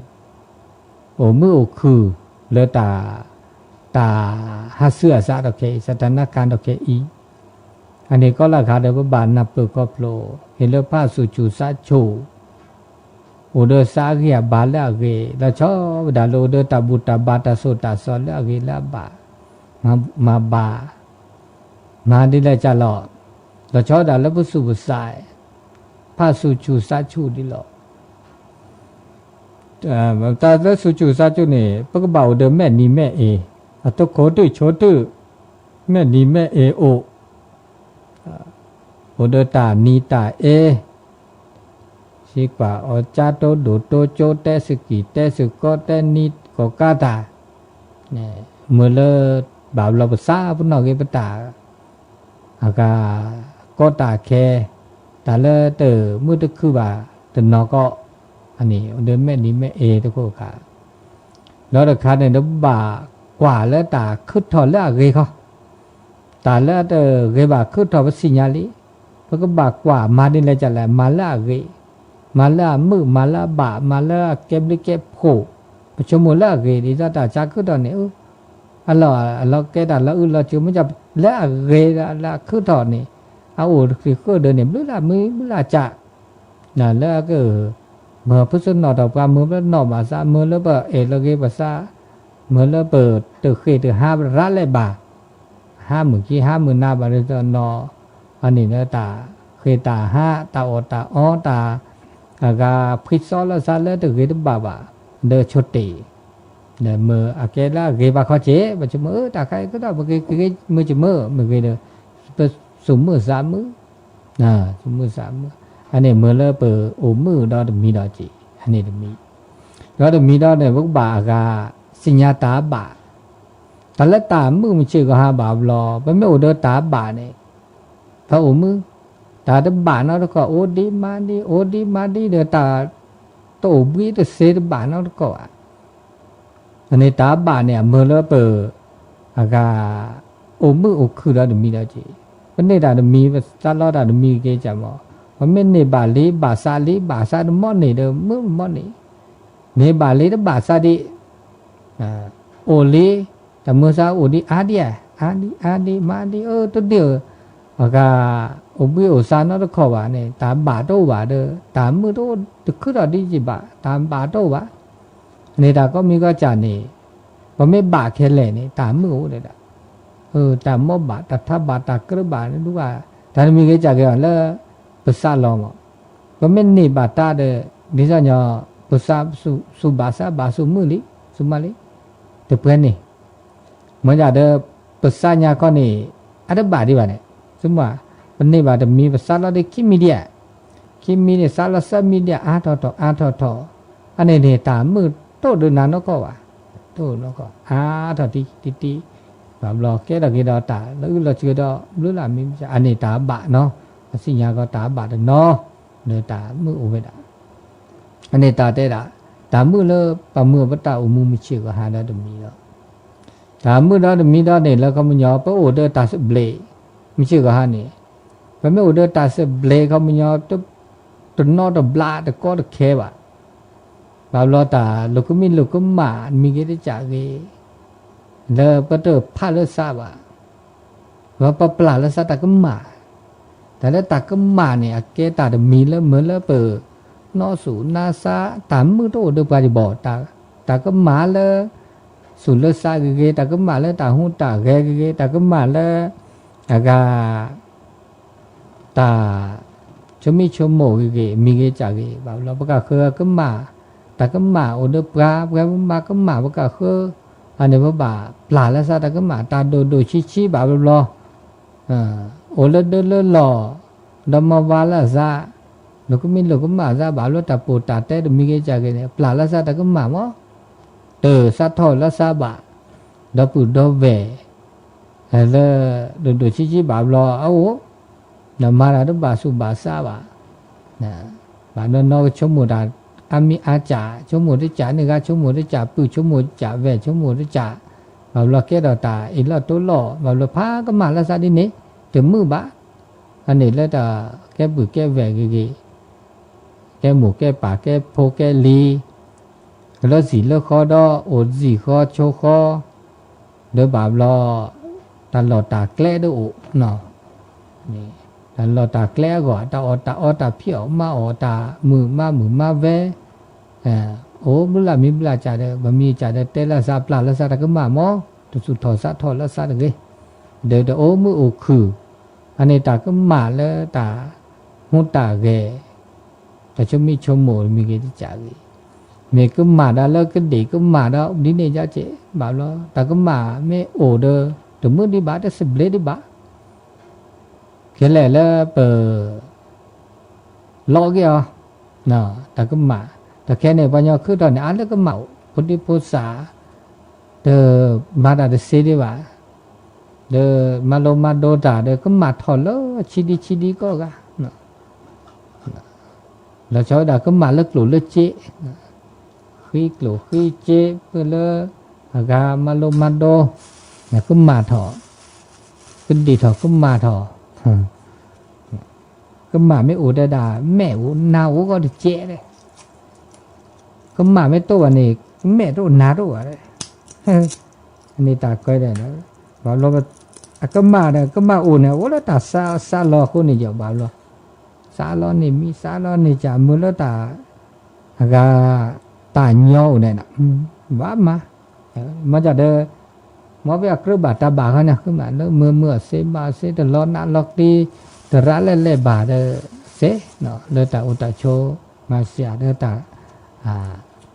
အိၣ်မုာ်အိၣ်ခုၣ်လၢတၢ် တၢ်ဟးဆူအသးဒီးခဲအံၤ သတၢနါကၢၣ်ဒီးခဲအံၤ အန့ၣ်ကီးလၢအဂၤဒီး ပဘၣ်နၢ်ပၢၢ်ခီဖျိ ဟ့ၣ်လၢပသူၣ်ဆူၣ်သးဆူၣ် အိၣ်ဒီးသးအဂံၢ်အဘါလၢအဂ့ၤ လီၤဆီဒၣ်တၢ်လၢအိၣ်ဒီးတၢ်ဘူၣ်တၢ်ဘါ တၢ်သိၣ်တၢ်သီလၢအဂ့ၤလၢအဘၣ် မၤဘၣ် မၤဒ်လဲၣ်ကၢ်လီၤ လီၤဆီဒၣ်တၢ်လၢပသူၣ်ပသး ပသူၣ်ဆူၣ်သးဆူၣ်ဒ်လီၤ တၢ်လၢသူၣ်ဆူၣ်သးဆူၣ်န့ၣ် ပကဘၣ်အိၣ်ဒီးမဲာ်နံၤမဲာ်အ့ အတခိၣ်တုၤဆိတုၤ မဲာ်နံၤမဲာ်အ့အိၣ် အိၣ်ဒီးတၢ်နံၤတၢ်အ့ စံးကွၢ်အီၤ ကၠါတိဒိၣ်တိကၠိ တဲသကံၢ်တဲသကိး တဲနံၤကီၢ်ကးတၢ် မၢလၢ ဘၣ်ဘျီပသးပနီၣ်ဂ့ၤ ပတၢ် အဂၤ ကီတၢ်ခဲ တၢ်လၢတမုာ်တခုၣ်ဘၣ်တနီၤကီး အန့ၣ် အိၣ်ဒီးမဲာ်နံၤမဲာ်အ့တခိၣ်ခါ ဒီးတခါန့ၣ် ပဘၣ်ကွၢ်လၢတၢ်ခုၣ်ထီၣ်လၢအဂ့ၤခီ တၢ်လၢအတဂ့ၤဘၣ်ခုၣ်ထီၣ် ပသ့ၣ်ညါလံ ပကဘၣ်ကွၢ်မၤဒ်လဲၣ်ကၢ်လဲၣ် မၤလၢအဂ့ၤ မၤလၢအမုာ် မၤလၢအဘၣ် မၤလၢအကဲဘျုးကဲဖှိၣ် ပဆိကမိၣ်လၢအဂ့ၤ ဒ်သိးတၢ်ဆါခုၣ်ထီၣ်န့ၣ် အလီၢ် အလီၢ်ကဲတၢ်လၢအအုၣ်လီၤစု မ့ၢ်လၢအဂ့ၤ လၢအခုၣ်ထီၣ်န့ၣ် အအိၣ်တဃံးဃုာ်ဒီးန့ၣ် ဘျုးလၢမုၢ်လၢ်ကၢ် လၢအက မၢပသနီၣ်ထီၣ်ပှၤ မၢပနီၣ်ဘၣ်သး မၢလၢပအဲၣ်လီၤဂ့ၤပသး မၢလၢပတဃ့ၢ်တဟါရးလဲၣ်ဘၣ် ဟါမုၢ်ကံ ဟါမုၢ်နၤဘၣ်ဒီးတနီၤ အန့ၣ်လၢတၢ်ဃ့ၢ်တၢ်ဟါ တၢ်အီၣ်တၢ်အီ တၢ် အဂၤဖှံသီလၢသးလၢတဂ့ၤတဘၣ်ဘၣ် ဒီးဆိတ့ၢ် မၢအကဲလၢအဂ့ၤဘၣ်ခီက့ၤ ပဆိကမိၣ် အၢ တၢ်ခါအံၤကဒီး ပကဂ့ၤမုာ်ကမုာ် မ့ၢ်ဂ့ၤဒီး ပသူၣ်မုာ်သးမုာ် သူၣ်မုာ်သးမုာ် အန့ၣ်မၢလၢပအိၣ်မုာ်ဒီးတမံၤဒီးက့ၤ အန့ၣ်တမံၤ ဒီးတမံၤဒီးန့ၣ် ပကဘၣ်အဂၤ သ့ၣ်ညါတၢ်ဘၣ် တၢ်လၢတၢ်မုာ်မုာ်ဆ့ၣ်ကီးဟါဘၣ်ဘျီ ပမ့ၢ်အိၣ်ဒီးတၢ်ဘၣ်န့ၣ် ပအိၣ်မုာ် တၢ်တဘၣ်နီတခီၣ် အိၣ်ဒံးမၤဒံး အိၣ်ဒံးမၤဒံးဒီးတၢ် တအိၣ်ဘှံးတသ့တဘၣ်နီတခီၣ်ဘၣ် အန့ၣ်တၢ်ဘၣ်န့ၣ် အမၢလၢပ အဂၤ အိၣ်မုာ်အိၣ်ခုၣ်ဒီးတမံၤဒီးက့ၤ ပန့ၢ်တၢ်တမံၤ ပသးလီတၢ်တမံၤက့ၤကၢ်မး ပမ့ၢ်န့ၢ်ဘၣ်လံ ဘၣ်သးလံ ဘၣ်သးတမီန့ၢ်ဒီး မုာ်တမီန့ၢ် န့ၢ်ဘၣ်လံတဘၣ်သးဒံး အိၣ်လံ တၢ်မုာ်သးအိၣ်ဒံး အါဒံး အါဒံး အါဒံး မၤဒံး အၢ တဒ် အဂၤ အိၣ်ဘှံးအိၣ်သးနီတခီၣ်ဘၣ်န့ၣ် တၢ်ဘၣ်တအိၣ်ဘၣ်ဒီး တၢ်မုာ်တအိၣ်တခုထီၣ်ဒံးက့ၤဘၣ် တၢ်ဘၣ်တအိၣ်ဘၣ် န့ၣ်တၢ်ကိးမံၤကီးကၢ်န့ၣ် ပမ့ၢ်ဘၣ်ခဲလၢာ်န့ၣ် တၢ်မုာ်အိၣ်ဒံးဒၣ် တၢ်မီဘၣ် တၢ်ထးဘၣ် တၢ်ကြၢးဘၣ်န့ၣ် ဒူဘၣ် တၢ်တမံၤက့ၤကၢ်က့ၤအီၤလၢ ပသးလီၤမး ပမ့ၢ်န့ၢ်ဘၣ်တၢ်ဒီး ဒ်သိးညီ ပသး သူၣ်ဘၣ်သးဘၣ် သူၣ်မုာ်လံ သူၣ်မုာ်လံ တပှဲၤန့ၣ် မ့ၢ်ဒၣ်ဒီး ပသးညါခီန့ၣ် အတဘၣ်ဒံးဘၣ်န့ၣ် သူၣ်မုာ် ပန့ၢ်ဘၣ်တမံၤ ပသးလီၤဒံးခံမံၤဒံး ခံမံၤန့ၣ် သးလီၤသၢမံၤဒံး အါထီၣ်ထီၣ် အါထီၣ်ထီၣ် အန့ၣ်န့ၣ် တၢ်မုာ်တအိၣ်ဒီးနၤနီၢ်ကီၢ်ဘၣ် တအိၣ်နီၢ်ကီၢ် အါထီၣ်တံၢ်တံၢ်တံၢ် ဘၣ်ဘျီကဲထီၣ်က့ၤဒီးတၢ်လၢအုၣ်လီၤစုဒီး ဘျုးလၢမံၤ အန့ၣ်တၢ်ဘၣ်နီၤ ပသ့ၣ်ညါကီးတၢ်ဘၣ်တနီၤ လၢတၢ်မုာ်အိၣ်ဝဲဒၣ် အန့ၣ်တၢ်တဲဒၣ် တၢ်မုာ်လၢပမုာ်ပတၢ်အိၣ်မူမုၢ်ဆ့ၣ်ကီးဟါဒီးတမံၤဒီး တၢ်မုာ်ဒီးတမံၤဒီးန့ၣ် လၢခီပညီ ပအိၣ်ဒီးတၢ်သဘျ့ မုၢ်ဆ့ၣ်ကီးဟါန့ၣ် ပမ့ၢ်အိၣ်ဒီးတၢ်သဘျ့ခီပညီ တနီတဘျးတကီတခဲဘၣ် ဘၣ်ဘျီတၢ်လိာ်ကမံလိာ်ကမၣ် မံၤဂ့ၤတကးဂ့ၤ လၢပတဖးလၢသးဘၣ် ပပျၢ်လၢသးတၢ်ကမၣ် တၢ်လၢတၢ်ကမၣ်န့ၣ် အကဲတၢ်တမံၤလၢမ့ၢ်လၢပ နီၢ်သူၣ်နါသး တၢ်မုာ်တအိၣ်ဒီးပှၤဒံးဘၣ် တၢ်ကမၣ်လၢ သူၣ်လၢသးဂ့ၤဂ့ၤ တၢ်ကမၣ်လၢတၢ်ဟူးတၢ်ဂဲၤဂ့ၤဂ့ၤ တၢ်ကမၣ်လၢ အဂၤ တၢ် ဆိမိၣ်ဆိကမိၣ်ဂ့ၤဂ့ၤ မံၤဂ့ၤကၠၣ်ဂ့ၤ ဘၣ်ဘျီပကဃၢၤကမၣ် တၢ်ကမၣ်အိၣ်ဒီးပှၤ ပှၤမၤကမၣ်ပကဃၢၤ အန့ၣ်ပဘၣ်ပျၢ်လၢသးတၢ်ကမၣ် တၢ်ဒိၣ်ဒိၣ်ဆံးဆံးဘၣ်ဘျီဘျီ အိၣ်လၢဒၢလၢလီၢ် ဒီးမၤဝါလၢသး လိာ်ကမံလိာ်ကမၣ်သးဘၣ်လၢတၢ်ပီးတၢ်တဲတမံၤဂ့ၤကၠၣ်ဂ့ၤန့ၣ် ပျၢ်လၢသးတၢ်ကမၣ်မး တၢ်သးထီၣ်လၢသးဘၣ် ဒီပုၢ်ဒီဝဲၢ် လၢ ဒိၣ်ဒိၣ်ဆံးဆံးဘၣ်ဘျီအအိၣ် နမၤတၢ်တဘၣ်သူၣ်ဘၣ်သးဘၣ် ဘၣ်နီၢ်နီၢ်ကဆိကမိၣ်တၢ် အမံၤအါကၠး ဆိကမိၣ်တကၠး န့ၢ်ဂၤဆိကမိၣ်တကၠး ပုၢ်ဆိကမိၣ်တကၠး ဝဲၢ်ဆိကမိၣ်တကၠး ဘၣ်ဘျီကဲထီၣ်တၢ်အ့ၣ်လိာ်တိလိာ် ဘၣ်ဘျီဖးကမၣ်လၢသးဒ်န့ၣ် တမုာ်ဘၣ်. အန့ၣ်လၢတၢ်ကဲပုၢ်ကဲဝဲၢ်ဂ့ၤဂ့ၤ ကဲမိၢ်ကဲပၢ်ကဲဖိကဲလံၤ လၢစံၣ်လၢဃီဒီး အိၣ်စံၣ်ဃီဆိဃီ ဒီးဘၣ်ဘျီ တၢ်လီၢ်တၢ်ကျဲတအိၣ်နီၤ. တၢ်လီၢ်တၢ်ကျဲအဂီၢ် တၢ်အီၣ်တၢ်အီ တၢ်ဖံးအီၣ်မၤအီၣ် တၢ်မုာ်မၤမုာ်မၤဝဲ အိၣ်ဘျုးလၢ်မံဘျုးလၢ်ကၠးဒီး ဘၣ်မံၤကၠးဒီး တဲလၢသးပျၢ်လၢသးတၢ်ကမၣ်မီၤ တသူၣ်ထီၣ်သးထီၣ်လၢသးတဂ့ၤ ဒီးတအိၣ်မုာ်အိၣ်ခုၣ် အန့ၣ်တၢ်ကမၣ်လၢတၢ်ဟူးတၢ်ဂဲၤ တၢ်ဆိမိၣ်ဆိကမိၣ်မံၤဂ့ၤတကၠးဂ့ၤ မ့ၢ်ကမၣ်ဒၣ်လၢကဒ့ၣ်ကမၣ်ဒီး ဒ်န့ၣ်ယါက့ ဘၣ်ဘျီ တၢ်ကမၣ်မ့ၢ်အိၣ်ဒီး တမုာ်ဒံးဘၣ် တသဘျ့ဒံးဘၣ် ခဲလၢာ်လၢပ လီၤက့ၤအီၤ တၢ်ကမၣ် တၢ်ခဲန့ၣ် ပှၤကညီခုထီၣ်န့ၣ် အါလၢကမၣ်အိၣ် ဖိဒံဖိသၣ် တမၤတၢ်တသ့ဒံးဘၣ် ဒီးမၤလိမၤဒိတၢ်ဒီး ကမၣ်ထီၣ်လၢဆံဒံဆံဒံကိးဂၤ လီၤဆီဒၣ်ကမၣ်လၢကျိၣ်လၢစ့ ဃံကျိၣ်ဃံစ့ ပၢၢ်လၢအဂၤမၤလိမၤဒိ ကမၣ်ထီၣ် ကဒ့ၣ်ထီၣ်ကမၣ်ထီၣ် ကမၣ်မ့ၢ်အိၣ်ဒီးဒၣ် မဲာ်အိၣ်နါအိၣ်ကီးတကဲးလဲၣ် ကမၣ်မ့ၢ်တအိၣ်ဘၣ်န့ၣ် မဲာ်တအိၣ်နါတအိၣ်ဘၣ် အန့ၣ်တၢ်ကွဲးဒၣ် ဘၣ်ဘျီ အကမၣ်ဒီး ကမၣ်အိၣ်န့ၣ် အိၣ်လၢတၢ်စးစးလီၤအဃိန့ၣ် ယဘၣ်ဘျီ စးလီၤန့ၢ်မံၤ စးလီၤန့ၢ်ကၠး မုာ်လၢတၢ် အဂၤ တၢ်ညီအိၣ်န့ၣ် ဘၣ်မၤ မၤကၠးဒီး မ်ပအကြၢးဘၣ်တၢ်ဘၣ်ခီန့ၣ် ကမၣ်လၢမုာ်မုာ်အီၤသ့ ဘၣ်အီၤသ့ တလီၤနးလီၤကျံ တရးလဲၣ်လဲၣ်ဘၣ်ဒီး သ့ လၢတၢ်အိၣ်တၢ်ဆိး မၤစၢၤဒီးတၢ်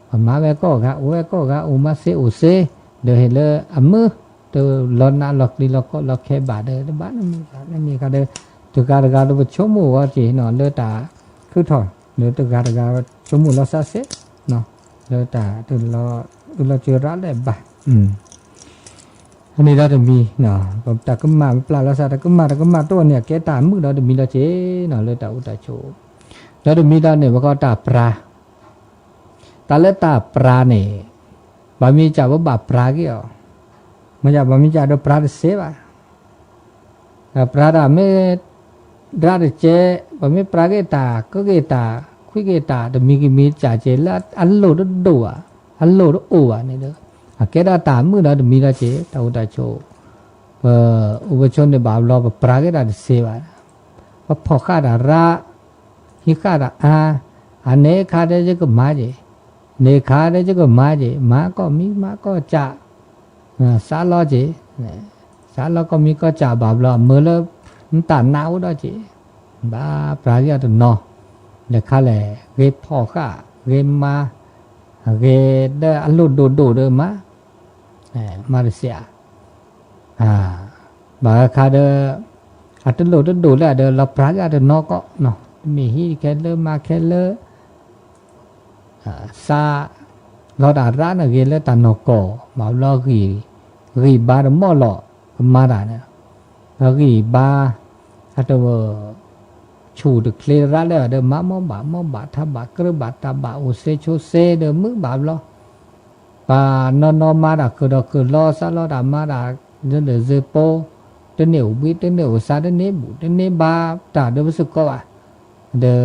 ပမၤဝဲကိးဂၤ အိၣ်ဝဲကိးဂၤ အိၣ်မၤသ့အိၣ်သ့ ဒီးဟ့ၣ်လၢအမုာ် တလီၤနးလီၤကျံလီၤကီလီၤခဲဘၣ်ဒီး တဘၣ်နမံၤဘၣ် နမံၤခါဒီး တဂၤတဂၤတပဆိကမိၣ်ဝဲက့ၤနီၤ လၢတၢ်ခုထီၣ် လၢတဂၤတဂၤဆိကမိၣ်လီၤသးစ့ လၢတၢ်တလီၤ အုၣ်လီၤစၢၤရးလဲၣ်ဘၣ် အန့ၣ်ဒီးတမံၤ တၢ်ကမၣ်ပျၢ်လီၤသး တၢ်ကမၣ် တၢ်ကမၣ်တအိၣ်န့ၣ် အကဲတၢ်မုာ်ဒီးတမံၤလီၤက့ၤနီၤ လၢတၢ်အိၣ်တၢ်ဆိး ဒီးတမံၤဒီးန့ၣ် ပကိးတၢ်ပြၤ တၢ်လၢတၢ်ပြၤန့ၣ် ဘၣ်မံၤကၠးပဘၣ်ပြၤက့ၤအီၤ မ့ၢ်ယၤဘၣ်မံၤကၠးဒီးပြၤတသ့ဘၣ် ပြၤတၢ်မ့ၢ် ရးတကဲး ပမ့ၢ်ပြၤက့ၤတၢ် ကဲက့ၤတၢ် ခွံက့ၤတၢ် တမံၤကမံၤကၠးက့ၤလၢအလိၣ်တဒိၣ်ဘၣ် အလိၣ်တအိၣ်ဘၣ်န့ၣ်ဒီး အကဲဒၣ်တၢ်မုာ်ဒီးတမံၤလီၤက့ၤ တၢ်အိၣ်တၢ်ဆိး ပအိၣ်ပဆိးန့ၣ်ဘၣ်ဘျီ ပပြၤက့ၤတၢ်တသ့ဘၣ် ပဖီၣ်ဃာ်တၢ်ရး ဟံးဃာ်တၢ်အါ အန့ၣ်အခါဒီးယကမၤက့ၤ န့ၣ်အခါဒီးယကမၤက့ၤ မၤကိးမံၤမၤကိးကၠး စးလီၤက့ၤ စးလီၤကိးမံၤကိးကၠးဘၣ်ဘျီ မုာ်လၢ နတၢ်နးအိၣ်ဒီးက့ၤ ဘၣ်ပြၤက့ၤအီၤတနီၤ ဒီးခါလဲၣ် ဂ့ၤဖီၣ်ဃာ် ဂ့ၤမၤ ဂ့ၤဒီးအလိၣ်ဒိၣ်ဒိၣ်ဒီးမၤ မၤတသ့ဧါ ဘၣ်အခါဒီး အတလိၣ်တဒိၣ်လၢဒီး လီၤပြၤက့ၤအီၤတနီၤကီး တမ့ၢ်ဟံးခဲလၢာ်မၤခဲလၢာ် စးလီၤတၢ်ရးန့ၣ် ဂ့ၤလၢတၢ်နီၢ်ကီၢ် ဘၣ်ဘျီ ဂံၢ်ဘါတမီၢ်လီၤ ကမၤတၢ်န့ၣ် ပဂံၢ်ဘါ အတဝဲ ဆူၣ်တချ့ရးလၢဒီး မၤမီၢ်ဘၣ်မီၢ်ဘၣ် ထးဘၣ်ကြၢးဘၣ်တၢ်ဘၣ် အိၣ်စ့ဆိစ့ဒီး မုာ်ဘၣ်ဘျီ ပှၤနီၢ်နီၢ်မၤတၢ်ခုၣ်ဒီးခုၣ်လီၤ စးလီၤတၢ်မၤတၢ် ဒ်လဲၣ်စ့ပိ တန့ၢ်အိၣ်ဘှံး တန့ၢ်အိၣ်သါ တန့ၢ်ဘူၣ် တန့ၢ်ဘါတၢ်ဒီးပစ့ၢ်ကီးဘၣ် ဒီး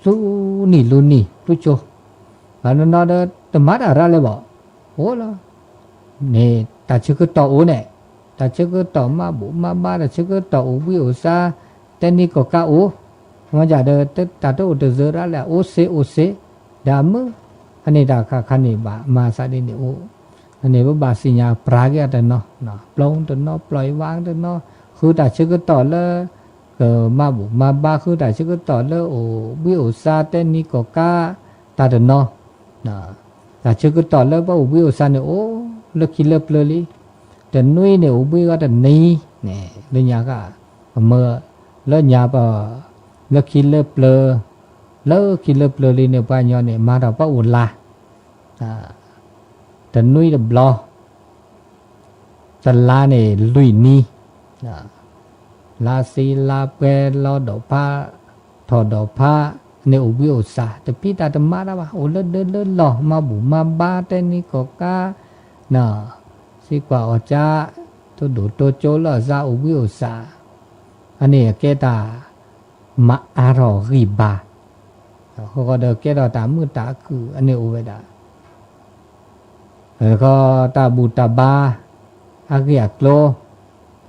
လူၤနံၣ်လူၤနံၣ် လူၤကၠိ ပှၤနီၢ်နီၢ်ဒီး တမၤတၢ်ရးလၢၤဘၣ် အိၣ်လီၤ န့ၣ် တၢ်ဆၢကတီၢ်အိၣ်န့ၣ် တၢ်ဆၢကတီၢ်မၤဘူၣ်မၤဘါ တၢ်ဆၢကတီၢ်အိၣ်ဘှံးအိၣ်သါ တဲနံၤကီၢ်ကးအိၣ် မ့ၢ်ယၤဒီး တၢ်တအိၣ်တစၢၤရးလၢ အိၣ်စ့အိၣ်စ့ ဒီးမုာ် အန့ၣ်တၢ်ခါခါန့ၣ်ဘၣ် မၤသးဒ်န့ၣ်အိၣ် အန့ၣ်ပဘၣ်သ့ၣ်ညါပြၤက့ၤအီၤတနီၤ ပျီတနီၤ ပျီဝါတနီၤ ဃုတၢ်ဆၢကတီၢ်လၢ ကမၤဘူၣ်မၤဘါ ဃုတၢ်ဆၢကတီၢ်လၢအိၣ်ဘှံးအိၣ်သါ တဲနံၤကီၢ်ကး တၢ်တနီၤ တၢ်ဆၢကတီၢ်လၢပအိၣ်ဘှံးအိၣ်သါန့ၣ် အိၣ်လၢခံလၢပျၢၤလံ တနွံန့ၣ် အိၣ်ဘှံးကီးတနံၤန့ၣ် လၢညါက အမၢ လၢညါပ လၢခံလၢပျၢၤ လၢခံလၢပျၢၤလံန့ၣ် ပှၤကညီန့ၣ် မၤတၢ်ပှၤအိၣ်လါ တနွံတဘျီ တလါန့ၣ် လွံၢ်နံၤ လါသံလါပှဲၤ လီၤဒီးဖး ထီၣ်ဒီးဖး န့ၣ်အိၣ်ဘှံးအိၣ်သး တဖံးတၢ်တမၤတၢ်ဘၣ် အိၣ်လၢဒၢလၢလီၢ် မၤဘူၣ်မၤဘါ တဲနံၤကီၢ်ကး နီၤ စံးကွၢ်အီၣ်ကၢ တိၢ်ဒိၣ်တိၢ်ကၠိ လၢအသးအိၣ်ဘှံးအိၣ်သး အန့ၣ်အကဲတၢ် မၤအါထီၣ်ဂံၢ်ဘါ ဃီဃီဒီးကဲထီၣ်တၢ်မုာ်တၢ်ခုၣ် အန့ၣ်အိၣ်ဝဲဒၣ် ဃီတၢ်ဘူၣ်တၢ်ဘါ အဂ့ၢ်အကျိၤ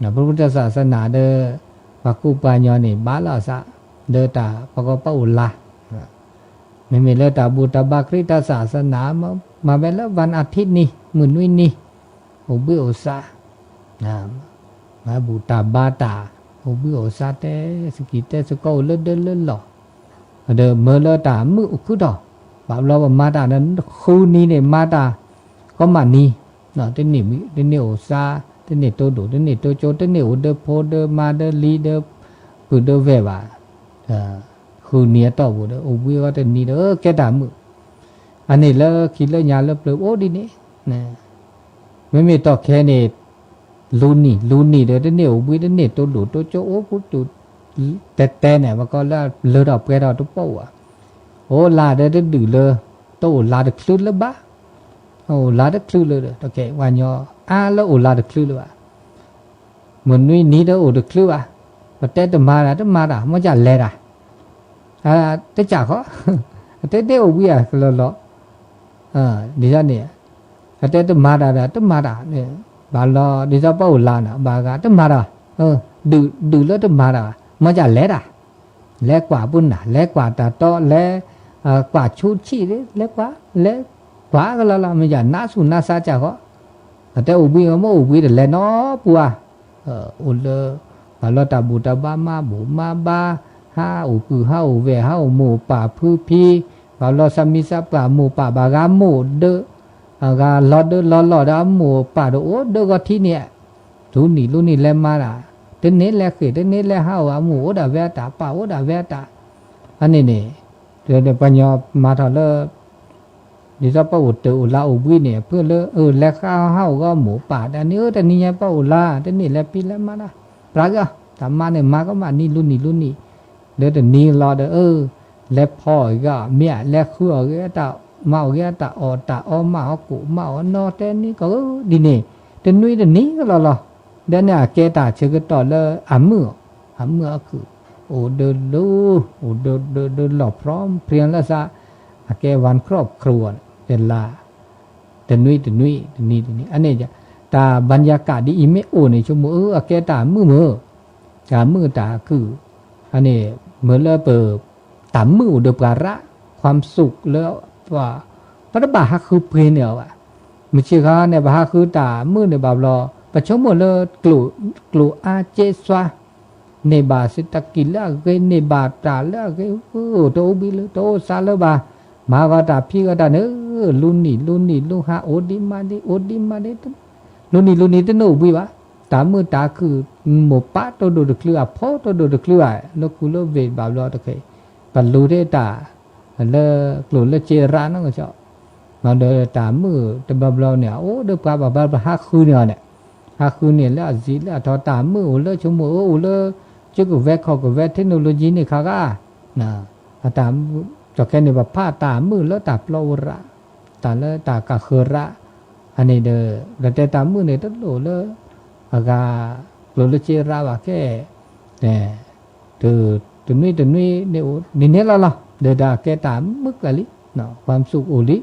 နီၤ พระพุทธศาสนาဒီး ပှၤကူၣ်ပှၤညီန့ၣ် ဘါလီၤအသး ဒီးတၢ်ပှၤကီၢ်ပှၤအိၣ်လါ မ့မ့ၢ်လၢတၢ်ဘူၣ်တၢ်ဘါခရံာ်တၢ်ศาสนา မၤဝဲလၢ วันอาทิตย์ နံၤ မုၢ်နွံနံၤ အိၣ်ဘှံးအိၣ်သး မၤဘူၣ်တၢ်ဘါတၢ် အိၣ်ဘှံးအိၣ်သး တဲသကိးတဲသကိး အိၣ်လၢဒၢလၢလီၢ် ဒီးမၢလၢတၢ်မုာ်အိၣ်ခုၣ်ထီၣ် ဘၣ်ဘျီပမၤတၢ်န့ၣ် ဃုနံၤန့ၣ် မၤတၢ် ကိးမုၢ်နံၤ တန့ၢ် တန့ၢ်အိၣ်သး တန့ၢ်တိၢ်ဒိၣ် တန့ၢ်တိၢ်ကၠိ တန့ၢ်အိၣ်ဒၢဖိဒၢမါဒၢလံၤဒၢပုၢ်ဒၢဝဲၢ်ဘၣ် ဃုနံၤအတီၢ်ပူၤဒီး အိၣ်ဘှံးဝဲတနံၤဒီး ကဲတၢ်မုာ် အန့ၣ်လၢခံလၢညါလၢပျၢၤအိၣ်ဒ်န့ၣ် မ့မ့ၢ်တီၢ်ခဲန့ၣ် လူနံၤ လူနံၤဒီး တန့ၢ်အိၣ်ဘှံး တန့ၢ်တိၢ်ဒိၣ်တိၢ်ကၠိ အိၣ်ပူၤတူၢ်တဲတဲန့ၣ် ပှၤကီၢ်လၢလၢထီၣ်ပှဲၤထီၣ်တပီၢ်ဝဲ အိၣ်လါဒီးတဒုးလၢ တအိၣ်လါတချုးလၢၤဘၣ် အိၣ်လါတချုးလၢၤဒီး တီၢ်ခဲ ပှၤကညီ အါလၢအိၣ်လါတချုးလၢၤဘၣ် မုၢ်နွံနံၤဒီးအိၣ်တချုးဘၣ် ပတဲတမၤတၢ် တမၤတၢ် မ့ၢ်ကလဲၤတၢ် တကးဃီ အတဲတဲအိၣ်ဘှံးအကလီလီၤ ဒ်သိးန့ၣ် အတဲတမၤတၢ်ဒီး တမၤတၢ် ဘၣ်လီၤ ဒ်သိးပှၤအိၣ်လါန့ၣ် ဘၣ်ဂၤ တမၤတၢ် ဒုး ဒုးလၢတမၤတၢ် မ့ၢ်ကလဲၤတၢ် လဲၤကွၢ်ပုၢ်နၤ လဲၤကွၢ်တၢ်တီ လဲၤ ကွၢ်ဆူၣ်ဆံၣ် လဲၤကွၢ် လဲၤကွၢ်ကလီလီၤ မ့ၢ်ကနးဆူၣ်နးဆါကၢ်ဃီ အတဲအိၣ်ဘှံး မ့ၢ်အိၣ်ဘှံးတလဲၤနီတပူၤဧါ အိၣ်လၢ ဘၣ်လီၤတၢ်ဘူၣ်တၢ်ဘါ မၤဘူၣ်မၤဘါ ဟးအိၣ်ပုၢ်ဟးအိၣ်ဝဲၢ် ဟးအိၣ်မိၢ်ပၢ်ဖုဖံ ဘၣ်လီၤသးမံသးပှၢ် မိၢ်ပၢ်ဘၣ်ဂၤမိၢ်ဒၢ အဂၤလီၤဒၢလီၤလီၢ်ဒီး အမိၢ်ပၢ်ဒီးအိၣ်ဒၢဂီၤထံးန့ၣ် လူနံၤလူနံၤလဲၤမၤတၢ် တန့ၢ်လဲၤဃ့ၢ် တန့ၢ်လဲၤဟးအိၣ် အမိၢ်အိၣ်ဒၣ်ဝဲအတၢ် ပၢ်အိၣ်ဒၣ်ဝဲအတၢ် အန့ၣ်န့ၣ် ပှၤကညီမၤထီၣ်လၢ ဒ်သိးပအိၣ်တၢ်အိၣ်လါအိၣ်ဘှံးန့ၣ် ဖုလၢ အၢ လဲၤဃးဟးအိၣ်ဂီၢ်မိၢ်ပၢ် တနံၤအၢ တနံၤညါပအိၣ်လါ တန့ၢ်လဲၤဖံးလဲၤမၤတၢ် ပြးက့ၤ တၢ်မၤန့ၣ် မၤကမၣ်နံၤလူနံၤလူနံၤ လၢတနံၤလီၤဒီး အၢ လဲၤဖီအီၣ်ဂ့ၤ မ့ၢ်လဲၤဃုအီၣ်ဂ့ၤ တၢ်မၤအီၣ်ဂ့ၤ တၢ်အီၣ်တၢ်အီ မၤအီၣ်ကိၣ်မၤအီၣ်နီၢ် တဲနံၤကီၢ် ဒ်န့ၣ် တနွံတနံၤကလီလီၤ ဒီးန့ၣ်အကဲတၢ်ဆၢကတီၢ်လၢအမုာ် အမုာ်အခုၣ် အိၣ်ဒၢဒိ အိၣ်ဒၢဒၢဒၢလီၢ်ဖြီဖြံလၢသး အကဲ วันครอบครัว န့ၣ် တလါ တနွံတနွံ တနံၤတနံၤ အန့ၣ် တၢ်ဘၣ်ယၢ်ကၣ်ဒ်အံၤမ့ၢ်အိၣ်န့ၣ် ဆိကမိၣ် အၢ အကဲတၢ်မုာ်မုာ် တၢ်မုာ်တၢ်ခုၣ် အန့ၣ် မ့ၢ်လၢပ တၢ်မုာ်အိၣ်ဒီးပှၤရၣ် ความสุข လၢပှၤ ပတဘၣ်ဟးဃုပှ့ၤန့ၢ်အီၤဘၣ် မုၢ်ဆ့ၣ်ခါန့ၣ် ပဟးဃုတၢ်မုာ်န့ၣ်ဘၣ်ဘျီ ပဆိကမိၣ်လၢ ကျိၣ်အါစ့စွါ န့ၢ်ဘၣ်သတကံၢ်လၢအဂ့ၤ န့ၢ်ဘၣ်တၢ်လၢအဂ့ၤ တအိၣ်ဘှံးလၢၤ တအိၣ်သးလၢၤဘၣ် မၤဂီၤတၢ်ဖံးဂီၤတၢ်န့ၣ် လူနံၤလူနံၤလူဟါ အိၣ်ဒံးမၤဒံး အိၣ်ဒံးမၤဒံး လူနံၤလူနံၤတန့ၢ်အိၣ်ဘှံးဘၣ် တၢ်မုာ်တၢ်ခုၣ် မိၢ်ပၢ်တိၢ်ဒိၣ်တချုး အဖိတိၢ်ဒိၣ်တချုးဘၣ် လၢခူလၢဝ့ၢ်ဘၣ်ဘျီတက့ၢ် ပလူၤထဲတၢ် လၢကျိၣ်လၢစ့ရၣ်နီၢ်ကစီၣ် ဒီးတၢ်မုာ်တဘျီဘျီန့ၣ် အိၣ်ဒီးပှၤဘၣ်ဘျီ ပဟးဃုန့ၢ်အီၤန့ၣ် ဟးဃုန့ၢ်လၢအစံးလၢအထီ တၢ်မုာ်အိၣ်လၢဆိကမိၣ် အိၣ်လၢ ကၠိကဝဲၤခီၣ်ကဝဲၤ technology န့ၣ်ခါဂၤ တၢ် ကၠီၣ်ခဲန့ၣ် ပဖးတၢ်မုာ်လၢတၢ်ပျီဝဲရၣ် တၢ်လၢတၢ်ကဃၢၤရၣ် အန့ၣ်ဒီး ပတဲတၢ်မုာ်န့ၣ် တလိၣ်လၢ အဂၤ ကျိၣ်လၢစ့ရၣ်ဘၣ်ခဲ တ တနွံတနွံန့ၣ် ဒ်န့ၣ်လီၤလီၤ ဒီးတၢ်ကဲတၢ်မုာ်ကလံ ความสุข အိၣ်လံ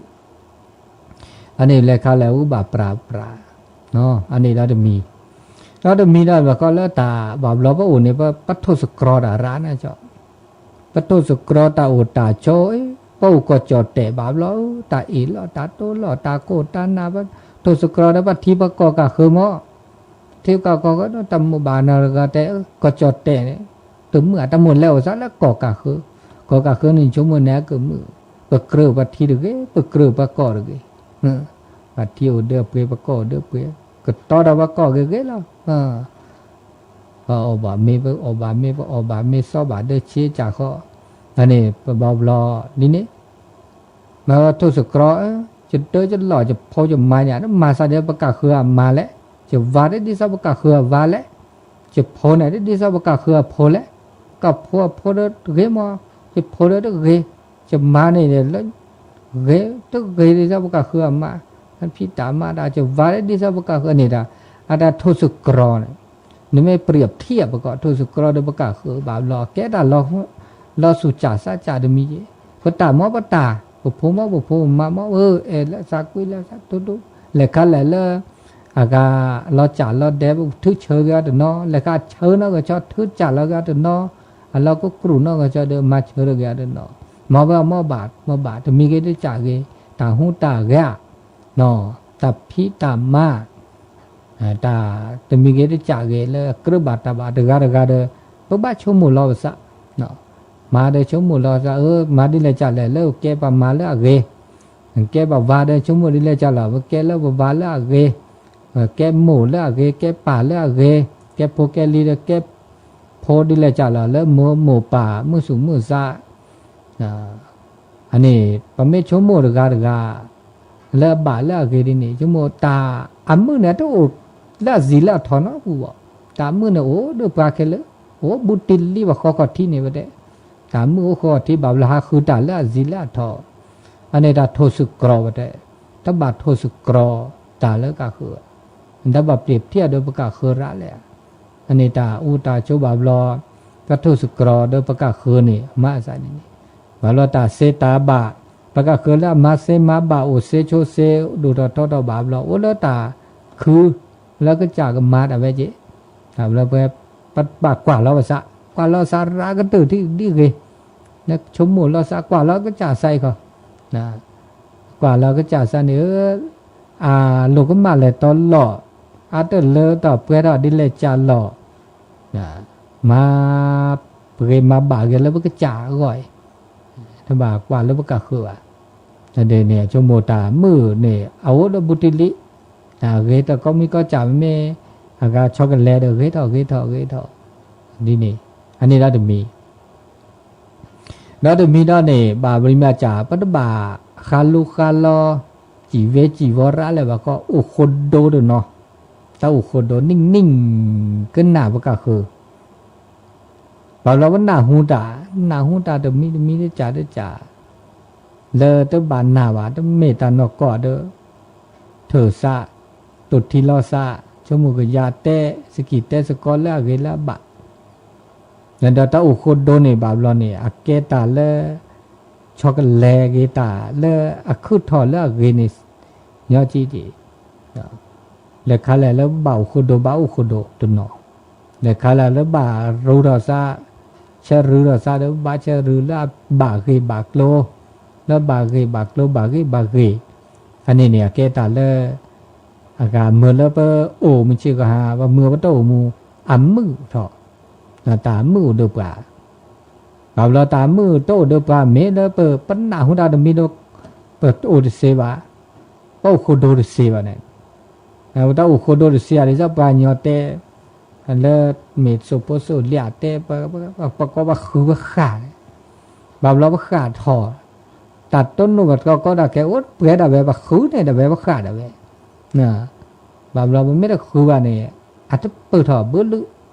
အန့ၣ်လဲၤခါလဲၤဟူဘၣ်ပြးပြး အန့ၣ်ဒီးတမံၤ ဒီးတမံၤဒီး ပကီးလၢတၢ်ဘၣ်ဘျီပအိၣ်န့ၣ် ပ ပထိၣ်သတြီတၢ်ရၣ်န့ၣ်ကၠီ ပထိၣ်သတြီတၢ်အိၣ်တၢ်ဆိး ပအိၣ်ကီၢ်ကၠီၣ်တဲာ်ဘၣ်ဘျီ တၢ်အ့ၣ်လီၤ တၢ်တိလီၤ တၢ်ကိၢ်တၢ်နး ပထိၣ်သတြီဒီး ပထံၣ်ပကီၢ်ကၢ်ဃၢၤမး ထံကီၢ်ကီၢ်ကီၢ် တၢ်မိၣ်ဘၣ်နၤတဂၤတဲ ကီၢ်ကၠီၣ်တဲာ်န့ၣ် တမုာ်အတၢ်မိၣ်လဲၤအိၣ်သးလၢကီၢ်ကၢ်ဃၢၤ ကီၢ်ကၢ်ဃၢၤန့ၣ် ဆိကမိၣ်န့ၣ်ကမုာ် ပကြၢးပထံတဂ့ၤ ပကြၢးပကီၢ်တဂ့ၤ ပထံအိၣ်ဒၢပှ့ၤ ပကီၢ်အိၣ်ဒၢပှ့ၤ ကတီဒီးပကီၢ်ဂ့ၤဂ့ၤလီၤ ပအီၣ်ဘၣ်မ့ၤ ပအီၣ်ဘၣ်မ့ၤ ပအီၣ်ဘၣ်မ့ၤ စီဘၣ်ဒၢဆ့ကၢ်ဃီ အန့ၣ် ပဘၣ်ဘျီလံန့ၣ် မ့ၢ်ထိၣ်သတြီ ယဒၢယလီၢ် ယဖိယမါညါ မၤသးဒ်ပကၢ်ဃၢၤအမါလဲၣ် ယဝၤဒ်ဒ်သိးပကၢ်ဃၢၤအဝၤလဲၣ် ယဖိန့ၣ် ဒ်ဒ်သိးပကၢ်ဃၢၤအဖိလဲၣ် ကၢ်ဖိအဖိဒီးဂ့ၤမး ယဖိလႄၣ်တဂ့ၤ, ယမါန့ၣ်လၢ ဂ့ၤ တဂ့ၤဒ်သိးပကဃုအမါ, တၢ်ဖံးတၢ်မၤတၢ် ယဝၤလၢဒ်သိးပကဃုန့ၣ်တၢ်, အတၢ်ထိၣ်စကြီၤန့ၣ်, နမ့ၢ်ပရံးအထံၣ်အပကီၢ် ထိၣ်စကြီၤဒီးပကဃုဘၣ်ဘျီ ကဲတၢ်လီၤ လီၤစူၣ်စၢ်စးစၢ်တမံၤက့ၤ, ပတၢ်မီၢ်ပတၢ်, ပဖိမီၢ်ပဖိ ပမါမီၢ် အဲၣ်လၢသးကွံလၢသးတိတိ, လဲၤခါလဲၣ်လၢ အဂၤ လီၤစၢ်လီၤဒဲး ပထုးဆၢက့ၤအီၤတနီၤ, လဲၤခါဆၢနီၢ်ကဆီ ထုးစၢ်လီၤက့ၤအီၤတနီၤ, အလီၢ်ကကြူၢ်နီၢ်ကဆီဒီး မၤဆၢက့ၤအီၤတနီၤ, မီၢ်ဝဲမီၢ်ဘၣ် မီၢ်ဘၣ် တမံၤဂ့ၤတစၢ်ဂ့ၤ, တၢ်ဟူးတၢ်ဂဲၤ နီၤ, တၢ်ဖံးတၢ်မၤ တၢ် တမံၤဂ့ၤတစၢ်ဂ့ၤ လၢကြၢးဘၣ်တၢ်ဘၣ်တဂၤတဂၤဒီး ပဘၣ်ဆိကမိၣ်လီၤပသး, မါဒီးဆိကမိၣ်လီၤသး အၢ မါဒ်လဲၣ်စ့ၢ်လဲၣ် လၢကဲပှၤမါလၢအဂ့ၤ, ကဲပှၤဝၤဒီး ဆိကမိၣ်ဒ်လဲၣ်စ့ၢ်လီၤ ပကဲလၢပဝၤလၢအဂ့ၤ, ကဲမိၢ်လၢအဂ့ၤ ကဲပၢ်လၢအဂ့ၤ, ကဲဖိကဲလံၤဒီး ကဲဖိဒ်လဲၣ်စ့ၢ်လီၤ လၢမိၢ်မိၢ်ပၢ် မုၣ်သူၣ်မုၣ်သး အန့ၣ် ပမ့ၢ်ဆိကမိၣ်တဂၤတဂၤ လၢအဘၣ်လၢအဂ့ၤဒ်န့ၣ် ဆိကမိၣ်တၢ်အမုၣ်န့ၣ် တအိၣ်လၢအစံာ်လၢအထီၣ်နီတပူၤဘၣ်, တၢ်အမုၣ်န့ၣ်အိၣ်ဒီးပှၤခဲလၢာ်, အိၣ်ဘူးတ့လံပှၤဃီခီၣ်ထံးန့ၣ်ဝဲဒၣ်, တၢ်မုၣ်အိၣ်ဃီခီၣ်ထံး ဘၣ်ဘျီဟးဃုတၢ်လၢအစံာ်လၢအထီၣ်, အန့ၣ်တၢ်ထိၣ်စကြီၤဝဲဒၣ်, တဘၣ်ထိၣ်စကြီၤတၢ်လၢကဃု, တဘၣ်ပျံၤထံၣ်အဒိပကဃုရၤလဲၣ် အန့ၣ်တၢ်အူတၢ်ဆိးဘၣ်ဘျီ, တၢ်ထိၣ်စကြီၤဒီးပကဃုန့ၣ် မၤအသးန့ၣ်န့ၣ်, ဘၣ်ဘျီတၢ်စ့တၢ်ဘၣ်, ပကဃုလၢအမၤစ့မၤဘၣ် အိၣ်စ့ဆိစ့ ဒိၣ်ထီၣ်ထီထီၣ်ဘၣ်ဘျီ အိၣ်လၢတၢ်ခု လၢကစၢ်ကမၤတၢ်ဝဲက့ၤ, တၢ်ဘျီပှဲၤ ပဘၣ်ကွၢ်လီၤပသး, ကွၢ်လီၤသးရၤကတၢၢ်ထံဒ်ဂ့ၤ, လၢဆိကမိၣ်လီၤသး ကွၢ်လီၤကစၢ်သးအံၤခီ, ကွၢ်လီၤကစၢ်သးန့ၣ် အလိၣ်ကမၣ်လဲၤတီလီၢ်, အတလၢတၢ်ပှဲၤထီၣ်ဒ်လဲၣ်စ့ၢ်လီၤ, မၤပဂ့ၤမၤဘၣ်ဂ့ၤလၢပကစၢ်အဂီၢ်အံၤ, တဘၣ်ကွၢ်လၢပကဃုဘၣ်, ဒ်န့ၣ် ဆိကမိၣ်တၢ်မုၣ်န့ၣ် အအိၣ်ဒီးဘူးတ့လံ, ဂ့ၤတၢ်ကိးမံၤကိးစ့ၢ်မ့မ့ၢ်, အဂၤဆီကလဲၤဒီး ဂ့ၤထီၣ်ဂ့ၤထီၣ်ဂ့ၤထီၣ်, ဒ်န့ၣ်, အန့ၣ်ဒီးတမံၤ ဒီးတမံၤဒီးန့ၣ် ဘၣ်ပလံၤမ့ၢ်စ့ၢ် ပတဘၣ်ဃးလိဃးလီ စံၣ်ဝဲစံၣ်ဝီၤရၣ်လဲၣ်ဘၣ်ကီး အိၣ်ဃိဒိတနီၤ, တၢ်အိၣ်ဃိဒိ နံၣ်နံၣ် ကနၣ်ပကဃု, ဘၣ်ဘျီပနၢ်ဟူတၢ်, နၢ်ဟူတၢ်တမံၤတမံၤတစ့ၢ်တစ့ၢ် လၢတဘၣ်နာ်ဘၣ် တမ့ၢ်တၢ်နီၢ်ကီၢ်ဒီး ထုးသး, တိၢ်ထံလီၤသး, ဆိကမိၣ်ကယၤတဲ, စကံၢ်တဲသကိးလၢအဂ့ၤလၢအဘၣ်, ဒီးတၢ်အိၣ်ဃိဒိန့ၣ် ဘၣ်ဘျီန့ၣ် အကဲတၢ်လၢ ဆီကလဲၤဂ့ၤ တၢ်လၢအခုၣ်ထီၣ်လၢအဂ့ၤန့ၣ် ညီကံဒံး လဲၤခါလဲၣ်လၢဘၣ်အိၣ်ဃိဒိ ဘၣ်အိၣ်ဃိဒိတနီၤ, လဲၤခါလဲၣ်လၢဘၣ်ရူထီၣ်သး, ဆၢရူထီၣ်သးဒီး ဘၣ်ဆၢရူလၢအဘၣ်ဂ့ၢ်ဘၣ်ကျိၤ, လၢဘၣ်ဂ့ၢ်ဘၣ်ကျိၤ ဘၣ်ဂ့ၢ်ဘၣ်ဂ့ၤ, အန့ၣ်န့ၣ် အကဲတၢ်လၢ အဂၤမ့ၢ်လၢပအိၣ်မုာ်ဆ့ကဟါ ပမုာ်ပတအိၣ်မူ အမုာ်ထီၣ်, တၢ်မုာ်အိၣ်ဒီးပှၤ, ဘၣ်ဘျီတၢ်မုာ်တအိၣ်ဒီးပှၤ မ့ၢ်လၢပ ပနၢ်ဟူတၢ်တမံၤဒီး ပအိၣ်တသ့ဘၣ်, ပအိၣ်ဃိဒိတသ့ဘၣ်န့ၣ်, တၢ်အိၣ်ဃိဒိတသ့ ဒ်သိးပှၤကညီတဲ လၢမ့ၢ်သိၣ်ဖိသိၣ်လံၤတဲ ပ ပ ပ ပကိးပဃုပဃၣ်န့ၣ်, ဘၣ်ဘျီပဃၣ်ထီၣ်, တၢ်တိၢ်နီၣ်ကီကီဒၣ်ကဲ အိၣ်ပှဲၤဒၣ်ဝဲ ပဃုန့ၣ်ဒၣ်ဝဲ ပဃၣ်ဒၣ်ဝဲ ဘၣ်ဘျီပမ့ၢ်တဃုဘၣ်န့ၣ် အတပၢၢ်ထီၣ်ဘၣ်လၢ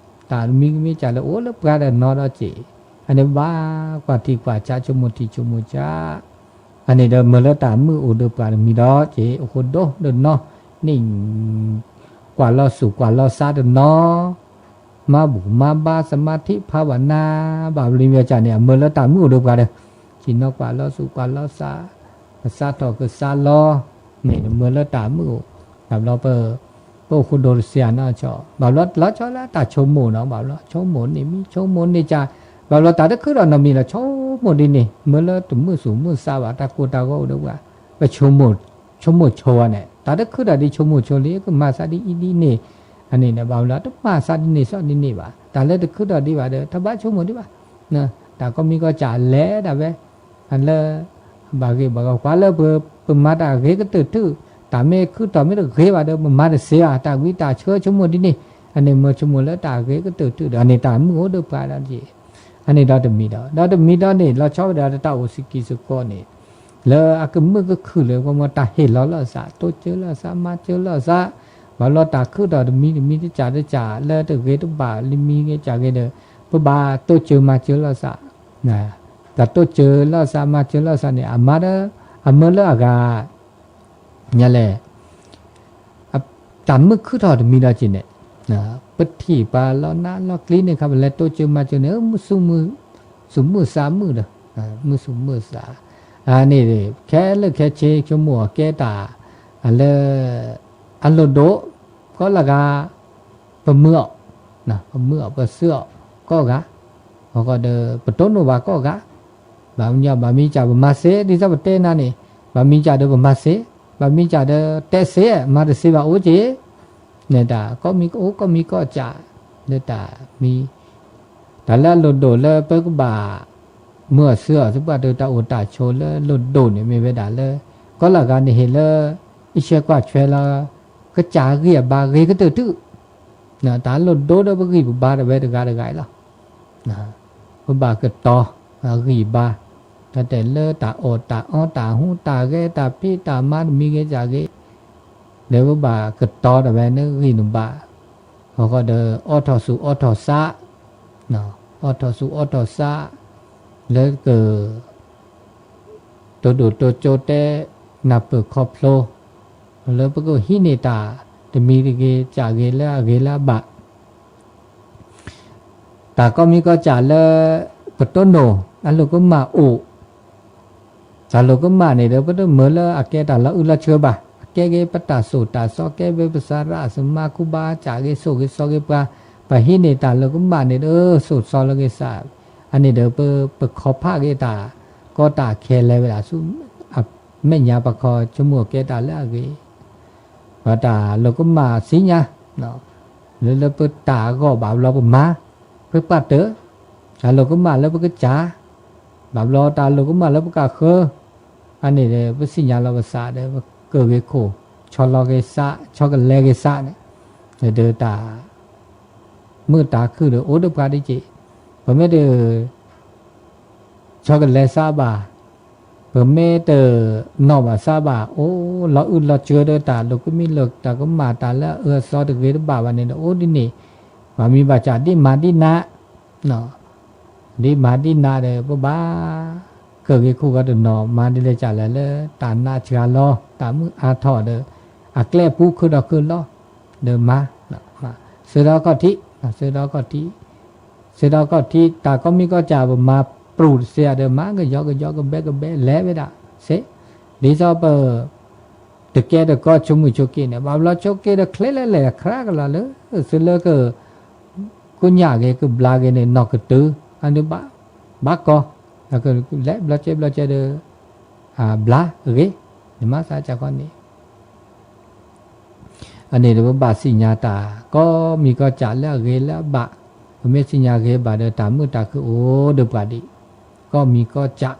တၢ်တမံၤမံၤစ့ၢ်လၢအိၣ်လၢပှၤဒီးနီၢ်ဒီးစ့ၢ်, အန့ၣ်ဘၣ်ကွၢ်ထံကွၢ်ဆး ဆိကမိၣ်ထံဆိကမိၣ်ဆး, အန့ၣ်ဒီးမ့ၢ်လၢတၢ်မုာ်အိၣ်ဒီးပှၤတမံၤဒီးစ့ၢ် အိၣ်ဃိဒိဒီးနီၢ်န့ၣ် ကွၢ်လီၤစူၣ်ကွၢ်လီၤသးတနီၤ, မၤဘူၣ်မၤဘါ သမါထံ ဖးဝဲနၤ, ဘၣ်ပလံၤမ့ၢ်စ့ၢ်န့ၣ် အမ့ၢ်လၢတၢ်မုာ်အိၣ်ဒီးပှၤဒီး စံၣ်နီၤကွၢ်လီၤစူၣ်ကွၢ်လီၤသး, ကသးထီၣ်ကသးလီၤ, န့ၣ်မ့ၢ်လၢတၢ်မုာ်အိၣ်, ဘၣ်ဘျီပ ပအိၣ်ဃိဒိတသ့နီၢ်ဆီ, ဘၣ်ဘျီလီၤဆီလၢတၢ်ဆိကမိၣ်နီၤ, ဘၣ်ဘျီဆိကမိၣ်န့ၣ်မံၤ ဆိကမိၣ်န့ၣ်စ့ၢ်, ဘၣ်ဘျီတၢ်တခုထီၣ်နီတမံၤလီၤ ဆိကမိၣ်ဒ်န့ၣ် မ့ၢ်လၢတမုာ်သူၣ်မုာ်သးဘၣ် တၢ်ကိၢ်တၢ်ဂီၤအိၣ်ဒီးပှၤ, ပဆိကမိၣ် ဆိကမိၣ်ဆိဝဲန့ၣ် တၢ်တခုထီၣ်ဒ်ဆိကမိၣ်ဆိလံ ကမၤသးဒ်အံၤဒ်န့ၣ်, အန့ၣ်န့ၣ် ဘၣ်ဘျီတမၤသးဒ်န့ၣ်သီဒ်န့ၣ်ဘၣ်, တၢ်လၢတခုထီၣ်ဒံးဘၣ်ဒီး တဘၣ်ဆိကမိၣ်ဒံးဘၣ်, တၢ်ကိးမံၤကိးစ့ၢ်လဲၤဒၣ်ဝဲ လၢ ဘၣ်ဂ့ၢ်ဘၣ်ဂီၤ ကွၢ်လၢပ ပမၤတၢ်ဂ့ၤကတၢၢ်ထု, တၢ်မ့ၢ်ခုထီၣ်မ့ၢ်တဂ့ၤဘၣ်ဒီး ပမၤတသ့ဘၣ်, တၢ်ဝံတၢ်ဆၢဆိကမိၣ်ဒ်န့ၣ်, အန့ၣ်မ့ၢ်ဆိကမိၣ်လၢတၢ်ဂ့ၤကတၢၢ်ထုဒီး အန့ၣ်တၢ်မုာ်အိၣ်ဒီးပှၤဒီးက့ၤ, အန့ၣ်ဒီးတမံၤဒီး ဒီးတမံၤဒီးန့ၣ် လီၤဆီဝဲဒၣ်တၢ်အိၣ်စကံစကီန့ၣ်, လၢအကမုာ်ကခုၣ်လၢပှၤမ့ၢ်တၢ်ဟ့ၣ်လီၤလီၤသး တိစၢၤလီၤသး မၤစၢၤလီၤသး, ဘၣ်ဘျီတၢ်ခုထီၣ်တမံၤတမံၤတစဲးတစဲး လၢတဂ့ၤတဘၣ်လံမံၤဂ့ၤစဲးဂ့ၤဒီး ပဘၣ်တိစၢၤမၤစၢၤလီၤသး, တၢ်တိစၢၤလီၤသး မၤစၢၤလီၤသးန့ၣ် အမၤဒီး အမၢလၢအဂၤ ညါလဲၣ် အ တၢ်မုၢ်ခုၣ်ထီၣ်တမံၤဒီးက့ၤန့ၣ် ပထံၣ်ပှၤလီၤနးလီၤကျံန့ၣ် ခါပလဲၤတိစၢၤမၤစၢၤန့ၣ် မုၢ်သူၣ်မုၢ် သူၣ်မုၢ်သးမုၢ်ဒီး မုၢ်သူၣ်မုၢ်သး အန့ၣ် ခဲလၢာ်ခဲဆ့ ဆိကမိၣ်အီၤကဲတၢ် အလၢ အလိၣ်ဒိၣ် ကီလၢ်ဂၤ ပမုာ်အီၤ ပမုာ်အီၤ ပစုအီၤ ကိးဂၤ အဃိဒီးပတိၢ်နီၣ်ဘၣ်ကိးဂၤ ဘၣ်မနုၤ ဘၣ်မ့ၢ်ကၢ်ပမၤစ့ ဒ်သိးပတဲနၤန့ၣ် ဘၣ်မ့ၢ်ကၢ်ဒီးပမၤစ့ ဘၣ်မ့ၢ်ကၢ်ဒီးတဲစ့ မၤတစ့ဘၣ်အိၣ်က့ၤ န့ၣ်တၢ် ကိးမံၤအိၣ်ကိးမံၤကိးကၢ် လၢတၢ်မံၤ တၢ်လၢအလိၣ်ဒိၣ်လၢပကဘၣ် မုာ်အီၤစုအီၤ သပှၢ်တၢၢ်တၢ်အိၣ်တၢ်ဆိးလၢလိၣ်ဒိၣ်န့ၣ် မ့ၢ်ဝဲဒၣ်လၢ ကိးလၢ်ဂၤန့ၣ်ဟ့ၣ်လၢ အံၣ်ဆှဲကွၢ်ဆွဲလီၤ ကစၢ်ဂံၢ်အဘါဂ့ၤကတၢၢ်တုၤ တၢ်လိၣ်ဒိၣ်ဒီးပဂံၢ်ပဘါတဝဲတဂၤတဂၤအံၤလီၤ ပဘၣ်ကတီၤ ဂံၢ်ဘါ တၢ်တဲလၢတၢ်အီၣ်တၢ်အီတၢ်ဟူးတၢ်ဂဲၤတၢ်ဖံးတၢ်မၤတမံၤဂ့ၤကၢ်ဂ့ၤ ဒီးပဘၣ်ကတီၤတဝဲန့ၣ်ဂံၢ်နဘါ အဃိဒီး အိးထီၣ်ဆူၣ်အိးထီၣ်သး အိးထီၣ်ဆူၣ်အိးထီၣ်သး လၢက တိၢ်ဒိၣ်တိၢ်ကၠိတဲ နၢ်ပၢၢ်ခီဖျိ လၢပကဟံးန့ၢ်တၢ် တမံၤတဂ့ၤကၢ်ဂ့ၤလၢအဂ့ၤလၢအဘၣ် တၢ်ကိးမံၤကိးကၢ်လၢ ပတိၢ်နီၣ် အလိၣ်ကမၣ်အိၣ် တၢ်လိၣ်ကမၣ်န့ၣ်ဒီး ပတမၢလၢအကဲတၢ်လီၤအုၣ်လီၤဆှၢဘၣ် အကဲက့ၤပတၢ်သိၣ်တၢ်သီ ကဲဝဲပစရၣ် အစမါ ခူဘါကၢ်ဂ့ၤစိာ်ဂ့ၤစီဂ့ၤပှၤ ပဟံးန့ၢ်တၢ်လိၣ်ကမၣ်န့ၣ်ဒီး သိၣ်စီလီၤဂ့ၤသး အန့ၣ်ဒီး ပ ပခီဖးက့ၤတၢ် ကီတၢ်ခဲလၢာ်ဝဲဒၣ်ဆူ အမဲာ်ညါပခီ ဆိကမိၣ်ကဲတၢ်လၢအဂ့ၤ ပတၢ်လိၣ်ကမၣ်သ့ၣ်ညါ လၢလၢပတၢ်အဂီၢ်ဘၣ်ဘျီပမၤ ပပှၢ်တၢၢ် တၢ်လိၣ်ကမၣ်လၢပကစၢ် ဘၣ်ဘျီတၢ်လိၣ်ကမၣ်လၢပကဃၢၤ အန့ၣ်ဒီး ပသ့ၣ်ညါလီၤပသးဒီး ပကၢၢ်ဂ့ၤခိၣ် ဆီလီၤဂ့ၤသး ဆီကလဲၤဂ့ၤသးန့ၣ် ဒီးတၢ် မုာ်တၢ်ခုၣ်ဒီးအိၣ်ဒီးပှၤဒ်က့ၤ ပမ့ၢ်တ ဆီကလဲၤသးဘၣ် ပမ့ၢ်တနီၣ်ဘၣ်သးဘၣ် အိၣ်လီၤအုၣ်လီၤစှၤဒီးတၢ်လိၣ်ကမံၤလိၣ်တၢ်ကမၣ် တၢ်လၢအအၢအသီတဂ့ၤတဘၣ်ဘၣ်န့ၣ်ဒီး အိၣ်ဒ်န့ၣ် ဘၣ်မံၤဘၣ်ကၢ်ဒ်မၤဒ်နး ဒ်မၤဒ်နးဒီး ပဘၣ် ကၢၢ်ဂ့ၤခိၣ်ဂီၤတနီၤ မၤဒ်လဲၣ်ကၢ်လဲၣ်လၢ တၢ်နးစှၤလီၤ တၢ်မုာ်အါထီၣ်ဒီး အကျဲပူၤခုၣ်ဒီးခုၣ်လီၤ ဒီးမၤ သုးဒီးခီၣ်ထံး သုးဒီးခီၣ်ထံး သုးဒီးခီၣ်ထံး တၢ်ကိးမံၤကိးကၢ်ပမၤပြူၢ်တစ့ဒီး မၤကယီကယီကဘဲကဘဲလဲၤဝဲဒၣ်စ့ ဒ်သိးပ တကဲတကီဆိကမိၣ်ဆိက့န့ၣ် ဘၣ်ဘျီဆိက့ဒီးချ့လဲၤလဲၤခရၣ်ကလီၤလၢ သုးလၢက ကိညၣ်ဂ့ၤကဘျါဂ့ၤန့ၣ် နီၢ်ကတုၤ အန့ၣ်ဘၣ် ဘၣ်ကီ လဲၤဘျီကဲဘျီကဲဒီး ဘျါဂ့ၤ နမၤသးကၢ်ခီန့ၣ် အန့ၣ်ဒီးပဘၣ်သ့ၣ်ညါတၢ် ကိးမံၤကိးကၢ်လၢအဂ့ၤလၢအဘၣ် ပမ့ၢ်သ့ၣ်ညါဂ့ၤဘၣ်ဒီး တၢ်မုာ်တၢ်ခုၣ်အိၣ်ဒီးပှၤဒံး ကိးမံၤကိးကၢ်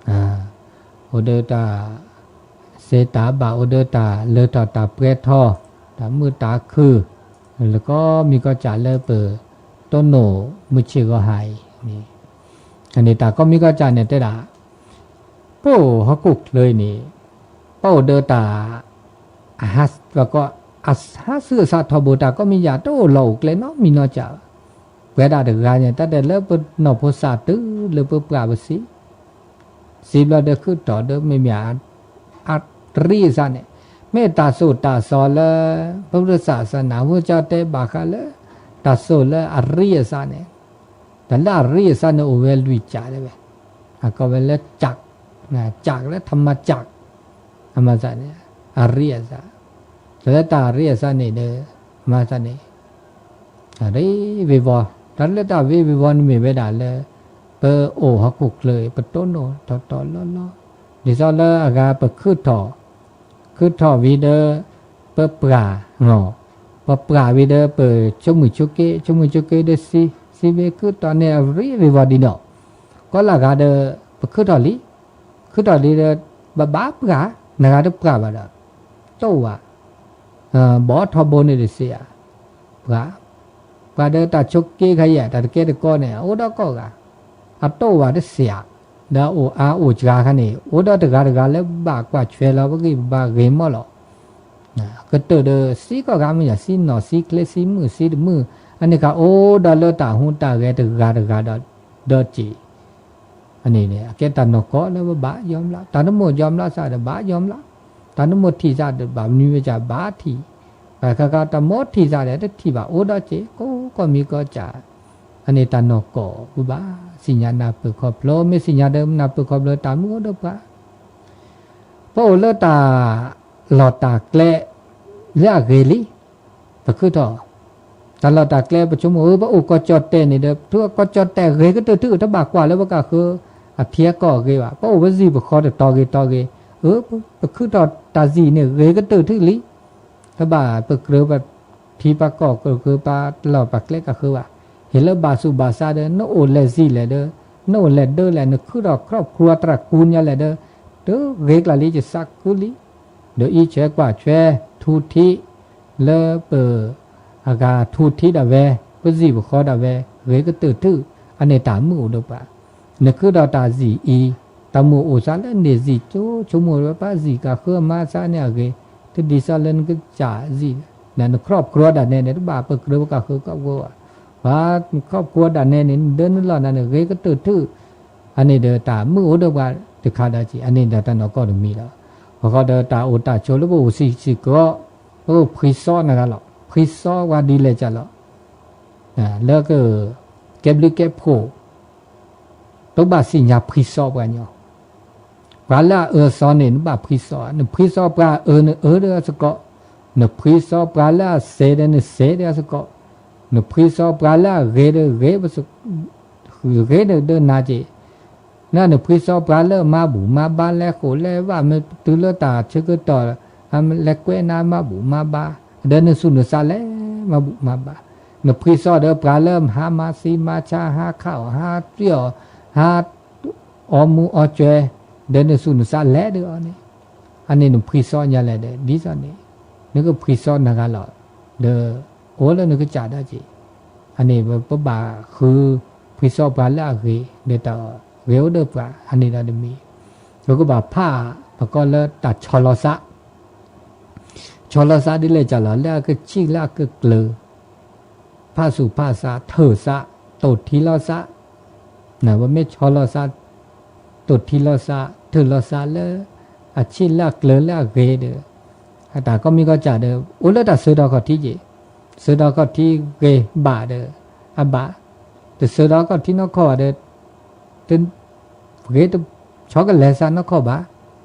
အိၣ်ဒီးတၢ် စ့တၢ်ဘၣ် အိၣ်ဒီးတၢ်လၢထီၣ်တၢ်ပှဲၤထီၣ် တၢ်မုာ်တၢ်ခုၣ် လၢကိးမံၤကိးကၢ်လၢပတိၢ်နီၣ်မုၢ်ဆ့ၣ်ဂီၤဟါအံၤန့ၣ် အန့ၣ်တၢ်ကိးမံၤကိးကၢ်န့ၣ်တဲဒၣ် ပအိၣ်ဟီၣ်ခိၣ်ချၢအံၤန့ၣ် ပအိၣ်ဒီးတၢ် အဟး ပှၤကိး အဟးသုအသးထီဘိ တၢ်ကိးမံၤယၤ တအိၣ်လီၤအိၣ်ကျဲနီတမံၤနီတကၢ်ဘၣ် ပဝဲဒၣ်တဂၤန့ၣ် တၢ်တဲလၢပနီၢ်ဖိသၣ်တုၤလၢပပှၢ်ပစံး စံးဘျီဒီးခုၣ်ထီၣ်ဒီးမ့မ့ၢ် အရံအသးန့ၣ် မ့ၢ်တၢ်သိၣ်တၢ်သီလၢ ပပုၢ်သၣ်သနၢ်ဟူကၠီတဲဘၣ်ဃးလၢ တၢ်သိၣ်လၢအရံအသးန့ၣ် တၢ်လၢအရံအသးန့ၣ်အိၣ်ဝဲလွံၢ်ကၢ်တဲဝဲ အကိးဝဲလၢ ကၠၢၵ်ၣ် ကၠၢၵ်ၣ်လၢ ထမၢကၠၢၵ်ၣ် အမၤသးန့ၣ် အရံအသး တၢ်လၢတၢ်အရံအသးန့ၣ်ဒီး အမၤသးန့ၣ် အရ့ဝ့ၤဝီၤ တၢ်လၢတၢ်ရ့ဝ့ၤဝီၤန့ၣ်မ့ၢ်ဝဲဒၣ်လၢ ပအိၣ်ဟီၣ်ခိၣ်ချၢအံၤ ပတိၢ်နီၣ်ထီၣ်ထီၣ်လီၤလီၤ ဒ်သိးလၢအဂၤပခုၣ်ထီၣ် ခုၣ်ထီၣ်ဝံၤဒီး ပပှၢ် ပပှၢ်ဝံၤဒီး ပဆိကမိၣ်ဆိက့ ဆိကမိၣ်ဆိက့ဒီးစံး စံးဝဲခုၣ်ထီၣ်န့ၣ် အရ့ဝ့ၤဝီၤဒ်နီၣ် ကိးလၢဂၤဒီး ပခုၣ်ထီၣ်လံ ခုၣ်ထီၣ်လံဒီး ဘၣ်ဘၣ်ပှၢ် နဂၤတပှၢ်ဘၣ်ဒီး တိၢ်ဝဲ ဘီထီဘိန့ၣ်တစ့ဧါ ပှၤ ပှၤဒီးတၢ်ဆိက့ခါယဲၢ် တၢ်တကဲတကီန့ၣ် အိၣ်ဒီးကိးဂၤ အတိၢ်ဝဲတစ့ဧါ ဒီးအိၣ်အါအိၣ်စှၤခါန့ၣ် အိၣ်ဒီးတဂၤတဂၤလၢဘၣ်ကွၢ်ဆွဲလီၤပဂံၢ်ပဘါဂ့ၤမးလီၤ ကတၢၢ်ဒီးစံးကိးဂၤမ့ၢ်ယၤ စံးနီၢ်စံးချ့စံးမုာ်စံးတမုာ် အန့ၣ်ခါအိၣ်ဒီးလၢတၢ်ဟူးတၢ်ဂဲၤတဂၤတဂၤဒီး ဒီးစံး အန့ၣ်န့ၣ် အကဲတၢ်နီၢ်ကီၢ်လၢပဘၣ်ယွမ်းလၢ်, တၢ်နမိၣ်ယွမ်းလၢ်စ့ၢ်ဒီးဘၣ်ယွမ်းလၢ်, တၢ်နမိၣ်ထံၣ်စ့ၢ်ဒီးဘၣ်မနုၤဝဲကဘၣ်ထံၣ်, ဘၣ်ဃးဃးတၢ်မိၣ်ထံၣ်စ့ၢ်ဒီးတထံၣ်ဘၣ် အိၣ်ဒီးစ့ၢ် ကိးမံၤကိးကၢ်, အန့ၣ်တၢ်နီၢ်ကီၢ် ပဘၣ်သ့ၣ်ညါနၢ်ပၢၢ်ခီဖျိ, မ့ၢ်သ့ၣ်ညါဒီးနၢ်ပၢၢ်ခီဖျိတၢ်မုၢ်အိၣ်ဒီးပှၤ ပအိၣ်လၢတၢ်လီၢ်တၢ်ကျဲလၢအဂ့ၤလံ, ပခုၣ်ထီၣ်, တၢ်လီၢ်တၢ်ကျဲပဆိကမိၣ် အၢ ပအိၣ်ကီၢ်ကၠီၣ်တဲၣ်န့ၣ်ဒီး ထုကီၢ်ကၠီၣ်တဲၣ်ဂ့ၤကတၢၢ်ထံၣ် တဘၣ်ကွၢ်လၢပကဃုအထံအကီၢ်အဂ့ၤဘၣ်, ပအိၣ်ပစံၣ်ပဃီတတီၤဂ့ၤတီၤဂ့ၤ, အၢ ပခုၣ်ထီၣ်တၢ်စံၣ်န့ၣ်ဂ့ၤကတၢၢ်ထံၣ်လံ တဘၣ်ပကြၢးပထံပကီၢ်ကြၢးပတၢ်လီၢ်ပာ်ကျဲကဃုဘၣ်, ဟ့ၣ်လၢဘၣ်သူၣ်ဘၣ်သးဒီး နအိၣ်လဲၤစံၣ်လဲၣ်ဒီး နအိၣ်လဲၤဒၢလဲၣ် နခုၣ်ထီၣ် ครอบครัว တြၢ်ကူၣ်ညါလဲၣ်ဒီး တဂ့ၤကျါလံ ယသးခုလံ, ဒီးအံးဆွဲကွၢ်ဆွဲ ထူထံး လၢပ အဂၤထူထံးဒၣ်ဝဲ ပစံၣ်ပဃီဒၣ်ဝဲ ဂ့ၤကတၢၢ်ထံၣ်, အန့ၣ်တၢ်မုၢ်အိၣ်ဒီးပှၤ, နခုၣ်ထီၣ်တၢ်စံၣ်အံၤ, တၢ်မုၢ်အိၣ်သးလၢန့ၣ်စံၣ်ကၠိ ဆိကမိၣ်ဝဲပစံၣ်ကဃုမၤသးန့ၣ်အဂ့ၤ, တဒ်သိးလၢနကစၢ်စံၣ်, န ครอบครัว ဒၣ်နဲန့ၣ် တဘၣ်ပကြၢးပကဃုကီၢ်ဖိဘၣ်, ပှၤ ครอบครัว ဒၣ်နဲန့ၣ် ဒၢနုာ်လီၤနၤန့ၣ် ဂ့ၤကတၢၢ်ထံၣ်, အန့ၣ်ဒီးတၢ်မုၢ်အိၣ်ဒီးပှၤတခါဒီးက့ၤ, အန့ၣ်ဒီးတၢ်နီၢ်ကီၢ်တမံၤလီၤ. အဃိဒီးတၢ်အိၣ်တၢ်ဆိးလၢပအိၣ်စံၣ်စံၣ်ကီး, ပအိၣ်ဖှံစီနၤဂၤလီၤ, ဖှံစီပှၤဒ်လဲၣ်ကၢ်လီၤ, လၢက ကဲဘျုးကဲဖှိၣ် ပဘၣ်သ့ၣ်ညါဖှံစီပှၤညီ, ပှၤလၢအအၢစီန့ၣ် နဘၣ်ဖှံစီ, နဖှံစီပှၤအအၢ နအၢဒီးအစ့ၢ်ကီး, နဖှံစီပှၤလၢအစဲးဒီး နစဲးဒီးအစ့ၢ်ကီး, နဖှံစီပှၤလၢအဂ့ၤဒီးဂ့ၤ ဂ့ၤဒီးနၤက့ၤ, န နဖှံစီပှၤလၢမၤဘူၣ်မၤဘါ လဲၤဃိုလဲၤဝး မ့ၢ်တုၤလၢတၢ်ဆၢကတီၢ် လဲၤကွဲနၤမၤဘူၣ်မၤဘါ, ဒီးနသူၣ်နသးလဲၤမၤဘူၣ်မၤဘါ, နဖှံစီဒီးပှၤလၢဟးမၤသံမၤဆါ ဟးခးအီၣ် ဟးသွံၣ်အီၣ် ဟးအီမူအီကၠွဲ, ဒီးနသူၣ်နသးလဲၤဒီးအီၤန့ၣ်, အန့ၣ်နဖှံစီညါလဲၣ်ဒီး ဒ်သိးန့ၣ် နကဖှံစီနၤဂၤလီၤ, ဒီးအိၣ်လၢနကစၢ်ဒၣ်က့ၤ, အန့ၣ်ပဘၣ်ဃု ဖှံစီပှၤလၢအဂ့ၤ ဒီးတၢ်ဂ့ၤအိၣ်ဒီးပှၤ အန့ၣ်ဒီးတမံၤ, ပကဘၣ်ဖး ပကိးလၢတၢ်ဆီၣ်လီၤသး, ဆီၣ်လီၤသးဒ်လဲၣ်ကၢ်လီၤ လၢအကဆံၣ်လၢအကကျၢၤ ဖးသူၣ်ဖးသး ထၢၣ်သး တိၢ်ထံလီၤသး, ပမ့ၢ်ဆီၣ်လီၤသး တိၢ်ထံလီၤသး ထၢၣ်လီၤသးလၢ အဆံၣ်လၢအကျၢၤလၢအဂ့ၤဒီး အတၢ်ကိးမံၤကိးကၢ်ဒီး အိၣ်လၢတၢ်ဆၢဒီးခီၣ်ထံးက့ၤ, ဆၢဒီးခီၣ်ထံးဂ့ၤဘၣ်ဒီး အဘၣ်, တဆၢဒီးခီၣ်ထံးနီၢ်ခီၣ်ဘၣ်ဒီး ဂ့ၤတဆီကလဲၤသးနီၢ်ခီၣ်ဘၣ်,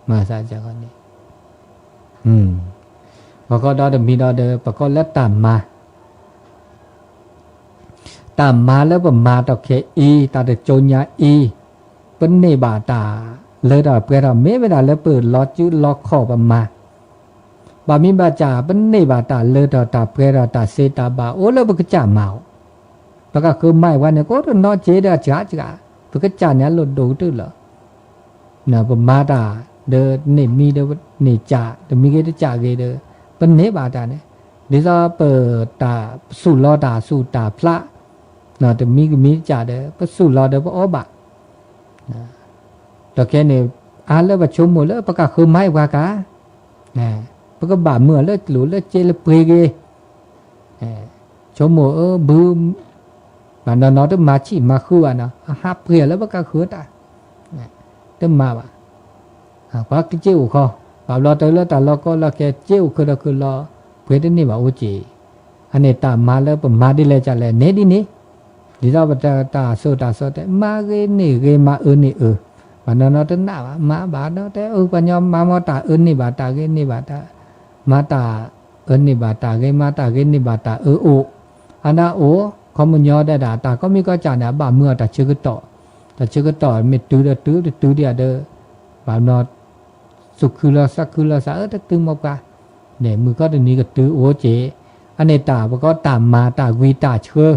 မၤသးစ့ၢ်ကီးန့ၣ် ပကိးဒီးတမံၤဒီး ပကိးလၢတၢ်မၤ, တၢ်မၤလၢပမၤတၢ်ခဲအံၤ တၢ်တကၠိညါအံၤ ပန့ၢ်ဘၣ်တၢ်လၢတၢ်ပှဲၤထီၣ် မ့ၢ်ဝဲဒၣ်လၢပလီၤစုလီၤခီၣ်ပမၤ, ဘၣ်မနုၤဘၣ်ကၢ် ပန့ၢ်ဘၣ်တၢ်လၢထီၣ်တၢ်ပှဲၤထီၣ် တၢ်သ့တၢ်ဘၣ်အိၣ်လၢပကစၢ်မၤအီၤ, ပကဃုမၤဝဲန့ၣ် ကအိၣ်တနီၤက့ၤဒီးစှၤစှၤ, ပကစၢ်န့ၣ်အလိၣ်ဒိၣ်ကတၢၢ်လီၤ ပမၤတၢ်ဒီးန့ၢ်မံဒီးန့ၢ်ကၢ် တမံၤဂ့ၤတကၢ်ဂ့ၤဒီး ပန့ၢ်ဘၣ်တၢ်န့ၣ်, ဒ်သိးပတၢ်ပသူၣ်လီၤတၢ်သူၣ်တၢ်ဖျး တမံၤဂ့ၤမံၤတကၢ်ဒီး ပသူၣ်လီၤဒီးပအီၣ်ဘၣ်, ဒီးခဲန့ၣ် အါလၢပဆိကမိၣ်လၢပကဃုမၤပှၤကၢ် ပကဘၣ်မုာ်လၢကျိၣ်လၢစ့လၢပှ့ၤဂ့ၤ ဆိကမိၣ်အၢဘု ဘၣ်နီၤနီၤတမၤဆံၣ်မၤဃုဘၣ်နီၤ အဟးပှ့ၤလၢပကဃုတၢ် တမၤဘၣ်, ပှၤကစ့အိၣ်ခီ, ဘၣ်ဘျီတၢ်လၢတၢ်လီၢ်ကီလီၢ်ခဲ စ့အိၣ်ခုဒီးခုလီၤ, ပှ့ၤတန့ၢ်ဘၣ်အိၣ်က့ၤ, အန့ၣ်တၢ်မၤလၢပမၤဒ်လဲၣ်ကၢ်လဲၣ်န့ၣ်ဒ်န့ၣ်, ဒ်သိးပတၢ် တၢ်စိတၢ်စီတဲ မၤဂ့ၤန့ၢ်ဂ့ၤ မၤအၢန့ၢ်အၢ, ဘၣ်နီၤနီၤတနာ်ဘၣ် မၤဘၣ်ဒီးတဲ အၢ ပှၤညီမၤမီတၢ်အၢန့ၢ်ဘၣ်တၢ်ဂ့ၤန့ၢ်ဘၣ်တၢ် မၤတၢ်အၢန့ၢ်ဘၣ်တၢ်ဂ့ၤ မၤတၢ်ဂ့ၤန့ၢ်ဘၣ်တၢ်အၢအိၣ်, အဒၣ်အိၣ် ခီပညီဒၣ်ဒၣ် တၢ်ကိးမံၤကိးကၢ်န့ၣ် အဘၣ်မုာ်အတၢ်ဆၢကတီၢ်, တၢ်ဆၢကတီၢ်မ့ၢ်တုၤဒီးတုၤ တတုၤဒံးဒီး ဘၣ်နီၤ သူၣ်ခုလီၤသးခုလီၤသး အၢတတုၤမီၢ်ပှၢ် န့ၣ် မုၢ်ကီၢ်တနံၤကတုၤအိၣ်က့ၤ, အန့ၣ်တၢ်ပကိးတၢ်မၤတၢ်ဝံတၢ်ဆှၢ,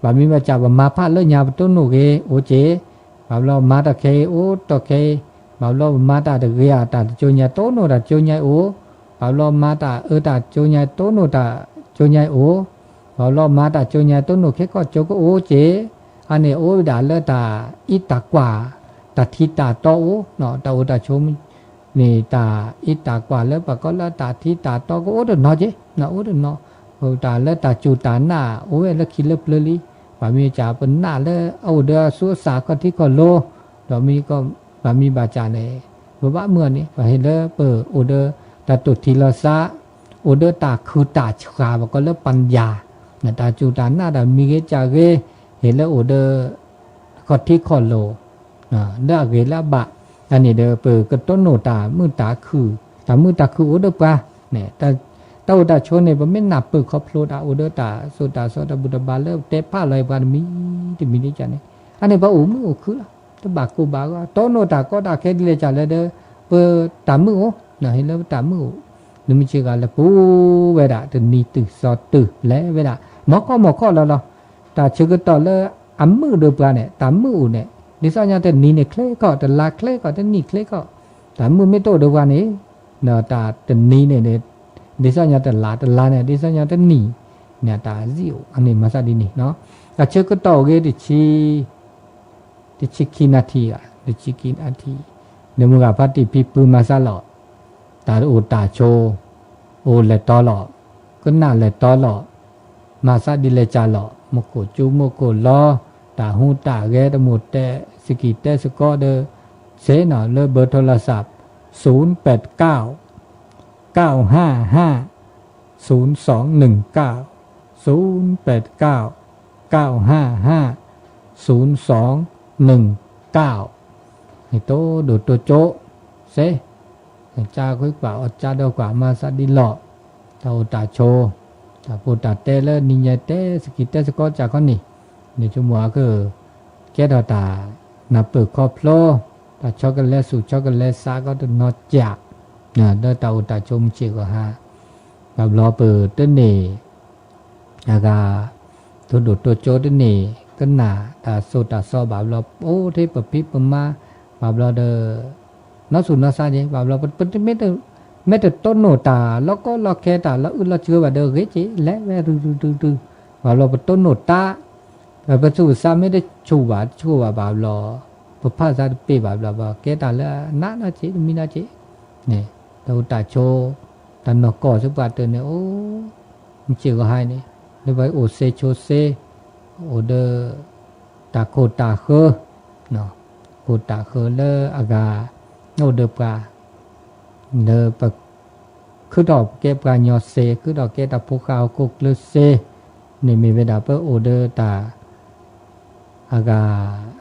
ဘၣ်မနုၤဘၣ်ကၢ် ပမၤဖးလၢညါပတိၢ်နိၣ်ဂ့ၤအိၣ်က့ၤ, ဘၣ်ဘျီမၤတၢ်ခဲအံၤအိၣ်တၢ်ခဲအံၤ, ဘၣ်ဘျီပမၤတၢ်တဂ့ၤဧါ တၢ်တကၠိညါတိၢ်နိၣ်တၢ်ကၠိညါအိၣ်, ဘၣ်ဘျီမၤတၢ်အၢတၢ်ကၠိညါတိၢ်နိၣ်တၢ်ကၠိညါအိၣ်, ဘၣ်ဘျီမၤတၢ်ကၠိညါတိၢ်နိၣ်ခဲကီၢ်ကၠိကအိၣ်က့ၤ, အန့ၣ်အိၣ်ဝဲဒၣ်လၢတၢ်အံးတၢ်ကွၢ်, တၢ်ထံတၢ်တီအိၣ်, တၢ်အိၣ်တၢ်ဆိး န့ၣ်တၢ်အံးတၢ်ကွၢ်လၢပှၤကိးလၢတၢ်ထံတၢ်တီကအိၣ်တနီၤက့ၤ, အိၣ်တနီၤ, တၢ်လၢတၢ်စူၢ်တၢ်နာ် အိၣ်ဝဲလၢခံလၢပျၢၤလံ, ဘၣ်မနုၤကၢ် ပနာ်လၢအအိၣ်ဒီးအသူအသၣ်ခီၣ်ထံးခီၣ်လိၤ, ဒီးမ့ၢ်ကီး ဘၣ်မ့ၢ်ဘၣ်စၢ်န့ၣ် ပဘၣ်မုာ်န့ၣ် ပဟ့ၣ်လၢပအိၣ်ဒီး တၢ်တိၢ်ထံလီၤသး အိၣ်ဒီးတၢ်ခုၣ်တၢ်ဆှၢ ပကိးလၢပၢၼ်ယၢ် တၢ်စူၢ်တၢ်နာ်တၢ်မံၤဂ့ၤကၢ်ဂ့ၤ ဟ့ၣ်လၢအိၣ်ဒီး ခီၣ်ထံးခီၣ်လိၤ လၢအဂ့ၤလၢအဘၣ် အန့ၣ်ဒီး ပကတိၢ်နီၣ်တၢ်မုာ်တၢ်ခုၣ် တၢ်မုာ်တၢ်ခုၣ်အိၣ်ဒီးပှၤန့ၣ် တၢ်အိၣ်တၢ်ဆိးန့ၣ် ပမ့ၢ်နၢ်ပၢၢ်ခီဖျိတၢ်အိၣ်ဒီးတၢ်သိၣ်တၢ်သီတၢ်ဘူၣ်တၢ်ဘါလၢတဲဖးလီၤပှၤတမံၤတမံၤဒ်ကန့ၣ် အန့ၣ်ပအိၣ်မုာ်အိၣ်ခုၣ်လီၤ တဘၣ်ကိၢ်ဘၣ်ဂီၤ တိၢ်နီၣ်တၢ်ကီတၢ်ခဲဒ်လဲၣ်ကလဲၣ်ဒီး ပတၢ်မုာ်အိၣ် ဟ့ၣ်လၢပတၢ်မုာ်အိၣ် နမ့ၢ်ဆ့ၣ်ကီးလၢပူၤဝဲဒၣ် တနံၤတုၤသီတုၤလဲၤဝဲဒၣ် မီၢ်ခီၣ်မီၢ်ခီၣ်လီၤလီၤ တၢ်ဆၢကတီၢ်လၢအမုာ်ဒီးပှၤန့ၣ် တၢ်မုာ်အိၣ်န့ၣ် ဒ်သိးညီတနံၤန့ၣ်ချ့ကီး တလါချ့ကီး တနံၣ်ချ့ကီး တၢ်မုာ်မ့ၢ်တအိၣ်ဒီးပှၤန့ၣ် ဒီးတၢ်တနံၤန့ၣ် ဒ်သိးညီတလါ တလါန့ၣ် ဒ်သိးညီတနံၤန့ၣ် တၢ်စံၣ်အိၣ် အန့ၣ်မၤသးဒ်န့ၣ် တၢ်ဆၢကတီၢ်အိၣ်ဂ့ၤ တဆံ တဆံခံနၣ်ထံၣ်ဧါ တဆံခံနၣ်ထံၣ် နမုၢ်ဂၤဖါတံၢ်ဖံပုၢ်မၤသးလီၤ တၢ်အိၣ်တၢ်ဆိး အိၣ်လဲၤတီလီၤ ကနၣ်လဲၤတီလီၤ မၤသးဒ်လဲၣ်ကလဲၣ်လီၤ မူခိၣ်စူၤမူခိၣ်လီၤ တၢ်ဟူးတၢ်ဂဲၤ တမူးတဲစကံးတဲစကီးဒီး စ့ၢ်နီၤ လၢ เบอร์โทรศัพท์ ศูนย์แปดเก้า เก้าห้าห้า ศูนย์สองหนึ่งเก้า ศูนย์แปดเก้า เก้าห้าห้า ศูนย์สองหนึ่งเก้า ဟ့ၣ်တိၢ်ဒိၣ်တိၢ်ကၠိစ့ၢ် ကၢ်ကွံာ်ကွၢ် အီၣ်ကၢ်ဒီးကွၢ် မၤသးဒ်လီၤ တၢ်အိၣ်တၢ်ဆိး တၢ်ပူတၢ်တဲလၢ နံၤညါတဲစကံးတဲစကီးကၢ်ခီန့ၣ် န့ၣ်ဆိကမိၣ်အက ကဲထီၣ်တၢ်နၢ်ပၢၢ်ခီဖျိ တၢ်ဆီကလဲၤသူၣ်ဆီကလဲၤသးကီးတနီၤကၢ် လၢတၢ်အိၣ်တၢ်ဆိးမုၢ်ဆ့ၣ်ဂီၤဟါ ဘၣ်ဘျီပတန့ၢ် အဂၤ တိၢ်ဒိၣ်တိၢ်ကၠိတန့ၢ် ကနၣ်တၢ်သိၣ်တၢ်သီဘၣ်ဘျီ အိၣ်ထဲပဖံးပမၤ ဘၣ်ဘျီဒီး နီၢ်သူၣ်နီၢ်သးက့ၤ ဘၣ်ဘျီပ ပ မ့ၢ်တ မ့ၢ်တတိၢ်နီၣ်တၢ်လီၤကီလီၤခဲ တၢ်လီၤအုၣ်လီၤစှၤဘၣ်ဒီး ဂ့ၤက့ၤ လဲၤဝဲတုၤတုၤတုၤတုၤ ဘၣ်ဘျီပတိၢ်နီၣ်တၢ် ပသူၣ်ပသးမ့ၢ်တဆူၣ်ဘၣ် တဆူၣ်ဘၣ်ဘၣ်ဘျီ ပဖးသးတပ့ၢ်ဘၣ်ဘျီ ပကဲတၢ်လၢနးနီၢ်က့ၤ တမံၤနီၢ်က့ၤ န့ၣ် တၢ်အိၣ်တၢ်ဆိး တၢ်နီၢ်ကီၢ်သပှၢ်တၢၢ်န့ၣ် အိၣ် မုၢ်ဆ့ၣ်ဂီၤဟါန့ၣ် လၢပှၤအိၣ်စ့ဆိးစ့ အိၣ်ဒီး တၢ်ခိၣ်တၢ်ဃၢၤ ခိၣ်တၢ်ဃၢၤလၢအဂၤ အိၣ်ဒီးပှၤ လၢပ ခုထီၣ်ကဲပှၤကညီစ့ ခုထီၣ်ကဲတၢ်ဖိဃာ်ဟီၣ်ခိၣ်ချၢစ့ န့ၣ်မ့ၢ်ဝဲဒၣ်ပအိၣ်ဒီးတၢ် အဂၤ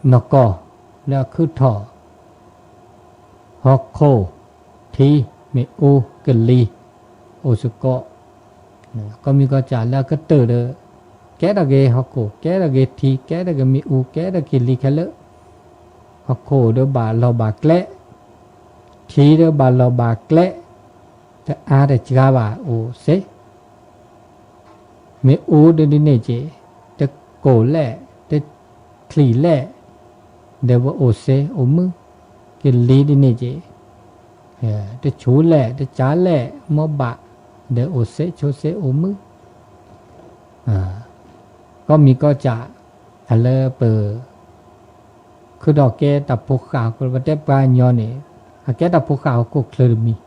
နီၢ်ကီၢ် လၢအခုထီၣ် ဟီၣ်ခိၣ် ထံ မ့ၣ်အူ ကလံၤ အိၣ်စ့ၢ်ကီး ကီၢ်မံၤကီၢ်စဲၣ်လၢအကတၢၢ်ဒီး ကဲထီၣ်က့ၤဟီၣ်ခိၣ် ကဲထီၣ်က့ၤထံ ကဲထီၣ်က့ၤမ့ၣ်အူ ကဲထီၣ်က့ၤကလံၤခဲလၢာ် ဟီၣ်ခိၣ်ဒီးဘၣ်လီၢ်ဘၣ်ကျဲ ထံဒီးဘၣ်လီၢ်ဘၣ်ကျဲ တအါတစှၤဘၣ်အိၣ်စ့ မ့ၣ်အူဒ်န့ၣ်က့ၤ တကိၢ်လဲၣ် တချံၣ်လဲၣ် ဒီးပအိၣ်စ့အိၣ်မုာ် ကလံၤဒ်န့ၣ်က့ၤ တဆူၣ်လဲၣ် တစၢ်လဲၣ် မ့ၢ်ဘၣ် ဒီးအိၣ်စ့ဆိးစ့အိၣ်မုာ် ကီၢ်မံၤကီၢ်စဲၣ် အလၢပ ခုထီၣ်ကဲတၢ်ဖိဃာ် ပတဲပှၤကညီန့ၣ် အကဲတၢ်ဖိဃာ်ဟီၣ်ခိၣ်ချၢတမံၤ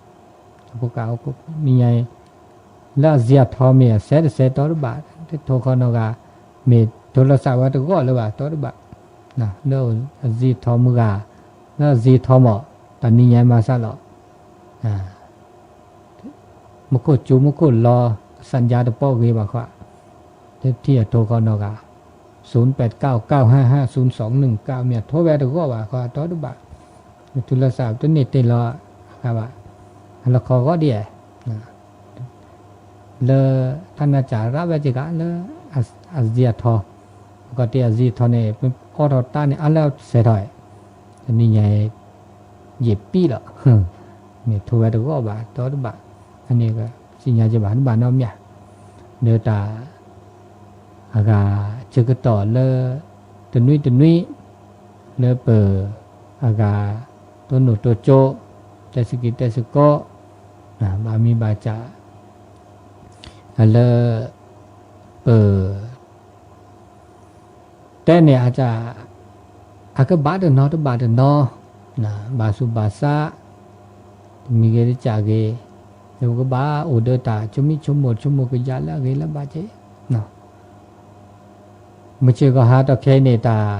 တၢ်ဖိဃာ်ဟီၣ်ခိၣ် မံၤညါ လၢအစံၣ်အထီမ့ၢ်အစဲးတစဲးတီတဘၣ် တထိၣ်ဃီနီၢ်ဂၤ မ့ၢ်ထိၣ်လီၤသးဝဲတဂီၢ်လၢၤဘၣ်တီတဘၣ် လၢအစံၣ်အထီမုၢ်ဂၤ လၢအစံၣ်အထီမး တၢ်နံၤညါမၤစၢ်လီၤ မူခိၣ်စူၤမူခိၣ်လီၤ ကစၢ်ယွၤတပိာ်ဂ့ၤဘၣ်ဃီ တထံၣ်အထိၣ်ဃီနီၢ်ဂၤ ศูนย์แปดเก้า เก้าห้าห้า ศูนย์สองหนึ่งเก้า မ့ၢ်အထိၣ်ဝဲတဂီၢ်ဘၣ်ဃီတီတဘၣ် မ့ၢ်ထိၣ်လီၤသးတန့ၢ်တ့ၢ်လီၤ ဘၣ် အလီၢ်ခီဂီၢ်ဒ် လၢ ထးနါစၢ်ရၣ်ဝဲက့ၤဂၤလၢ အစံၣ်အထီ ကီၢ်တ့ၢ်အစံၣ်အထီန့ၣ် ပအီထီၣ်တၢ်န့ၣ် အါလၢစဲးထီၣ် တနံၤညါ ယံာ်ပံလီၤ မ့ၢ်ထိၣ်ဝဲတဂီၢ်ဘၣ်တီတဘၣ် အန့ၣ်ကစံၣ်ညါက့ၤဘၣ်တဘၣ်နီတမံၤ လၢတၢ် အဂၤဆၢကတီၢ်လၢ တနွံတနွံ လၢပ အဂၤ တိၢ်နီၣ်တိၢ်ကၠိ တဲစကံးတဲစကီး ဘၣ်မံၤဘၣ်စၢ် အလၢ ပ တဲန့ၣ်အစၢ် အကဘၣ်တနီၤတဘၣ်တနီၤ ဘၣ်သူၣ်ဘၣ်သး တမံၤဂ့ၤတစၢ်ဂ့ၤ လၢပကဘၣ်အိၣ်ဒီးတၢ်ဆိမိၣ်ဆိကမိၣ်ဆိကမိၣ်ကယၢ်လၢအဂ့ၤလၢအဘၣ်က့ၤ မုၢ်ဆ့ၣ်ဂီၤဟါတီၢ်ခဲအံၤန့ၣ် တၢ်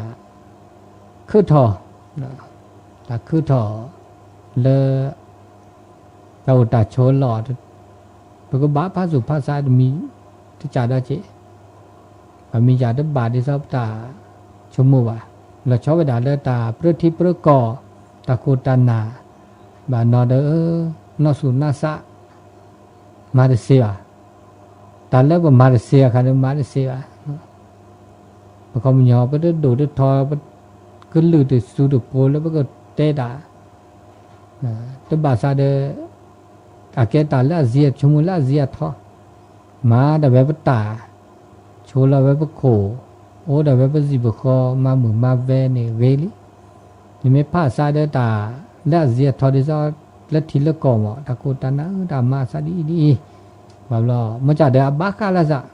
ခုထီၣ် တၢ်ခုၣ်ထီၣ်လၢ တၢ်အိၣ်တၢ်ဆိးလီၢ် ပကဘၣ်ဖးသူၣ်ဖးဆါတမံၤ တကးဒီးက့ ပမ့ၢ်ယၤတဘၣ်ဒ်သိးပတၢ်ဆိကမိၣ်ဘၣ်. လီၤဆီဝဲဒၣ်လၢတၢ်ပြၢထံပြၢကီၢ် တၢ်ခိၣ်တၢ်နၢ် ဘၣ်နီၢ်ဒီး နီၢ်သူၣ်နီၢ်သး မၤတသ့ဘၣ်. တၢ်လၢပမၤတသ့အခါန့ၣ် မၤတသ့ဘၣ်. ပခီပညီ ပတဒိၣ်တထီ ပကလုၢ်တစူၤတပိၤလၢ ပကတဲတၢ် တဘၣ်သးဒီး အကဲတၢ်လၢအစံးအထီ ဆိကမိၣ်လၢအစံးအထီ မၤဒၣ်ဝဲပတၢ် ဆိးလီၤဝဲပခိၣ် အိၣ်ဒၣ်ဝဲပစံၣ်ပဃီ မၤမုာ်မၤဝဲန့ၣ်ဂ့ၤလံ. နမ့ၢ်ဖးသးဒီးတၢ်လၢအစံးအထီဒ်သိး လၢထံလၢကီၢ်မး တၢ်ခိၣ်တၢ်နၢ် တၢ်မၤသးဒ်အံၤဒ်အံၤ ဘၣ်ဘျီ မ့ၢ်ကဒီးအဘၣ်ဃးလၢသး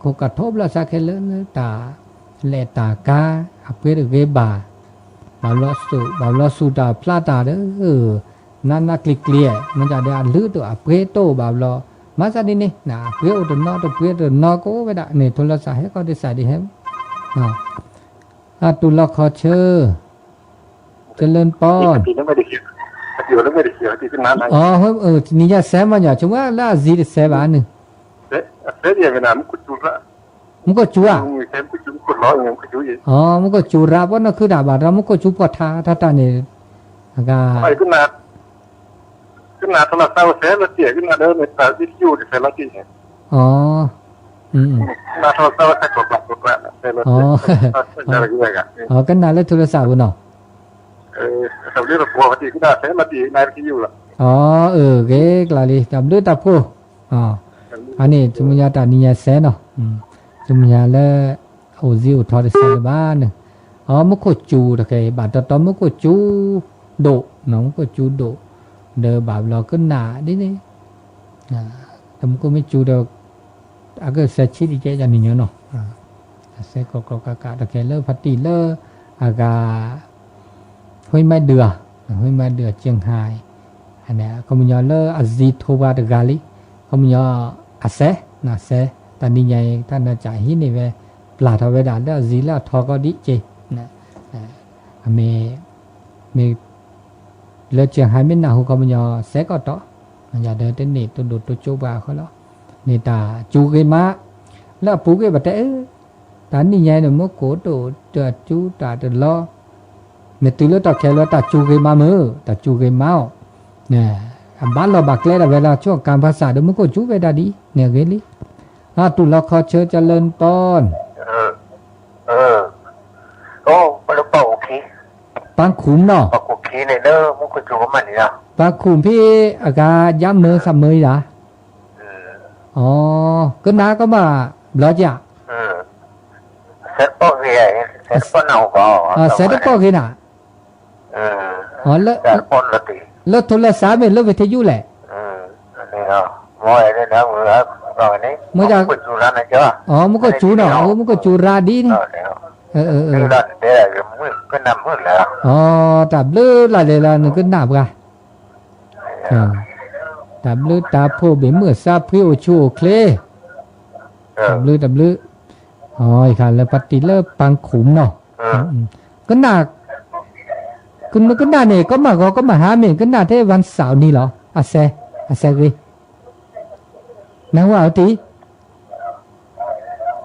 ခိၣ်ကထိဘျီသးခဲလၢာ်လၢတၢ်လဲၤတၢ်ကၤ အပှ့ၤတဂ့ၤဘၣ် ဘၣ်ဘျီသူၣ် ဘၣ်ဘျီသူၣ်တၢ်ဖျါတၢ်ဒီး နးနးကျံၤကျံၤ မ့ၢ်ကဒီးအလုၢ်တအိၣ် အပှ့ၤတအိၣ်ဘၣ်ဘျီ မၤသးဒ်န့ၣ် အပှ့ၤအိၣ်တနီၤ တပှ့ၤတနီၤကအိၣ်ဝဲဒၣ်န့ၣ် ထိလၢသး ဟဲကီၢ်တစးဒ်ဟဲ အတူၢ်လိာ်ခီဆၢ เจริญพร အ နံၣ်ညါ စဲမီၢ်ညီ ဆိကမိၣ်လၢအစံးတစဲဘၣ်န့ၣ် မူခိၣ်စူၤဧါ အ မူခိၣ်စူၤရၤ ပှၤနီၢ်ခုၣ်တၢ်ဘၣ်ဒီး မူခိၣ်စူၤဖီၣ်ထါ တၢ်တၢ်န့ၣ် အဂၤ ကနၣ် ကနၣ်ထီၣ်လီၤသးဝဲစဲလီၤတံၢ် ကနၣ်ဒီးန့ၣ် တၢ်ဝီဒံယိၣ်တစဲလီၤတံၢ်န့ၣ် အ ကနၣ်ထီၣ်လီၤသးဝဲ စဲကီးပျၢ်ကီးပျၢ် စဲလီၤတံၢ် အ ကနၣ်လၢထိလၢသးပူၤနီၤ တၢ်ဘျုးတပှီၤဝဲတံၢ် ကနၣ်စဲလီၤတံၢ် ကနၣ်ဝီဒံယိၣ်လီၤ အ အၢ ဂ့ၤကျါလံ တၢ်ဘျုးတၢ်ဖှိၣ် အ အန့ၣ် ဆိကမိၣ်ညါတၢ်နံၣ်ညါစဲနီၤ ဆိကမိၣ်ညါလၢ အိၣ်စံၣ်အိၣ်ထီတစဲလၢၤဘၣ်န့ၣ် အ မူခိၣ်စူၤတကဲ ဘၣ်တီတီမူခိၣ်စူၤဒိၣ်နီၤ မူခိၣ်စူၤဒိၣ် ဒီးဘၣ်ဘျီကနၣ်ဒ်န့ၣ် တၢ်မူခိၣ်မ့ၢ်စူၤဒီး အကစဲးဆံးတကဲယၤနံၣ်ညါနီၤ အစဲကီးကီးကးကးတကဲလၢဖါတံၢ်လၢ အဂၤ ห้วยไม้เดือ ห้วยไม้เดือ เชียงราย အန့ၣ် ခီပညီလၢအစံးထိဘၣ်တဂၤလံ ခီပညီ အစဲ နစဲ တၢ်နံၣ်ညါအံၤ တၢ်နၢ်ကၠးဟံးန့ၢ်ဝဲ ပျၢ်ထီၣ်ဝဲဒၣ်လၢအစံးလၢအထီကီးဒ်က့ အမ့ၢ် မ့ၢ် လၢ เชียงราย မ့ၢ်နၢ်ဟူခီပညီ စဲကီးတီၢ် ယၤဒီးတန့ၢ်တဒိၣ်တကၠိဘၣ်အဃိလီၤ န့ၣ်တၢ်စူၤဂ့ၤမး လၢအပူၤကွံာ်ဘၣ်တဲ တၢ်နံၣ်ညါအံၤန့ၣ် မူခိၣ်ဒိၣ်တစူၤတၢ်တလီၤ မ့ၢ်တုၤလၢတၢ်ခဲလၢာ် တၢ်စူၤဂ့ၤမးမုၢ် တၢ်စူၤဂ့ၤမးအီၤ န့ၣ် အဘၣ်လီၤဘၣ်ကျဲဒၣ်ဝဲလၢ ကၠိၣ်ကၣ်ဖးစးဒီး မူခိၣ်စူၤဝဲဒၣ်ဒ် န့ၣ်ဂ့ၤလံ အတူၢ်လိာ်ခီဆၢ เจริญพร เออ เออ โอ้ ปะโอเค ปางขุมเนาะ ปะโอเคเนี่ยเนอะ มุกกะจูก็มันนี่เนาะ ปางขุมพี่ အဂၤ ယါမၢသးမၢယၤ เออ อ๋อ ကနၣ်ကမၣ်ဘျီကၠး เออ စဲတပီၢ်ဂ့ၤ စဲတပီၢ်နၢ်ဟူကီး အ စဲတပီၢ်ဂ့ၤနၤ เออ อ๋อ လၢ စဲတပီၢ်လၢတံၢ် လၢโทรศัพท์မ့ၢ်လၢ วิทยุ လဲၣ် เออ อันนี้เนาะ မ့ၢ်အဲၣ်ဒိးနၢ်ဟူကီးန့ၣ် မ့ၢ်က မူခိၣ်စူၤရၤန့ၣ်ကၠီ อ๋อ မူခိၣ်စူၤနီၤ မူခိၣ်စူၤရၤဒ်န့ၣ် เออ เออ เออ ကနၣ်မုာ်လၢ อ๋อ တၢ်ဘျုးလၢ်လဲၣ်လၢနကနၣ်ပှၤ တၢ်ဘျုးတၢ်ဖှိၣ် ဘၣ်မုာ်သးဖှံအိၣ်ဆူၣ်အိၣ်ချ့ တၢ်ဘျုးတၢ်ဘျုး อ๋อ အံၤခါလၢပတံၢ်လၢပၢင်ခုမ်နီၤ ကနၣ် ကနၣ်န့ၣ် ကမၣ်ဂီၤကမၣ်ဟါမ့ၢ် ကနၣ်ထဲวันเสาร์န့ၣ်လီၤ အစဲ အစဲဂ့ၤ နၢ်ဟူဧါတံၢ်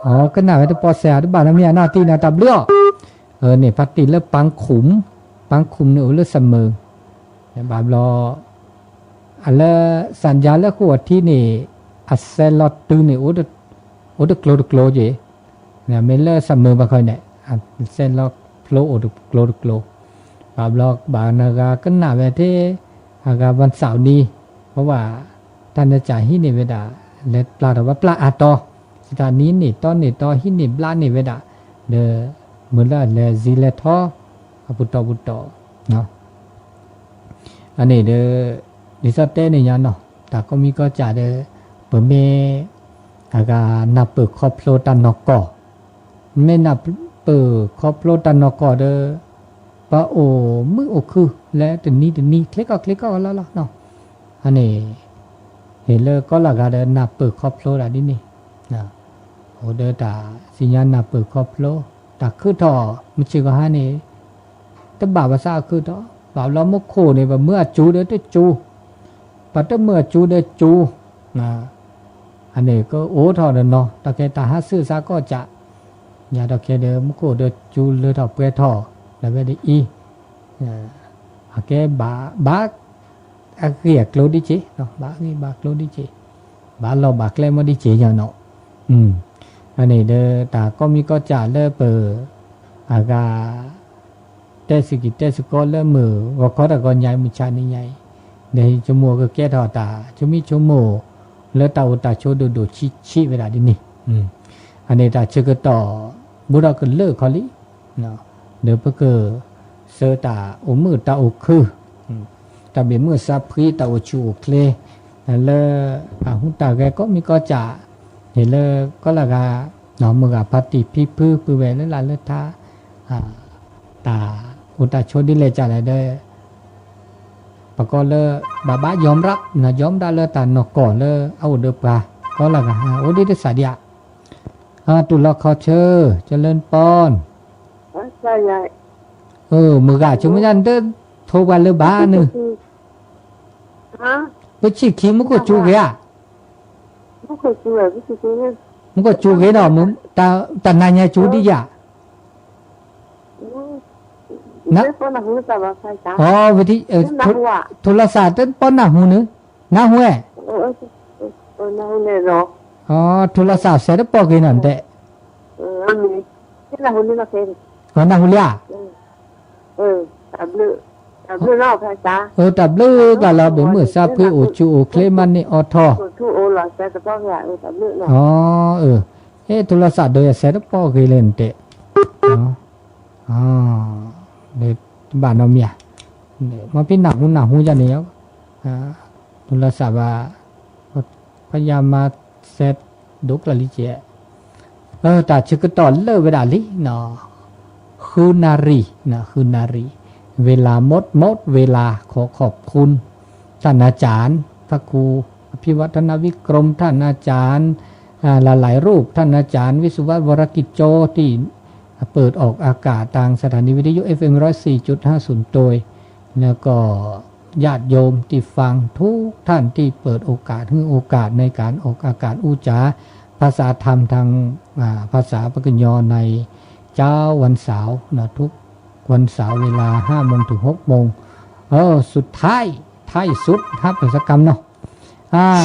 อ๋อ ကနၣ်ဝဲတပီၢ်စဲး တဘၣ်နီတမံၤနီၤ တံၢ်နီၤ တၢ်ဘျုးအီၤ န့ၣ် ဖါတံၢ်လၢပၢင်ခုမ် ပၢင်ခုမ်န့ၣ်အိၣ်လၢစမၢၢ် ဘၣ်ဘျီ အလၢ သၣ်ယါလၢဃိာ်အထံန့ၣ် အစဲးလီၤတုၤန့ၣ် အိၣ်တကျိၤတကျိၤက့ၤ မ့ၢ်လၢစမၢၢ်ဘၣ်ခီန့ၣ် အစဲးလီၤဖျိအိၣ်တကျိၤတကျိၤ ဘၣ်ဘျီ ဘၣ်နဂၤကနၣ်ဝဲထဲ အဂၤวันเสาร์န့ၣ် เพราะว่า တၢ်နၢ်စၢ်ဟံးန့ၢ်ဝဲဒၣ် လဲၤပျၢ်ထီၣ်ဝဲပျၢ်အါတီၤ စတၢ်နံၤန့ၣ်တီန့ၣ်တီ ဟံးန့ၢ်ဘျါန့ၢ်ဝဲဒၣ် ဒီး မုၢ်လၢအလဲၤစံးလဲၤထီ အပူၤတီၢ်ပူၤတီၢ် အန့ၣ်ဒီး ဒ်သိးတဲန့ၣ်ညါနီၤ တၢ်ကိးမံၤကိးကၠးဒီး ပမ့ၢ် အဂၤနၢ်ပၢၢ်ခီဖျိတၢ်နီၢ်ကီၢ် မ့ၢ်နၢ်ပၢၢ်ခီဖျိတၢ်နီၢ်ကီၢ်ဒီး ပအိၣ်မုာ်အိၣ်ခုၣ်လၢတနံၤတနံၤ ချ့ကီၢ်ချ့ကီၢ်လီၤလီၤနီၤ အန့ၣ် ဟ့ၣ်လၢကိးလၢဂၤဒီးနၢ်ပၢၢ်ခီဖျိဒၣ်ဒ်န့ၣ် အိၣ်ဒီးတၢ်စံၣ်ညီၣ်နၢ်ပၢၢ်ခီဖျိ တၢ်ခုထီၣ်မုၢ်ဆ့ၣ်ကီးဟါန့ၣ် တဘၣ်ဘၣ်ဆၣ်အခုၣ်တီ ဘၣ်လီၤမူခိၣ်န့ၣ် ပမၢအစူၤဒီးတစူၤ ပတမၢအစူၤဒီးစူၤ နၤ အန့ၣ်ကအိၣ်ထီၣ်ဒီးနီၤ တၢ်ခဲ တၢ်ဟးဆူၣ်စါကီၢ်စဲၣ် ယၤတၢ်ခဲဒီး မူခိၣ်ဒီးစူၤလၢထီၣ်ပှဲၤထီၣ် ဒီးဝဲဒ်အံၤ အကဲဘၣ် ဘၣ် အဂ့ၢ်အကျိၤ ဒ်က့ၢ် ဘၣ်အဂ့ၢ်ဘၣ်ကျိၤ ဒ်က့ၢ် ဘၣ်လီၢ်ဘၣ်ကျဲ မ့ၢ်ဒ်က့ၢ်ယၤနီၤ အန့ၣ်ဒီး တၢ်ကီမံၤကီၢ်စဲၣ်လၢပ အဂၤ တဲစ့ၢ်ကီးတဲစ့ၢ်ကီးလၢမုၢ်ဂီၤခီ တၢ်ဂီၤညါအံၤ မုၢ်ဆါနံၤညါအံၤ ဒီးဆိကမိၣ်ကကဲထီၣ်တၢ် ဆိမိၣ်ဆိကမိၣ် လၢတၢ်အိၣ်တၢ်ဆိးဒိၣ်ဒိၣ်ဆံးဆံးဝဲဒၣ်ဒ်န့ၣ် အန့ၣ်တၢ်ဆၢကတီၢ် ဘူးဒီးကလၢာ်ခီလံ ဒီးပကစၢၢ်တၢ်အိၣ်မုာ်တၢ်အိၣ်ခုၣ် တၢ်ဘၣ်မုာ်စၢဖှံ တၢ်အိၣ်ဆူၣ်အိၣ်ချ့ လၢအဟူးတၢ်ဂဲၤကီမံၤကီၢ်စဲၣ် န့ၣ်လၢကီၢ်လၢ်ဂၤ မုၢ်ဂၤဖါတံၢ်ဖံဖု ပုၢ်ဝဲၢ်လၢလၢ်လၢထါ တၢ်အိၣ်တၢ်ဆိးဒ်လဲၣ်ကလဲၣ်ဒီး ပကိးလၢ ဘၣ်ဘၣ်ယီၤမရၣ် နၤ ယီၤမရၣ်လၢတၢ်နီၢ်ကီၢ်လၢအအိၣ်ဒီးပှၤ ကီၢ်လၢ်ဂၤ အိၣ်ဒ်တစၢ်ဒံးဧါ တူၢ်လီၤခီဆၢ เจริญพร အၢ မုၢ်ဂၤဆိမိၣ်ယါ နတထိးပှၤလၢၤဘၣ်န့ၣ် ပဆံၣ်ခံ မူခိၣ်စူၤဂ့ၤဧါ မူခိၣ်စူၤဂ့ၤနီၤ တၢ်နၤညါစူၤဒံးဧါ အီ โทรศัพท์ တပီၢ်နၢ်ဟူန့ၣ် နၢ်ဟူဧါ အီ โทรศัพท์ စဲးတပီၢ်ဂ့ၤနီၤ နတဲ အီ နၢ်ဟူလံဧါ အီ တၢ်ဘျုးကျါလီၤ ဘၣ်မုာ်စၢဖှံ အိၣ်ဆူၣ်အိၣ်ချ့ မၤန့ၢ်အိးထီၣ် အီ အီ โทรศัพท์ ဒီးယစဲးတပီၢ်ဂ့ၤလၢနတဲ အီ တဘၣ်နီတမံၤဧါ မ်ပနၢ်ဟူနၢ်ဟူယါန့ၣ် โทรศัพท์ ဘၣ် ဖဲယါမၤစဲးဒိၣ်ကျါလံကဲး တၢ်ဆၢကတီၢ်လၢာ်ဝဲဒၣ်လံနီၤ ဃုနၣ်ရံၣ် ဃုနၣ်ရံၣ် เวลาหมด หมดเวลา ขอขอบคุณ ท่านอาจารย์ พระครูอภิวัฒนวิกรม ท่านอาจารย์ หลายๆ รูป ท่านอาจารย์ วิศวะ วรกิจโจ ที่เปิดออกอากาศทางสถานีวิทยุ เอฟเอ็ม ร้อยสี่จุดห้า สุนโตย แล้วก็ญาติโยมที่ฟังทุกท่านที่เปิดโอกาส หื้อโอกาสในการออกอากาศอู้จ๋าภาษาธรรมทาง ภาษาปากกยอในเช้าวันเสาร์นะ ทุกวันเสาร์เวลาห้าโมงถึงหกโมง เออ สุดท้าย ท้ายสุด ครับ เป็นสักกำเนาะ อ่า